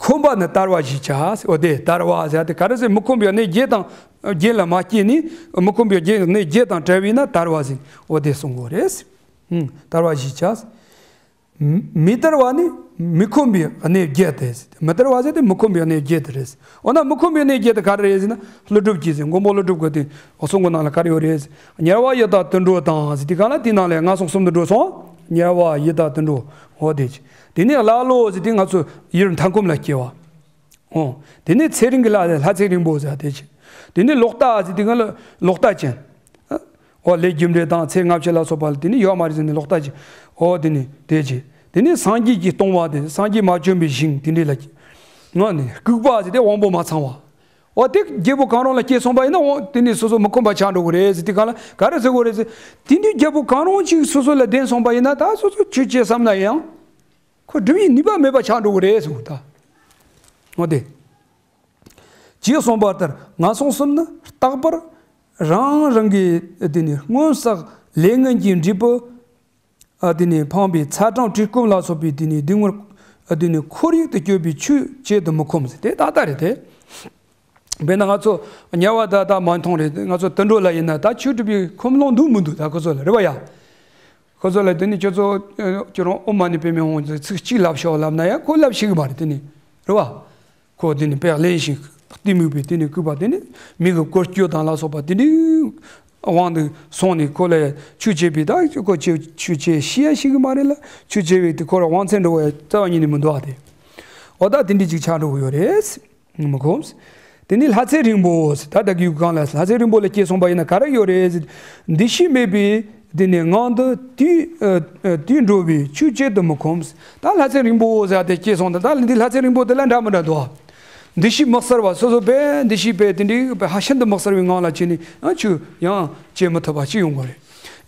ཁོམ་པ་ནི་དལ་བ་ཞེས་བྱ། འོ་དེ་དལ་བ་ཟེར་ཏེ་ག་རེ་ཟེར། མི་ཁོམ་པའི་གནས་བརྒྱད་དང་བརྒྱད་ལ་མ་སྐྱེས་ནས་མི་ཁོམ་པའི་གནས་བརྒྱད་དང་བྲལ་བས་ན་དལ་བ་ཟེར། འོ་དེ་གསུང་དགོས་རེད། ཨུམ། དལ་བ་ཞེས་བྱ། མི་དལ་བ་ནི་མི་ཁོམ་པའི་གནས་བརྒྱད་དེ། མི་དལ་བ་ཟེར་ཏེ་མི་ཁོམ་པའི་གནས་བརྒྱད་དེ་རེད། འོ་ན་མི་ཁོམ་པའི་གནས་བརྒྱད་དེ་ག་རེ་རེད་ཟེར་ན། ཀླུ་སྒྲུབ་ཀྱིས་ཟེར། མགོན་པོ་ཀླུ་སྒྲུབ་ཀྱི་དེ་གསུང་གི་ནང་ལ་ག་རེ་ཡོད་རེད་ཟེར། དམྱལ་བ་ཡི་དྭགས་དུད་འགྲོ་དང་ཟེར་དེ་ག་ལ་དེའི་ནང་ལ་ངན་སོང་གསུམ་དུ་འགྲོ་སོང་། དམྱལ་བ་ཡི་དྭགས་དུད་འགྲོ། འོ་དེ་ཅི། དེ་ནས་ཀླ་ཀློ་ཟེར་དེ་ང་ཚོ་ཡུལ་མཐའ་འཁོབ་ལ་སྐྱེ་བ། འོ། དེ་ནས་ཚེ་རིང་གི་ལྷ་ལྷ་ཚེ་རིང་པོ་ཟེར་དེ་ཅི། དེ་ནས་ལོག་ལྟ་ཟེར་དེ་ག་ལ་ལོག་ལྟ་ཅན། འོ་ལས་རྒྱུ་འབྲས་དང་ཚེ་སྔ་ཕྱི་ལ་སོགས་པ་ལ་དེ་ནི་ཡོད་མ་རེད་ཟེར་ནས་ལོག་ལྟ་ཅི། འོ་དེ་ནི་དེ་ཅི། དེ་ནི་སངས་རྒྱས་ཀྱིས་སྟོང་བ་དེ་སངས་རྒྱས་མ་བྱོན་པའི་ཞིང་དེ་འདྲ་ལ་སྐྱེ། ང་ནི་ལྐུགས་པ་ཟེར་དེ་དབང་པོ་མ་ཚང་བ། འོ་དེ་རྒྱལ་པོ་གང་རུང་ལ་སྐྱེས་སོང་པ་ཡིན་ན་འོ་དེ་ནི་སོ་སོ་མི་ཁོམ་པ་ཆགས་འགྲོ་གི་རེད་ཟེར། དེ་ག་ལ་ག་རེ་ཟེར་དགོས་རེད་ཟེར། དེ་འདྲའི་རྒྱལ་པོ་གང་རུང་ཅིག་སོ་སོ་ལ་ལྡན་སོང་པ་ཡིན་ན་ད་སོ་སོ་ཆོས་བྱེད་བསམ་ན་ཡང་ཁོ་སྒྲུབ་ཡའི་ནུས་པ་མེད་པ་ཆགས་འགྲོ་གི་རེད་ཟེར་ད། འོ་དེ། ཅེས་གསུངས་པ་ལྟར་ངན་སོང་གསུམ་ནི་རྟག་པར་རང་རང་གི་དེ་ནི་སྔོན་བསགས་ལས་ངན་གྱི་འབྲས་བུ། ཨ། དེ་ནི་འཕངས་པའི་ཚ་གྲང་བཀྲེས་སྐོམ་ལ་སོགས་པའི་དེ་ནི་སྡུག་བསྔལ། ཨ། དེ་ནི་ཁོར་ཡུག་ཏུ་གྱུར་པའི་ཆོས་བྱེད་དུ་མི་ཁོམ་ཟེར་དེ་ཏག་ཏག་རེད་དེ། དཔེར་ན་ང་ཚོ་དམྱལ་བ་ད་ལྟ་མ་མཐོང་རེད། ང་ཚོ་དུད་འགྲོ་ལ་ཡིན་ན་ད་ཆོས་སྒྲུབ་པའི་ཁོམ་ལོང་འདུག་མི་འདུག་ད་ཁོ་ཚོ་ལ་རེད་བ་ཡ། ཁོ་ཚོ་ལ་དེ་ནི་ཁྱོད་ཚོ་ཁྱོད་རང་ཨོཾ་མ་ཎི་པདྨེ་ཧཱུྃ་ཟེར་ཚིག་གཅིག་ལབ་ཤོག་ལབ་ན་ཡང་ཁོ་ལབ་ཤེས་གི་མ་རེད་དེ་ནི། རེད་བ། ཁོ་དེ་ནི་དཔེ་གླེན་ཞིང་གཏི་མུག་པའི་དེ་ནི་སྐུད་པ་དེ་ནི་མི་གི་སྐོར་སྐྱོད་དང་ལ་སོགས་པ་དེ་ནི་དབང་དུ་སོང་ནས་ཁོ་ལ་ཆོས་བྱེད་པའི་ད་ཁོ་ཆོས་ཆོས་བྱེད་ཤེས་ཡ་ཤེས་གི་མ་རེད་ལ། ཆོས་བྱེད་པའི་དེ་ཁོ་ལ་དབང་ཚད་འགྲོ་བ་རྩ་བ་ཉིད་ནས་མི་འདུག་ཨ་དེ། འོ་ད་དེ་འདྲ་ཅིག་ཆགས་འགྲོ་གི་ཡོད་རེད། མི་ཁོམ། དེ་ནི་ལྷ་ཚེ་རིང་པོ་ད་ལྟ་གི་གང་ལ་ལྷ་ཚེ་རིང་པོ་ལ་སྐྱེས་སོང་པ་ཡིན་ན་ག་རེ་ཡོད་རེད། འདུ་ཤེས་མེད་པའི་དེ་ནི་ངང་དུ་དུས་ཨ་ཨ་དུས་འགྲོ་བའི་ཆོས་བྱེད་དུ་མི་ཁོམ། ད་ལྷ་ཚེ་རིང་པོ་ཟེར་དེ་སྐྱེས་སོང་ད་ད་འདི་ལྷ་ཚེ་རིང་པོ་དེ་ལ་འདྲ་མི་འདྲ་འདུག་ཨ། འདུ་ཤེས་མི་གསལ་བ་སོ་སོ་དཔེ་འདུ་ཤེས་དཔེ་དེ་འདྲའི་དཔེ་ཧ་ཤིན་ཏུ་མི་གསལ་བའི་ངང་ལ་བྱས་ནས་ཡང་ཆོས་ཡང་བྱེད་མི་ཐུབ་པ་ཞིག་ཡོང་གི་རེད།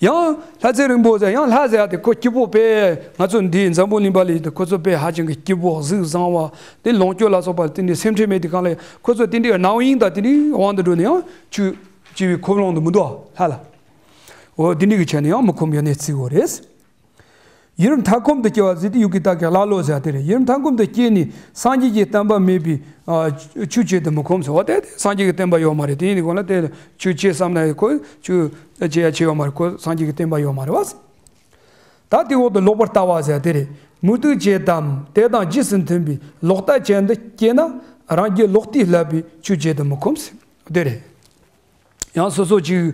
ཡང་ལྷ་ཚེ་རིང་པོ་ཟེར་ཡང་ལྷ་ཟེར་ཡ་དེ་ཁོ་སྐྱིད་པོ་དཔེ་ང་ཚོ་འདིའི་འཛམ་བུ་གླིང་པ་ལ་ཡོད་དེ་ཁོ་ཚོ་དཔེ་ཧ་ཅང་གི་སྐྱིད་པོ་གཟུགས་བཟང་བ་དེ་ལོངས་སྤྱོད་ལ་སོགས་པ་དེ་འདྲའི་སེམས་ཁྲལ་མེད་དེ་གང་ལ་ཁོ་ཚོ་དེ་འདྲའི་སྣང་བ་ཡིན་ད་དེ་འདྲའི་དབང་དུ་འགྲོ་ནས་ཡང་ཆོས་བྱེད་པའི་ཁོམ་ལོང་དུ་མི་འདུག་ལྷ་ལ། འོ་དེ་འདྲའི་གི་ཆ་ནས་ཡང་མི་ཁོམ་ཡོད་ནས་བརྩི་དགོས་རེད། ཡུལ་མཐའ་འཁོབ་ཏུ་སྐྱེ་བ་ཟེར་དེ་ཡུལ་གྱི་བདག་གི་ཀླ་ཀློ་ཟེར་དེ་རེད། ཡུལ་མཐའ་འཁོབ་ཏུ་སྐྱེས་ནས་སངས་རྒྱས་ཀྱི་བསྟན་པ་མེད་པའི་ཨ་ཆོས་བྱེད་དུ་མི་ཁོམ་ཟེར་བ་དེ་སངས་རྒྱས་ཀྱི་བསྟན་པ་ཡོད་མ་རེད། དེ་ཡིན་དུས་གང་ལ་དེ་ཆོས་བྱེད་བསམ་ན་ཁོ་ཆོས་བྱེད་ཡ་ཆེ་ཡོད་མ་རེད། ཁོ་སངས་རྒྱས་ཀྱི་བསྟན་པ་ཡོད་མ་རེད་བ། ད་དེ་འོག་ཏུ་ལོག་པར་ལྟ་བ་ཟེར་དེ་རེད། མུ་སྟེགས་བྱེད་དམ་དེ་དང་རྗེས་སུ་མཐུན་པའི་ལོག་ལྟ་ཅན་དུ་སྐྱེས་ན་རང་རྒྱལ་ལོག་ལྟས་བསླབ་པའི་ཆོས་བྱེད་དུ་མི་ཁོམ་ཟེར་དེ་རེད། ཡང་སོ་སོ་ཅིག་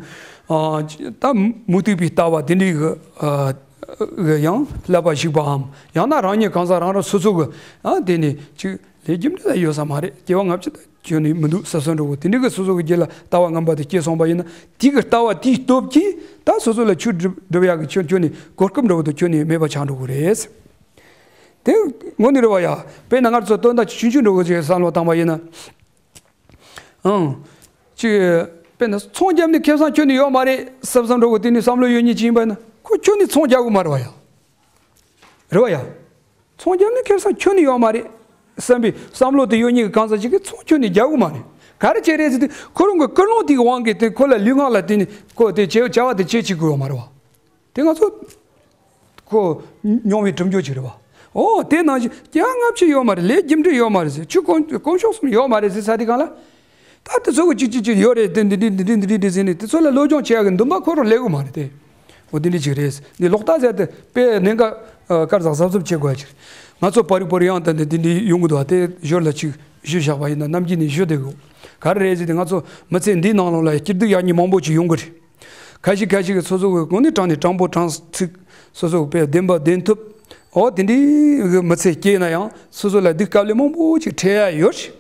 ཨ་ད་མུ་སྟེགས་པའི་ལྟ་བ་དེ་འདྲའི་གི་ཨ་གི་ཡང་བསླབ་པ་ཞིག་པའམ་ཡང་ན་རང་ཉིད་གང་ཟག་རང་རང་སོ་སོ་གི་ཨ་དེ་ནས་ཅིག་ལས་རྒྱུ་འབྲས་ལ་ཡོད་ས་མ་རེད། སྐྱེ་བ་སྔ་ཕྱི་ད་ཁྱོན་ནས་མི་འདུག་ཟེར་སོང་འགྲོ་གི་དེ་འདྲའི་གི་སོ་སོ་གི་རྒྱུད་ལ་ལྟ་བ་ངན་པ་དེ་སྐྱེས་སོང་པ་ཡིན་ན་དེ་གི་ལྟ་བ་དེའི་སྟོབས་ཀྱིས་ད་སོ་སོ་ལ་ཆོས་སྒྲུབ་སྒྲུབ་ཡག་གི་ཁྱོན་ཁྱོན་ནས་གོ་སྐབས་འདྲ་བོ་དེ་ཁྱོན་ནས་མེད་པ་ཆགས་འགྲོ་གི་རེད། དེ་དངོས་གནས་རེད་བ་ཡ། དཔེར་ན་ང་ཚོ་དོན་དག་ཆུང་ཆུང་འདྲ་བོ་ཅིག་བསམ་བློ་བཏང་པ་ཡིན་ན། ཨང་། ཅིག་དཔེར་ན་ཚོང་རྒྱབ་ནས་ཁེ་བཟང་ཁྱོན་ནས་ཡོད་མ་རེད་བསམ་བསམ་འགྲོ་གི་དེ་ནས་བསམ་བློ་ཡོད་མཁན་ཅིག་ཡིན་པ་ཡིན་ན་ཁོ་ཁྱོན་ནས་ཚོང་རྒྱག་གི་མ་རེད་བ་ཡ། རེད་བ་ཡ། ཚོང་རྒྱབ་ནས་ཁེ་བཟང་ཁྱོན་ནས་ཡོད་མ་རེད་བསམ་པའི་བསམ་བློ་དེ་ཡོད་མཁན་གྱི་གང་ཟག་ཅིག་གིས་ཚོང་ཁྱོན་ནས་རྒྱག་གི་མ་རེད། ག་རེ་བྱས་རེད་ཟེར་དུས་ཁོ་རང་གི་ཀུན་སློང་དེ་གི་དབང་གིས་དེ་ཁོ་ལ་ལུས་ངག་ལ་དེ་ནས་ཁོ་དེ་བྱེད་བྱ་བ་དེ་བྱེད་བྱེད་དགོས་ཡོད་མ་རེད་བ། དེ་ང་ཚོ་ཁོ་མྱོང་བའི་གྲུབ་འབྲས་ཅིག་རེད་བ། ཨོ་དེ་ནང་བཞིན་སྐྱེ་བ་སྔ་ཕྱི་ཡོད་མ་རེད། ལས་རྒྱུ་འབྲས་ཡོད་མ་རེད་ཟེར། ཆོས་དཀོན་དཀོན་མཆོག་གསུམ་ཡོད་མ་རེད་ཟེར་ས་དེ་གང་ལ། ད་དེ་ཚོ་གི་ཅིག་ཅིག་ཅིག་ཡོད་རེད། དེ་འདི་འདི་འདི་འདི་འདི་འདི་འདི་ཟེར་ནས་དེ་ཚོ་ལ་སློབ་སྦྱོང་བྱེད་ཡག་གི་འདུན་པ་ཁོ་རང་སླེབས་གི་མ་རེད་དེ། ཨོ་དེ་འདྲ་ཅིག་རེད། འདི་ལོག་ལྟ་ཟེར་དེ་དཔེ་གནད་འགག་དཀར་ཟག་གཟབ་གཟབ་བྱེད་དགོས་ཡ་ཅིག་རེད། ང་ཚོ་པ་རིག་པོ་རིག་ཡང་དེ་འདི་འདི་འདི་ཡོང་གི་འདུག་བ། དེ་ཞོར་ལ་ཅིག་ཞུས་བཞག་པ་ཡིན་ན་ནམ་རྒྱུན་ནས་ཞུ་བསྡད་དགོས། ག་རེ་རེད་ཟེར་དེ་ང་ཚོ་མི་ཚེ་འདིའི་ནང་ལོགས་ལ་སྐྱིད་སྡུག་ཡག་ཉེས་མང་པོ་ཅིག་ཡོང་གི་རེད། ཁ་ཤས་ཁ་ཤས་ཀྱིས་སོ་སོ་གི་དངོས་གནས་དྲང་ནས་དྲང་པོ་དྲང་ཚིག་ སོ་སོ་དཔེ་བདེན་པ་བདེན་ཐུབ། འོ་དེ་འདྲའི་གི་མི་ཚེ་སྐྱེལ་ན་ཡང་སོ་སོ་ལ་དུས་སྐབས་ལ་མང་པོ་ཅིག་འཕྲད་ཡ་ཡོད་རེད།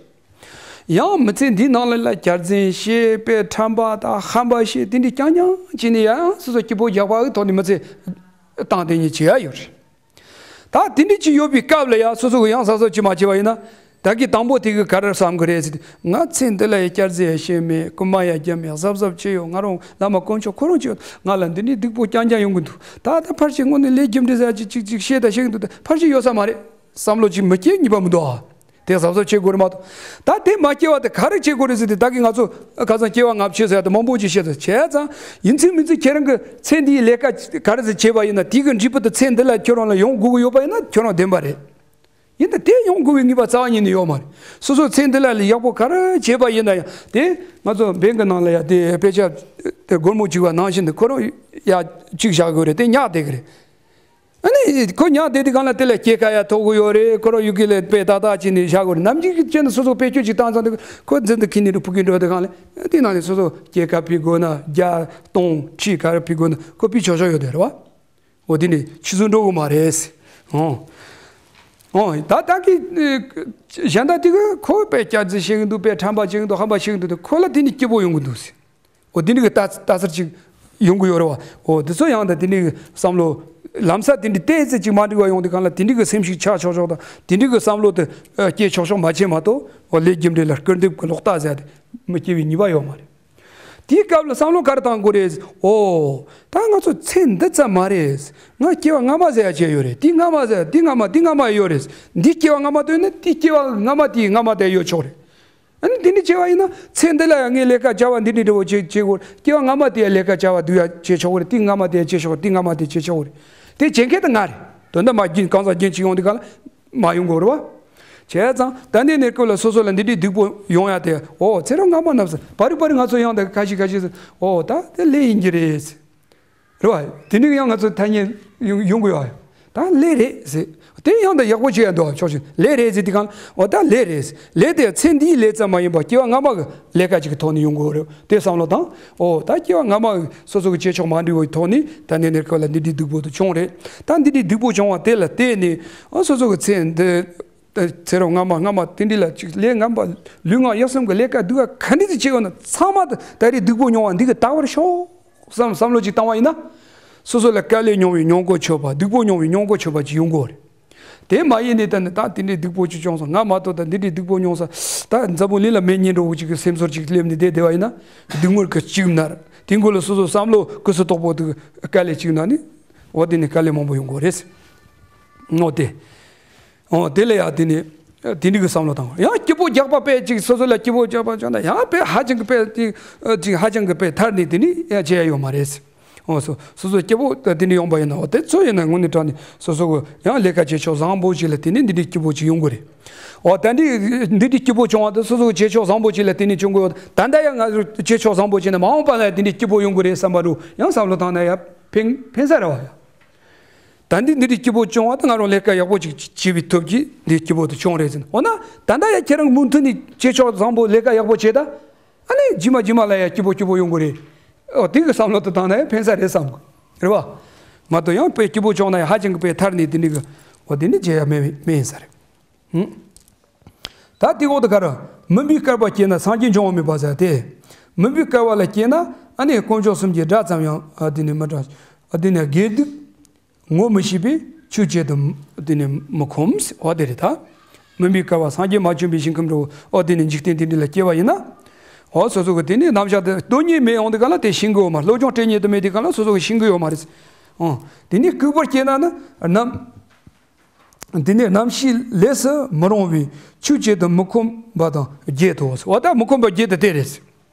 ཡང་མི་ཚེ་འདིའི་ནང་ལ་ལ་བསྐྱར་འཛིན་བྱེད་པའི་ཁྲམ་པ་དང་ཧམ་པ་བྱེད་དེ་འདྲའི་རྐྱང་རྐྱང་བྱས་ནས་ཡང་སོ་སོ་སྐྱིད་པོ་རྒྱག་པ་གི་ཐོག་ནས་མི་ཚེ་བཏང་དེ་ཉིད་བྱེད་ཡ་ཡོད་རེད། ད་དེ་འདྲ་ཅིག་ཡོད་པའི་སྐབས་ལ་ཡང་སོ་སོ་གི་ཡང་གཟབ་གཟབ་ཅིག་མ་བྱས་པ་ཡིན་ན། ད་གི་དང་པོ་དེ་གི་ག་རེ་བསམ་གི་རེད་ཟེར་ཏེ། ང་ཚེ་འདི་ལ་ཡི་བསྐྱར་ཟློས་ཡང་བྱས་མེད། རྐུན་མ་ཡང་བརྒྱབ་མེད། གཟབ་གཟབ་བྱས་ཡོད། ང་རང་བླ་མ་དཀོན་མཆོག་ཁོ་རང་ཅིག་ཡོད། ང་ལ་འདི་འདྲའི་སྡུག་པོ་རྐྱང་རྐྱང་ཡོང་གི་འདུག། ད་ལྟ་ཕལ་ཆེར་དངོས་གནས་ལས་རྒྱུ་འབྲས་ཟེར་ཅིག་ཅིག་ཅིག་བཤད་ད་བཤད་གི་འདུག། ད་ཕལ་ཆེར་ཡོད་ས་མ་རེད་བསམ་བློ་ཅིག་མི་སྐྱེ་ཉེས་པ་མི་འདུག་ཨ། དེ་གཟབ་གཟབ་བྱེད་དགོས་རེད་མ་གཏོགས། ད་དེ་མ་སྐྱེ་བ་དེ་ག་རེ་བྱེད་དགོས་རེད་ཟེར་ཏེ། ད་གི་ང་ཚོ་ཁ་སང་སྐྱེ་བ་ལྔ་བཅུ་ཟེར་ཡ་དེ་མང་པོ་ཅིག་བཤད་ཚར། བྱས་ཙང་ཡིན་ཚུལ་མིན་ཚུལ་ཁྱེད་རང་གི་ཚེ་འདིའི་ལས་ཀ་ག་རེ་ཟེར་བྱས་པ་ཡིན་ན། དེ་གི་འབྲས་བུ་དེ་ཚེ་འདི་ལ་ཁྱོད་རང་ལ་ཡོང་དགོས་ཀྱི་ཡོད་པ་ཡིན་ན་ཁྱོད་རང་བདེན་པ་རེད། ཡིན་ད་དེ་ཡོང་དགོས་པའི་ངེས་པ་རྩ་བ་ཉིད་ནས་ཡོད་མ་རེད། སོ་སོ་ཚེ་འདི་ལ་ལས་ཡག་པོ་ག་རེ་བྱས་པ་ཡིན་ན་ཡང་དེ་ང་ཚོ་བན་གི་ནང་ལ་ཡ་དེ་དཔེ་ཆ་དེ་སྒོར་མོ་གཅིག་པ་ནང་བཞིན་དུ་ཁོ་རང་ཡ་གཅིག་བཞག་དགོས་རེད། དེ་ཉག་བསྡད་གི་རེད། ཨ་ནི་ཁོ་ཉག་བསྡད་དུས་སྒང་ལ་དེ་ལ་སྐྱེད་ཀ་ཡ་ཐོབ་གི་ཡོད་རེད། ཁོ་རང་ཡུལ་སྐད་ལ་དཔེ་ཏག་ཏག་བྱས་ནས་བཞག་དགོས་རེད། ནམ་རྒྱུན་གྱི་བྱས་ན་སོ་སོ་དཔེ་སྐྱོ་གཅིག་བཏང་ཙང་དེ་ཁོ་འཛིན་དུ་ཁྱེར་ནས་འགྲོ་ཕུག་གི་འགྲོ་དུས་སྒང་ལ་དེ་ནང་ནས་སོ་སོ་སྐྱེད་ཀ་ཕུལ་དགོས་ན་བརྒྱ་སྟོང་ཁྲི་ག་རེ་ཕུལ་དགོས་ན་ཁོ་ཕུལ་ཆོག་ཆོག་ཡོད་དེ་རེད་བ། འོ་དེ་ནས་ཕྱི་ཚུལ་འགྲོ་གི་མ་རེད། ཨོ། ཨོ་ད་ད་གི་གཞན་དག་དེ་གི་ཁོ་དཔེ་སྐྱག་རྫུན་བཤད་གི་འདུག། དཔེ་ཁྲམ་པ་བྱེད་གི་འདུག། ཧམ་པ་བྱེད་གི་འདུག་དེ་ཁོ་ལ་དེ་ནས་སྐྱིད་པོ་ཡོང་གི་འདུག་ཟེར། འོ་དེ་འདྲ་གི་ལྟ་ལྟ་ཚུལ་ཅིག་ཡོང་གི་ཡོད་རེད་བ། འོ་དེ་ཚོ་ཡང་ད་དེ་འདྲ་གི་བསམ་བློ་ལམ་སང་དེ་འདྲ་ཏོག་ཙམ་ཅིག་མ་འགྲིག་པ་ཡོང་དུས་སྒང་ལ་དེ་འདྲ་གི་སེམས་ཤུགས་ཆག་ཆོག་ཆོག་དང་དེ་འདྲ་གི་བསམ་བློ་དེ་སྐྱེ་ཆོག་ཆོག་མ་བྱས་མ་གཏོགས། འོ་ལས་རྒྱུ་འབྲས་ལ་སྐུར་འདེབས་ཀྱི་ལོག་ལྟ་ཟེར་ཡ་དེ་མི་སྐྱེ་བའི་ཉེས་པ་ཡོད་མ་རེད། དེའི་སྐབས་ལ་བསམ་བློ་ག་རེ་བཏང་དགོས་རེད། འོ། ད་ང་ཚོ་ཚེ་འདི་ཙམ་མ་རེད། ང་སྐྱེ་བ་སྔ་མ་ཟེར་ཡ་ཅིག་ཡོད་རེད། དེ་སྔ་མ་ཟེར་དེ་སྔ་མ་དེ་སྔ་མ་ཡོད་རེད། འདི་སྐྱེ་བ་སྔ་མ་དོན་ནི་དེ་སྐྱེ་བ་སྔ་མ་དེའི་སྔ་མ་དེ་ཡོད་ཆོག་རེད། ཨ་ནི་དེ་འདྲ་བྱས་པ་ཡིན་ན་ཚེ་འདི་ལ་ཡང་ངས་ལས་ཀ་བྱ་བ་འདི་འདྲ་འདྲ་བོ་བྱེད་བྱེད་དགོས། སྐྱེ་བ་སྔ་མ་དེ་ཡང་ལས་ཀ་བྱ་བ་འདི་ཡང་བྱེད་ཆོག་གི་རེད། དེ་སྔ་མ་དེ་ཡང་བྱེད་ཆོག་གི་རེད། དེ་སྔ་མ་དེ་བྱེད་ཆོག་གི་རེད། དེ་བྱེད་མཁན་དེ་ང་རེད། དོན་དག་མ་རྒྱུན་གང་ཟག་རྒྱུན་གཅིག་ཡོང་དུས་སྒང་ལ། མ་ཡོང་གི་རེད་བ། བྱས་ཙང་ད་ནས་ནས་སྐབས་ལ་སོ་སོ་ལ་འདི་འདྲའི་སྡུག་པོ་ཡོང་ཡ་དེ། འོ་ཚེ་རབས་སྔ་མ་རྣམས་སུ་བར་རིག་བར་རིག་ང་ཚོ་ཡང་ད་ཁ་ཤས་ཁ་ཤས་སུ་འོ་ད་དེ་ལས་ཡིན་གྱི་རེད། རེད་བ། དེ་ནས་ཡང་ང་ཚོ་ཐ་སྙད་ཡོང་ཡོང་གི་ཡོད། ད་ལས་རེད་ཟེར། དེ་ཡང་ད་ཡག་པོ་བྱས་ཡ་འདུག་ཕྱོགས་ཤིག་ལས་རེད་ཟེར་དུས་སྒང་ལ་འོ་ད་ལས་རེད་ཟེར། ལས་དེ་ཚེ་འདིའི་ལས་ཙམ་མ་ཡིན་པར་སྐྱེ་བ་སྔ་མ་གི་ལས་ཀ་ཅིག་གི་ཐོག་ནས་ཡོང་གི་ཡོད་རེད། དེ་བསམ་བློ་བཏང་། འོ་ད་སྐྱེ་བ་སྔ་མ་གི་སོ་སོ་གི་བྱེད་ཕྱོགས་མ་འགྲིག་པའི་ཐོག་ནས་ད་ནས་ནས་སྐབས་ལ་འདི་འདྲའི་སྡུག་པོ་དེ་བྱུང་རེད། ད་འདི་འདྲའི་སྡུག་པོ་བྱུང་བ་དེ་ལ་བརྟེན་ནས་འོ་སོ་སོ་གི་ཚེ་འདི། ད་ཚེ་རབས་སྔ་མ་སྔ་མ་དེ་འདྲ་ལ་ཅིག་ལས་ངན་པ་ལུས་ངག་ཡིད་གསུམ་གྱི་ལས་ཀ་སྡུག་པ་ག་འདྲ་ཅིག་བྱས་ཡོད་ན་ཚང་མ་ད་རེས་སྡུག་པོ་མྱོང་བ་འདི་གི་དག་པར་ཤོག་བསམ་བསམ་བློ་ཅིག་བཏང་བ་ཡིན་ན། སོ་སོ་ལ་དཀའ་ལས་མྱོང་བའི་མྱོང་གོ་ཆོད་པ། སྡུག་པོ་མྱོང་བའི་མྱོང་གོ་ཆོད་པ་ཅིག་ཡོང་གོ་རེད། དེ་མ་ཡིན་ནས་ད་ནི་ད་དེ་འདྲའི་སྡུག་པོ་ཅིག་བྱུང་སོང་། ང་མ་གཏོགས་ད་འདི་འདྲའི་སྡུག་པོ་མྱོང་ས་ད་འཛམ་བུ་གླིང་ལ་མེད་ཉིན་འགྲོ་བོ་ཅིག་གི་སེམས་ཚོར་ཅིག་སླེབས་ནས་བསྡད་བསྡད་པ་ཡིན་ན། སྡུག་བསྔལ་གྱི་གཅིག་མནར་དེ་མགོ་ལ་སོ་སོ་བསམ་བློ་གུ་སུ་དོག་པོ་དུ་དཀའ་ལས་ཅིག་ན་ནི། འོ་དེ་ནི་དཀའ་ལས་མང་པོ་ཡོང་གོ་རེད། འོ་དེ། འོ་དེ་ལ་ཡང་དེ་ནི། དེ་འདྲ་གི་བསམ་བློ་བཏང་། ཡང་སྐྱིད་པོ་རྒྱག་པ་དཔེ་ཅིག་སོ་སོ་ལ་སྐྱིད་པོ་རྒྱག་པ་བྱུང་ན་ཡང་དཔེ་ཧ་ཅང་གི་དཔེ་ཅིག་ཅིག་ཧ་ཅང་གི་དཔེ་ཐར་ནས་དེ་ནི་ཡང་བྱེད་ཡ་ཡོད་མ་རེད། འོ་སོ་སོ་སོ་སྐྱིད་པོ་དེ་འདྲ་ཡོང་པ་ཡིན་ན་འོ་དེ་ཚོ་ཡིན་ན་དངོས་གནས་དྲང་ནས་སོ་སོ་གི་ཡང་ལས་ཀ་བྱེད་ཕྱོགས་བཟང་པོ་ཞིག་ལ་དེ་ནི་འདི་འདྲའི་སྐྱིད་པོ་ཅིག་ཡོང་གི་རེད། འོ་ད་འདི་འདི་འདྲའི་སྐྱིད་པོ་བྱུང་བ་དེ་སོ་སོ་གི་བྱེད་ཕྱོགས་བཟང་པོ་ཅིག་ལ་དེ་ནི་བྱུང་གི་ཡོད། ད་ལྟ་ཡང་ང་ཚོ་བྱེད་ཕྱོགས་བཟང་པོ་ཅིག་ནས་མ་འོངས་པ་ལ་འདི་འདྲའི་སྐྱིད་པོ་ཡོང་གི་རེད་བསམ་པ་རུ་ཡང་བསམ་བློ་བཏང་ན་ཡང་ཕན་ཕན་ས་རེད་བ་ཡ། ད་འདི་འདི་འདྲའི་སྐྱིད་པོ་བྱུང་བ་དང་ང་རང་ལས་ཀ་ཡག་པོ་ཅིག་བྱས་པའི་སྟོབས་ཀྱིས་འདི་སྐྱིད་པོ་དེ་བྱུང་རེད་ཟེར། འོ་ན་ད་ལྟ་ཡང་ཁྱེད་རང་མུ་མཐུད་ནས་བྱེད་ཕྱོགས་བཟང་པོ་ལས་ཀ་ཡག་པོ་བྱེད་ད། ཨ་ནི་རྗེས་མ་རྗེས་མ་ལ་ཡང་སྐྱིད་པོ་སྐྱིད་པོ་ཡོང་གི་རེད། འོ་དེ་གི་བསམ་བློ་དེ་བཏང་ན་ཡང་ཕན་ས་རེད་བསམ་གི་རེད་བ། མ་གཏོགས་ཡང་དཔེ་སྐྱིད་པོ་བྱུང་ན་ཡང་ཧ་ཅང་གི་དཔེ་ཐར་ནས་དེ་འདྲ་གི་འོ་དེ་ནི་བྱེད་ཡ་མེད་མེད་ཡིན་ས་རེད། ཧུམ། ད་དེ་འོག་ཏུ་ག་རེ། མུན་པའི་བསྐལ་པ་སྐྱེས་ན་སངས་རྒྱས་འབྱུང་བ་མེད་པ་ཟེར་ཏེ། མུན་པའི་བསྐལ་པ་ལ་སྐྱེས་ན་ཨ་ནི་དཀོན་མཆོག་གསུམ་གྱི་སྒྲ་ཙམ་ཡང་ཨ་དེ་ནི་མི་གྲགས། ཨ་དེ་ནི་དགེ་སྡིག་ངོ་མི་ཤེས་པས་ཆོས་བྱེད་དུ་དེ་ནི་མི་ཁོམ་ཟེར་བ་དེ་རེད་ད། མུན་པའི་བསྐལ་པ་སངས་རྒྱས་མ་བྱོན་པའི་ཞིང་ཁམས་འགྲོ་འོ་དེ་ནི་འཇིག་རྟེན་དེ་འདྲ་ལ་སྐྱེ་བ་ཡིན་ན། འོ་སོ་སོ་གི་དེ་ནི་རྣམ་གཞག་དེ་སྟོང་ཉིད་མེད་ཡོང་དུས་ག་ལ་དེ་ཤེས་གི་ཡོད་མ་རེད། བློ་སྦྱོང་སྤྲད་ཉེན་དུ་མེད་དུས་ག་ལ་སོ་སོ་གི་ཤེས་གི་ཡོད་མ་རེད། འོ་དེ་ནི་ལྐུགས་པར་སྐྱེས་ན་ནི་རྣམ། འདི་ནི་རྣམ་ཤེས་ལས་སུ་མི་རུང་བའི་ཆོས་བྱེད་དུ་མི་ཁོམ་པ་དང་བརྒྱད་དོ། འོ་ད་མི་ཁོམ་པ་བརྒྱད་དེ་དེ་རེད།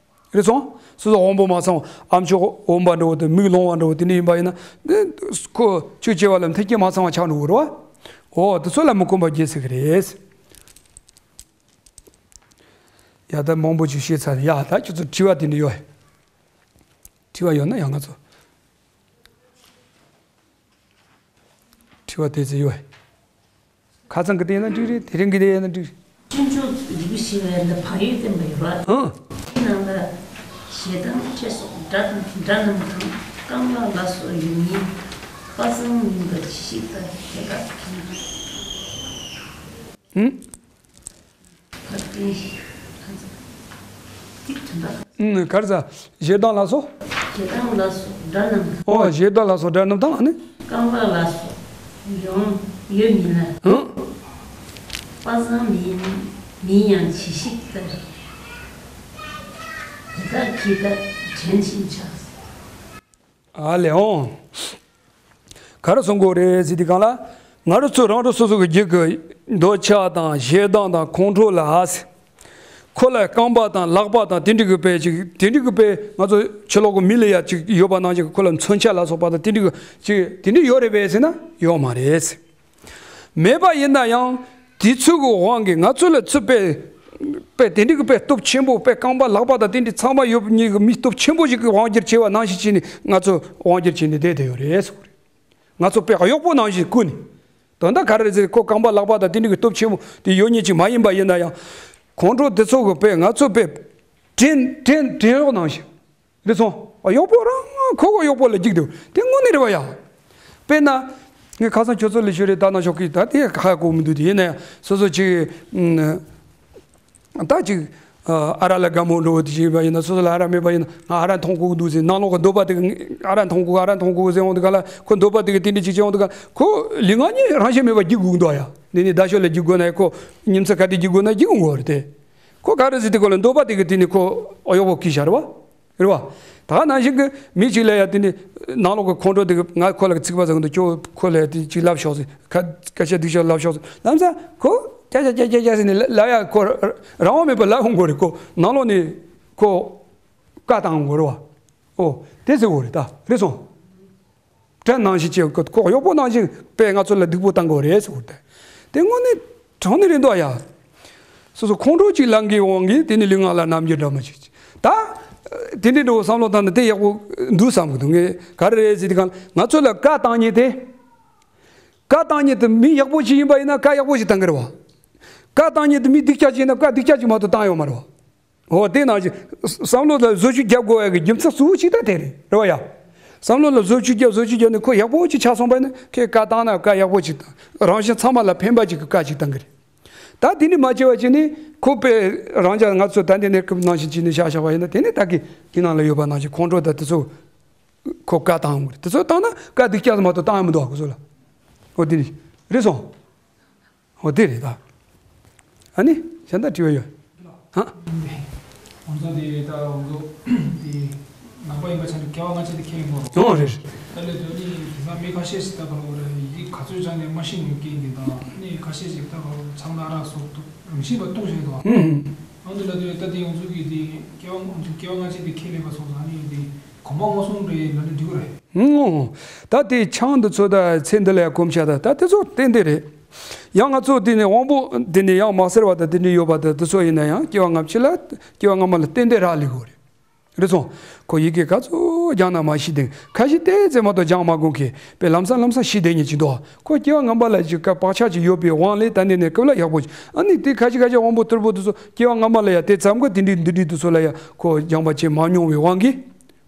རེད་སོང་། སོ་སོ་དབང་པོ་མ་ཚང་བ་ཨ་མཆོག་འོན་པ་འདྲ་བོ་དེ་མིག་ལོང་བ་འདྲ་བོ་དེ་འདྲ་ཡིན་པ་ཡིན་ན། ཁོ་ཆོས་བྱེད་པ་ལ་མཐུན་རྐྱེན་མ་ཚང་བ་ཆགས་འགྲོ་གི་རེད་བ། འོ་དེ་ཚོ་ལ་མི་ཁོམ་པ་བརྒྱད་ཟེར་གི་རེད། ཡ་ད་མང་པོ་ཅིག་བཤད་ཚར། ཡ་ད་ཁྱོད་ཚོ་དྲི་བ་དེ་འདྲ་ཡོད། དྲི་བ་ཡོད་ན་ཡང་ང་ཚོ། དྲི་བ་དེ་ཚོ་ཡོད། ཁ་སང་གི་དེ་ཡིན་ན་འགྲིག་རེད། དེ་རིང་གི་དེ་ཡིན་ན་འགྲིག་རེད། སྤྱོད་འཇུག་རིག་པའི་ཞི་བའི་འདི་བག་ཡོད་བསྟན་པ་ཡོད་ར། ཨང་། དེའི་ནང་ལ་ཞེ་སྡང་ཁྲེལ་སོགས་དགྲ་དང་དགྲ་རྣམས་དང་རྐང་ལག་ལ་སོགས་ཡོད་ཉིད། པ་སངས་མིན་པ་ཇི་ཞིག་ལྟར་དེ་དག་གིས་ན། ཧུམ། ཕར་བསྟན་ཞིག་ལྷ་ཚོགས་ཏིག་དོན་དག་ཨུམ། ག་རེ་ཟ། ཞེ་སྡང་ལ་སོགས། ཞེ་སྡང་ལ་སོགས་དགྲ་རྣམས་དང་། ཨོ། ཞེ་སྡང་ལ་སོགས་དགྲ་རྣམས་དང་ནི། རྐང་པ་ལ་སོགས་ཡོང་ཡོད་མིན་ལ། ཧུམ། པ་སངས་མིན་མིན་ཡང་ཇི་ཞིག་ལྟར། དེ་དག་གིས་ད་དྲན་ཕྱིན་ཆགས། ཨ་ལེ་ཨོ། ག་རེ་གསུང་གི་རེད་ཟེར་དུས་སྒང་ལ། ང་རང་ཚོ་རང་རང་སོ་སོ་གི་རྒྱུད་ཀྱི་འདོད་ཆགས་དང་ཞེ་སྡང་དང་ཁོང་ཁྲོ་ལ་ཧ་སི། ཁོ་ལ་རྐང་པ་དང་ལག་པ་དང་དེ་འདྲ་གི་དཔེ་ཅིག་དེ་འདྲ་གི་དཔེ་ང་ཚོ་ཕྱི་ལོགས་གི་མི་ལ་ཡ་ཅིག་ཡོད་པ་ནང་བཞིན་ཁོ་ལ་མཚོན་ཆ་ལ་སོགས་པ་དང་དེ་འདྲ་གི་ཅིག་དེ་འདྲ་ཡོད་རེད་པས་ཟེར་ན་ཡོད་མ་རེད། མེད་པ་ཡིན་ན་ཡང་དུས་ཚོད་ཀྱི་དབང་གིས་ང་ཚོ་ལ་ཚུད་པའི་དཔེ་དེ་འདྲ་གི་དཔེ་སྟོབས་ཆེན་པོ། དཔེ་རྐང་པ་ལག་པ་དང་དེ་འདྲ་ཚང་མ་ཡོད་མཁན་གྱི་མི་སྟོབས་ཆེན་པོ་ཞིག་གིས་དབང་སྒྱུར་བྱས་པ་ནང་བཞིན་བྱས་ནས་ང་ཚོ་དབང་སྒྱུར་བྱས་ནས་བསྡད་དེ་ཡོད་རེད་ཟེར་གི་རེད། ང་ཚོ་དཔེ་གཡོག་པོ་ནང་བཞིན་བཀུར་ནས། དོན་དག་ག་རེ་རེད་ཟེར། ཁོ་རྐང་པ་ལག་པ་དང་དེ་འདྲ་གི་སྟོབས་ཆེན་པོ་དེ་ཡོད་མཁན་ཅིག་མ་ཡིན་པ་ཡིན་ན་ཡང་། ཁོང་ཁྲོ་དེ་ཚོ་གི་དཔེ་ང་ཚོ་དཔེ་དྲན་དྲན་དྲན་གཡོག་ནང་བཞིན། རེད་སོང་། གཡོག་པོ་རང་ཁོ་གི་གཡོག་པོ་ལ་འཇིགས་འདུག་དེ་དངོས་གནས་རེད་བ་ཡ། དཔེར་ན། ངས་ཁ་སང་ཁྱོད་ཚོ་ལ་ཞུ་རེ་ལྟ་ན་ཤོག་གི་ད་དེ་ཧ་གོ་མི་འདུག་དེ་ཡིན་ན་ཡང་སོ་སོ་ཅིག་ཨུམ། ད་ཅིག་ཨ་ར་ལ་དགའ་མོ་འགྲོ་བ་དེ་ཅིག་ཡིན་པ་ཡིན་ན། སོ་སོ་ལ་ཨ་ར་མེད་པ་ཡིན་ན། ང་ཨ་ར་མཐོང་གི་འདུག་ཟེར། ནང་ལོགས་ཀྱི་འདོད་པ་དེ་གིས་ཨ་ར་མཐོང་གི་ཨ་ར་མཐོང་གི་ཟེར་འོང་དུས་སྒང་ལ། ཁོ་འདོད་པ་དེ་གིས་དེ་འདྲ་ཅིག་བྱེད་འོང་དུས་སྒང་ལ། ཁོ་ལུས་ངག་གཉིས་རང་བཞིན་མེད་པར་འཇིགས་དགོས་འདུག་ཡ། འདི་ནི་ད་ཤོ་ལ་འཇིགས་དགོས་ན་ཁོ་ཉིན་མཚན་ག་དུས་འཇིགས་དགོས་ན་འཇིགས་དགོས་རེད་དེ། ཁོ་ག་རེ་ཟེར་དུས་སྒང་ལ་འདོད་པ་དེ་གིས་དེ་ནི་ཁོ་གཡོག་པོ་བགྱིས་བཞག་རེད་བ། རེད་བ། ད་ནང་བཞིན་གྱི་མི་གཅིག་ལ་ཡ་དེ་ནི་ནང་ལོགས་ཀྱི་ཁོང་ཁྲོ་དེ་གིས་ང་ཁོ་ལ་ཚིག་པ་ཟེར་གི་འདུག་ཁྱོད་ཁོ་ལ་ཡ་དེ་ཅིག་ལབ་ཤོག་ཟེར། ཁ་སྐད་ཆ་སྡུག་ཤོས་ལབ་ཤོག་ཟེར། ལམ་སང་ཁོ་ཀྱ་ཀྱ་ཀྱ་ཀྱ་ཟེར་ནས་ལབ་ཡ། ཁོ་རང་དབང་མེད་པར་ལབ་འོང་གི་རེད། ཁོ་ནང་ལོགས་ནས་ཁོ་བཀའ་བཏང་འོང་གི་རེད་བ། ཨོ། དེ་ཟེར་གི་རེད། ད་རེད་སོང་། དགྲ་ནང་བཞིན་བྱེད་དགོས། ཁོ་གཡོག་པོ་ནང་བཞིན་དཔེ་ང་ཚོ་ལ་སྡུག་པོ་བཏང་གི་རེད་ཟེར་གི་རེད། དེ་དངོས་གནས་དྲང་གནས་རེད་འདུག་ཡ། སོ་སོ་ཁོང་ཁྲོ་ཅིག་ལངས་ཀྱི་དབང་གིས་དེ་ནི་ལུས་ངག་ལ་རྣམ་འགྱུར་འདྲ་མི་ཅིག་ད་དེ་འདྲའི་འགྲོ་བསམ་བློ་བཏང་ན་དེ་ཡག་པོ་འདུག་བསམ་གི་འདུག་ངས་ག་རེ་རེད་ཟེར་དུས་སྒང་ལ། ང་ཚོ་ལ་བཀའ་བཏང་མཁན་དེ། བཀའ་བཏང་མཁན་དེ་མི་ཡག་པོ་ཞིག་ཡིན་པ་ཡིན་ན་བཀའ་ཡག་པོ་ཞིག་བཏང་གི་རེད་བ། བཀའ་བཏང་མཁན་དེ་མི་སྡུག་ཅག་ཅིག་ཡིན་ན་བཀའ་སྡུག་ཅག་ཅིག་མ་གཏོགས་བཏང་ཡོད་མ་རེད་བ། འོ། དེ་ནང་བཞིན་བསམ་བློ་ལ་བཟོ་བཅོས་རྒྱབ་དགོས་ཡ་གི་རྒྱུ་མཚན་གཙོ་བོ་གཅིག་ད་དེ་རེད། རེད་བ་ཡ། བསམ་བློ་ལ་བཟོ་བཅོས་རྒྱབ། བཟོ་བཅོས་རྒྱབ་ནས་ཁོ་ཡག་པོ་ཅིག་ཆགས་སོང་བ་ཡིན་ན། ཁོས་བཀའ་བཏང་ན་བཀའ་ཡག་པོ་ཅིག་བཏང་། རང་གཞན་ཚང་མ་ལ་ཕན་པ་ཅིག་གི་བཀའ་ཅིག་བཏང་གི་རེད། ད་དེ་འདྲ་མ་བྱས་པ་བྱས་ནས་ཁོ་དཔེ་རང་ཅག་ང་ཚོ་ད་འདི་གནས་སྐབས་ནང་བཞིན་བྱས་ནས་བཞག་བཞག་པ་ཡིན་ན། དེ་ནི་ད་གི་དེ་ནང་ལ་ཡོད་པ་ནང་བཞིན་ཁོང་ཁྲོ་དང་དེ་ཚོ་ཁོ་བཀའ་བཏང་གི་རེད། དེ་ཚོ་བཏང་ན་བཀའ་སྡུག་ཅག་མ་གཏོགས་བཏང་ཡ་མི་འདུག་ཁོ་ཚོ་ལ། འོ། དེ་ནི་རེད་སོང་། འོ། དེ་རེད་ད། ཨ་ནི་གཞན་དག་དྲི་བ་ཡོད། ཧ། ང་ཚོ་དེ་ད་ང་ཚོ་དེ་ནང་པ་ཡིན་པ་ཆ་ནས་སྐྱེ་བ་སྔ་ཕྱི་དེ་ཁས་ལེན་དགོས་རེད། འོ། རེད། ད་ལས་དོན་ནི་དེང་སང་མི་ཁ་ཤས་ཤིག་ད་ག་རེ་ཡིག་ག་ཚོད་སྦྱངས་ནས་མ་ཤེས་ནས་སྐད་འདི་དང་། ནི་ཁ་ཤས་ཤིག་ད་ག་རེ་ཆང་དང་ཨ་རག་སོགས་རང་བཞིན་པ་བཏུང་བཞིན་འདུག་ཨང་། དེ་ལ་དེ་ད་དེ་ང་ཚོ་གི་དེ་སྐྱེ་བ་ང་ཚོ་སྐྱེ་བ་སྔ་ཕྱི་དེ་ཁས་ལེན་པ་སོང་ཙང་ནི་དེ་གོམ་པ་སྔོན་སོང་རེད་ལབ་ན་འགྲིག་གི་རེད། ཨང་། ད་དེ་ཆང་འདི་ཚོ་དང་ཚེ་འདི་ལ་ཡ་གོམས་ཤ་ད་ད་དེ་ཚོ་ཏན་ཏན་རེད། ཡང་ང་ཚོ་དེ་ནས་དབང་པོ་དེ་ནས་ཡང་མ་གསལ་བ་དང་དེ་འདྲ་ཡོད་པ་དང་དེ་ཚོ་ཡིན་ན་ཡང་སྐྱེ་བ་སྔ་ཕྱི་ལ། སྐྱེ་བ་སྔ་མ་ལ་ཏན་ཏན་རག་ལས་དགོས་རེད། རེད་སོང་། ཁོ་ཡི་གེ་ག་ཚོད་སྦྱངས་ན་མ་ཤེས་དེ། ཁ་ཤས་ཏོག་ཙམ་མ་གཏོགས་སྦྱང་མ་དགོས་མཁན། དཔེ་ལམ་སང་ལམ་སང་ཤེས་བསྡད་མཁན་ཅིག་འདུག་ཁོ་སྐྱེ་བ་སྔ་མ་ལ་ཅིག་བཀའ་བག་ཆགས་ཅིག་ཡོད་པའི་དབང་ལས་ད་འདི་གནས་སྐབས་ལ་ཡག་པོ་ཅིག་ཨ་ནི་དེ་ཁ་ཤས་ཁ་ཤས་དབང་པོ་ཐུར་པོ་དེ་ཚོ་སྐྱེ་བ་སྔ་མ་ལ་ཡ་དེ་ཙམ་གྱི་དེ་འདྲའི་འདི་འདྲའི་དེ་ཚོ་ལ་ཡ་ཁོ་སྦྱང་བ་བྱེད་མ་མྱོང་བའི་དབང་གིས།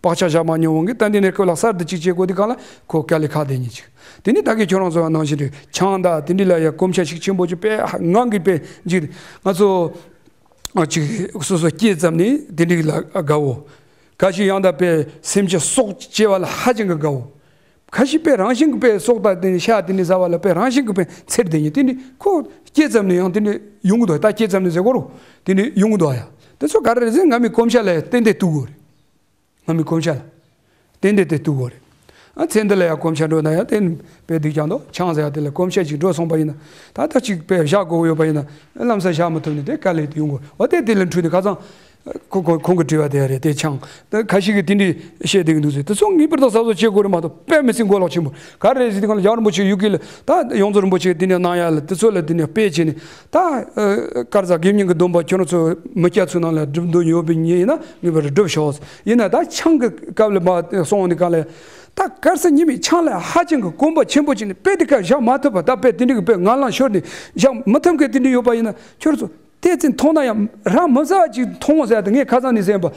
བག་ཆགས་བཞག་མ་མྱོང་བ་གིས་ད་འདི་ནས་ཁོ་ལ་གསར་དུ་ཅིག་བྱེད་དགོས་དུས་སྒང་ལ་ཁོ་དཀའ་ལས་ཁག་བསྡད་མཁན་ཅིག་དེ་ནི་ད་གིན་ཁྱོད་རང་ཚོ་ནང་བཞིན་རེད། ཆང་དང་དེ་འདྲ་ལ་ཡ་གོམས་ཤ་ཤུགས་ཆེན་པོ་ཅིག་དཔེ་ངང་གིས་དཔེ་འཇིགས། ང་ཚོ་ཨ་ཅིག་སོ་སོ་སྐྱེས་ཙམ་ནས་དེ་འདྲ་ལ་དགའ་བོ། ཁ་ཤས་ཡང་ད་དཔེ་སེམས་ཅན་སྲོག་བཅད་པ་ལ་ཧ་ཅང་གི་དགའ་བོ། ཁ་ཤས་དཔེ་རང་བཞིན་གྱིས་དཔེ་སྲོག་དང་དེ་ནི་ཤ་དེ་འདྲ་ཟ་བ་ལ་དཔེ་རང་བཞིན་གྱིས་དཔེ་འཚེར་བསྡད་མཁན་དེ་འདྲ་ཁོ་སྐྱེས་ཙམ་ནས་ཡང་དེ་འདྲ་ཡོང་གི་འདུག་ད་སྐྱེས་ཙམ་ནས་ཟེར་དགོས་རེད། དེ་འདྲ་ཡོང་གི་འདུག་ཡ། དེ་ཚོ་ག་རེ་རེད་ཟེར་ན་སྔ་མའི་གོམས་ཤ་ལ་ཡ་ཏན་ཏན་གཏུག་དགོས་རེད། སྔ་མའི་གོམས་ཤ་ལ། ཏན་ཏན་དེ་གཏུག་དགོས་རེད། ཨ་ཚེ་འདི་ལ་ཡང་གོམས་ཤ་འགྲོ་ན་ཡང་དེ་དཔེ་སྡུག་ཀྱང་འདུག་ཆང་ཟེར་ཡ་དེ་ལ་གོམས་ཤ་ཅིག་འགྲོ་སོང་པ་ཡིན་ན། ད་ལྟ་ཅིག་དཔེ་བཞག་དགོས་ཡོད་པ་ཡིན་ན། ལམ་སང་བཞག་མ་ཐུབ་ནས་དེ་དཀའ་ལས་དེ་ཡོང་དགོས། འོ་དེ་དེ་ལ་འཁྲུལ་ནས་ཁ་སང་། ཁོ་ཁོ་ཁོང་གི་དྲི་བ་དེ་རེད། དེ་ཆང་ད་ཁ་ཤས་ཀྱིས་དེ་འདྲའི་བཤད་བསྡད་ཀྱི་འདུག་ཟེར། དེ་ཚོ་ངེས་པར་དུ་གཟབ་གཟབ་བྱེད་དགོས་རེད་མ་གཏོགས་དཔེ་མི་སྲིད་མགོ་ལོག་ཆེན་པོ། ག་རེ་རེད་ཟེར་དུས་སྒང་ལ་རྒྱལ་བ་རིན་པོ་ཆེ་ཡུལ་དཀར་ལ་ད་ཡོངས་རྫོགས་རིན་པོ་ཆེ་གིས་དེ་འདྲ་གནང་ཡ་ལ་དེ་ཚོ་ལ་དེ་འདྲ་དཔེ་བྱས་ནས། ད་ཨ་དཀར་ཟས་དགེ་བསྙེན་གྱི་སྡོམ་པ་ཁྱོད་རང་ཚོ་མི་སྐྱ་ཚོའི་ནང་ལ་སྒྲུབ་འདོད་ཡོད་པའི་མི་ཡིན་ན་ངེས་པར་སྒྲུབ་ཤོག་ཡིན་ན་ད་ཆང་གི་སྐབས་ལ་མ་སོང་ནས་གང་ལ། ད་དཀར་ཟས་ཉི་མའི་ཆང་ལ་ཧ་ཅང་གི་གོམས་པ་ཆེན་པོ་བྱས་ནས་དཔེ་དེ་ཁ་བཞག་མ་ཐུབ་པ། ད་དཔེ་དེ་འདྲ་གི་དཔེ་ངན་ལན་ཤོར་ནས་བཞག་མ་ཐུབ་མཁན་དེ་འདྲ་ཡོད་པ་ཡིན་ན་ཁྱོད་རང་ཚོ། དེ་ཚོ་མཐོང་ན་ཡང་ར་མི་ཟ་བ་ཅིག་མཐོང་ཟེར་ཏེ། ངས་ཁ་སང་ནས་ཟེར་བ།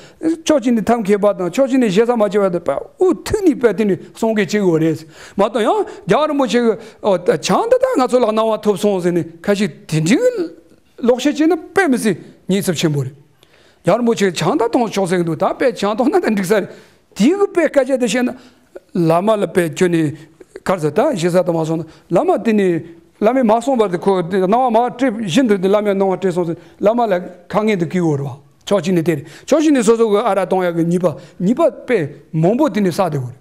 ཕྱོགས་གཅིག་ནས་ཐབས་མཁས་པ་དང་ཕྱོགས་གཅིག་ནས་ཞེ་ས་མ་བྱེད་པ་དང་། དབུ་ཐུག་ནས་པས་དེ་ནས་གསུང་གི་བྱེད་དགོས་རེད། མ་གཏོགས་ཡང་རྒྱལ་བ་རིན་པོ་ཆེ་གི་ཨོ་ད་ཆང་འདི་ད་ང་ཚོ་ལ་གནང་བ་ཐོབ་སོང་ཟེར་ནས་ཁ་ཤས་དེ་འདྲའི་ལོག་བཤད་བྱས་ན་དཔེ་མི་སྲིད་ཉེས་ཚབས་ཆེན་པོ་རེད། རྒྱལ་བ་རིན་པོ་ཆེ་ཆང་ད་གཏོང་ཆོག་ཟེར་གི་འདུག་ད་དཔེ་ཆང་གཏོང་ན་ད་འགྲིག་ས་རེད། དེའི་གི་དཔེ་སྐད་ཆ་དེ་བཤད་ན། བླ་མ་ལ་དཔེ་ཁྱོད་ནས་གར་ཟེར་ད་ཞེ་ས་དུ་མ་སོང་ན། བླ་མ་དེ་ནས་བླ་མས་མ་གསུངས་བར་དུ་ཁོ་དེ་གནང་བ་མ་སྤྲད་བཞིན་དུ་དེ་བླ་མས་གནང་བ་སྤྲད་སོང་ཟེར། བླ་མ་ལ་ཁ་ངན་དུ་སྐྱེ་བོ་རེད་བ། ཕྱོགས་གཅིག་ནས་དེ་རེད། ཕྱོགས་གཅིག་ནས་སོ་སོ་གི་ཨ་རག་གཏོང་ཡག་གི་ཉེས་པ་ཉེས་པ་དཔེ་མང་པོ་དེ་ནས་བསགས་བསྡད་ཡོད་རེད།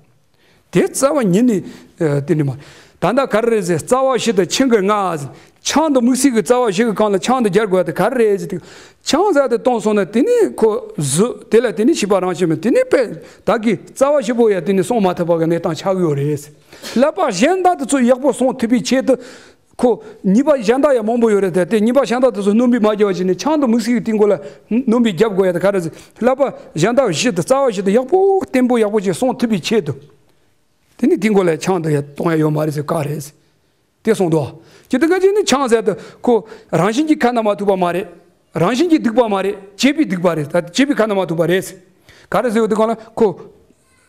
དེ་རྩ་བ་ཉིད་ནས་ཨ་དེ་ནས་མ། ད་ལྟ་ག་རེ་རེད་ཟེར། རྩ་བ་བཞི་དང་ཆིངས་ཀྱི་ལྔ་ཟེར། ཆང་དང་དམིགས་བསལ་གྱི་རྩ་བ་བཞི་གི་སྒང་ལ་ཆང་དེ་སྦྱར་དགོས་དེ་ག་རེ་རེད་ཟེར་དུས། ཆང་ཟེར་དེ་བཏུངས་སོང་ན་དེ་ནས་ཁོ་གཟུགས་དེ་ལ་དེ་ནས་ཤེས་པ་རང་བྱེད་མི་དེ་ནས་དཔེ་བདག་གིས་རྩ་བ་བཞི་པོ་ཡང་དེ་ནས་བསྲུང་མ་ཐུབ་པ་གི་གནས་སྟངས་ཆགས་ཀྱི་ཡོད་རེད། ཀླད་པ་གཞན་དག་དེ་ཚོ་ཡག་པོ་བསྲུང་ཐུབ་པའི་ཆེད་དུ། ཁོ་ཉེས་པ་གཞན་དག་ཡང་མང་པོ་ཡོད་རེད་དེ། དེ་ཉེས་པ་གཞན་དག་དེ་ཚོ་སྣོན་པ་མ་བརྒྱབ་པ་བྱས་ནས་ཆང་དང་དམིགས་བསལ་གྱི་དེའི་མགོ་ལ་སྣོན་པ་རྒྱབ་དགོས་ཡ་དེ་ག་རེ་ཟེར། ཀླད་པ་གཞན་དག་བཞི་དང་རྩ་བ་བཞི་དེ་ཡག་པོ་བརྟན་པོ་ཡག་པོ་ཅིག་བསྲུང་ཐུབ་པའི་ཆེད་དུ། དེ་ནས་དེའི་མགོ་ལ་ཆང་དེ་ཡང་གཏོང་ཡ་ཡོད་མ་རེད་ཟེར་ག་རེད་ཟེར། དེ་གསུངས་འདུག་ཅི་ལྟར་ག་ཅིག་ནི་ཆང་ཟེར་དུས་ཁོ་རང་བཞིན་གྱིས་ཁ་ན་མ་ཐུག་པ་མ་རེད། རང་བཞིན་གྱིས་སྡིག་པ་མ་རེད། བྱས་པས་སྡིག་པ་རེད། ད་བྱས་པས་ཁ་ན་མ་ཐུག་པ་རེད། ག་རེ་ཟེར་བ་དེ་གང་ལ་ཁོ།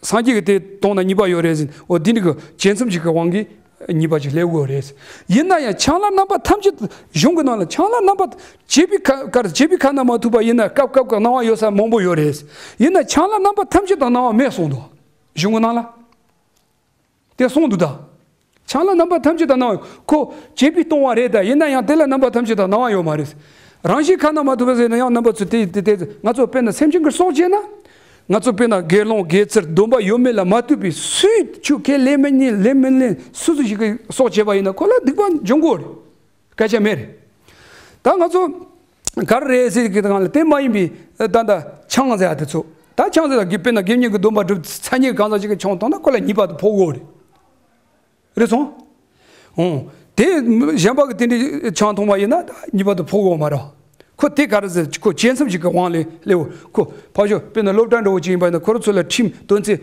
སངས་རྒྱས་ཀྱིས་དེ་གཏོང་ན་ཉེས་པ་ཡོད་རེད་ཟེར། འོ་འདི་འདྲ་གི་བྱས་མཚམས་ཤིག་གི་དབང་གིས་ཉེས་པ་ཅིག་སླེབས་ཡོད་རེད། ཡིན་ན་ཡང་ཆང་ལ་རྣམ་པ་ཐམས་ཅད། གཞུང་གི་ནང་ལ་ཆང་ལ་རྣམ་པ། བྱས་པས་ཁ་གར་བྱས་པས་ཁ་ན་མ་ཐུག་པ་ཡིན་ན་སྐབས་སྐབས་ཀྱི་གནང་བ་ཡོད་ས་མང་པོ་ཡོད་རེད། ཡིན་ན་ཆང་ལ་རྣམ་པ་ཐམས་ཅད་དུ་གནང་བ་མེད་གསུངས་འདུག་གཞུང་གི་ནང་ལ། དེ་གསུངས་འདུག་ད། ཆང་ལ་རྣམ་པ་ཐམས་ཅད་དུ་གནང་བ་ཁོ་བྱས་པས་གཏོང་བ་རེད། ད་ཡིན་ན་ཡང་དེ་ལ་རྣམ་པ་ཐམས་ཅད་དུ་གནང་བ་ཡོད་མ་རེད། རང་བཞིན་ཁ་ན་མ་ཐུག་པ་ཟེར་ན་ཡང་རྣམ་པ་ཚོ་དེ་དེ་དེ་ང་ཚོ་དཔེར་ན་སེམས་ཅན་གྱི་སྲོག་བཅད་ན། ང་ཚོ་དཔེར་ན་དགེ་སློང་དགེ་ཚུལ་སྡོམ་པ་ཡོད་མེད་ལ་མ་ལྟོས་པའི་སུས་ཆོས་ཁས་ལེན་མི་ཉན་ལེན་མི་ལེན་སུ་སུ་ཞིག་གིས་སྲོག་བཅད་པ་ཡིན་ན་ཁོ་ལ་སྡིག་པ་འབྱུང་གི་ཡོད་རེད། སྐད་ཆ་མེད་རེད། ད་ང་ཚོ་ག་རེ་རེད་ཟེར་གི་སྒང་ལ་དེ་མ་ཡིན་པའི་ད་ལྟ་ཆང་ཟེར་ཡ་དེ་ཚོ། ད་ཆང་ཟེར་ཡ་དགེ་དཔེར་ན་དགེ་བསྙེན་གྱི་སྡོམ་པ་སྒྲུབ་ཚར་མཁན་གང་ཟག་ཅིག་གིས་ཆང་འཐུང་ན་ཁོ་ལ་ཉེས་པ་དེ་ཕོག་གི་ཡོད་རེད། རེད་སོང་། འོང་། དེ་གཞན་པ་གིས་དེ་འདྲའི་ཆང་འཐུང་བ་ཡིན་ན་ད་ཉེས་པ་དེ་ཕོག་གི་ཡོད་མ་རེད། ཁོ་དེ་ག་རེ་ཟེར། ཁོ་བྱས་མཚམས་ཤིག་གི་དབང་ལས་སླེབས་ཡོད། ཁོ་ཕར་ཞོག་དཔེར་ན་སློབ་གྲྭ་འདྲ་བོ་ཅིག་ཡིན་པ་ཡིན་ན་ཁོ་རང་ཚོ་ལ་ཁྲིམས་དོན་ཚན་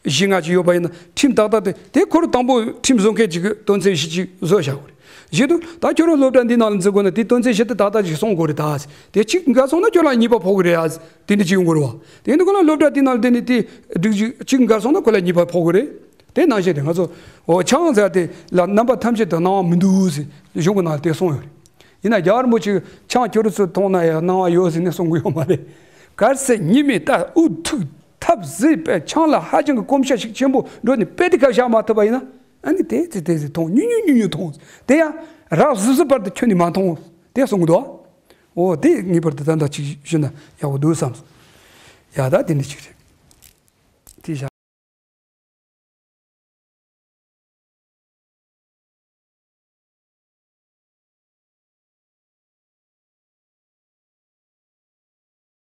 བཞི་ལྔ་ཅིག་ཡོད་པ་ཡིན་ན་ཁྲིམས་ཏག་ཏག་དེ་དེ་ཁོ་རང་དང་པོ་ཁྲིམས་བཟོ་མཁན་ཅིག་གིས་དོན་ཚན་བཞི་ཅིག་བཟོས་བཞག་གི་རེད། བཞི་དུ་ད་ཁྱོད་རང་སློབ་གྲྭ་འདི་ནང་ལ་འཛུལ་དགོས་ན་དེ་དོན་ཚན་བཞི་དེ་ཏག་ཏག་ཅིག་སྲུང་དགོས་རེད་ད། དེ་གཅིག་འགལ་སོང་ན་ཁྱོད་ལ་ཉེས་པ་ཕོག་གི་རེད་ཨ། དེ་འདྲ་ཅིག་ཡོང་གི་རེད་བ། དེ་འདི་ཁོ་ལ་སློབ་གྲྭ་འདི་ནང་ལ་བསྡད་ནས་དེ་སྒྲིག་གཅིག་གཅིག་འགལ་སོང་ན་ཁོ་ལ་ཉེས་པ་ཕོག་གི་རེད། དེ་ནང་བཞིན་རེད། ང་ཚོ་འོ་ཆང་ཟེར་དེ་ལ་རྣམ་པ་ཐམས་ཅད་དུ་གནང་བ་མི་འདུག་ཟེར་གཞུང་གི་ནང་ལ་དེ་གསུངས་ཡོད་རེད། ཡིན་ན་རྒྱལ་བ་རིན་པོ་ཆེ་ཆང་ཁྱོད་རང་ཚོ་འཐུང་ན་ཡང་གནང་བ་ཡོད་ཟེར་ནས་གསུང་གི་ཡོད་མ་རེད། གལ་སྲིད་ཉེས་མེད་ད་དབུ་ཐུག་ཐབས་ཟད་པའི་ཆང་ལ་ཧ་ཅང་གི་གོམས་ཤ་ཤུགས་ཆེན་པོ་འགྲོ་ནས་དཔེ་དེ་ཁ་བཞག་མ་ཐུབ་པ་ཡིན་ན། ཨ་ནི་དེ་ཚེ་དེ་ཚེ་འཐུང་། ཉུང་ཉུང་ཉུང་ཉུང་འཐུང་། དེ་ཡང་རག་གཟིགས་གཟིགས་བར་དུ་ཁྱོན་ནས་མ་འཐུང་། དེ་གསུང་གི་འདུག་འོ་དེ་ངེས་པར་དུ་ད་ལྟ་ཅིག་ཞུས་ན་ཡག་པོ་འདུག་བསམ་སོང་། ཡ་ད་དེ་འདྲ་ཅིག་རེད།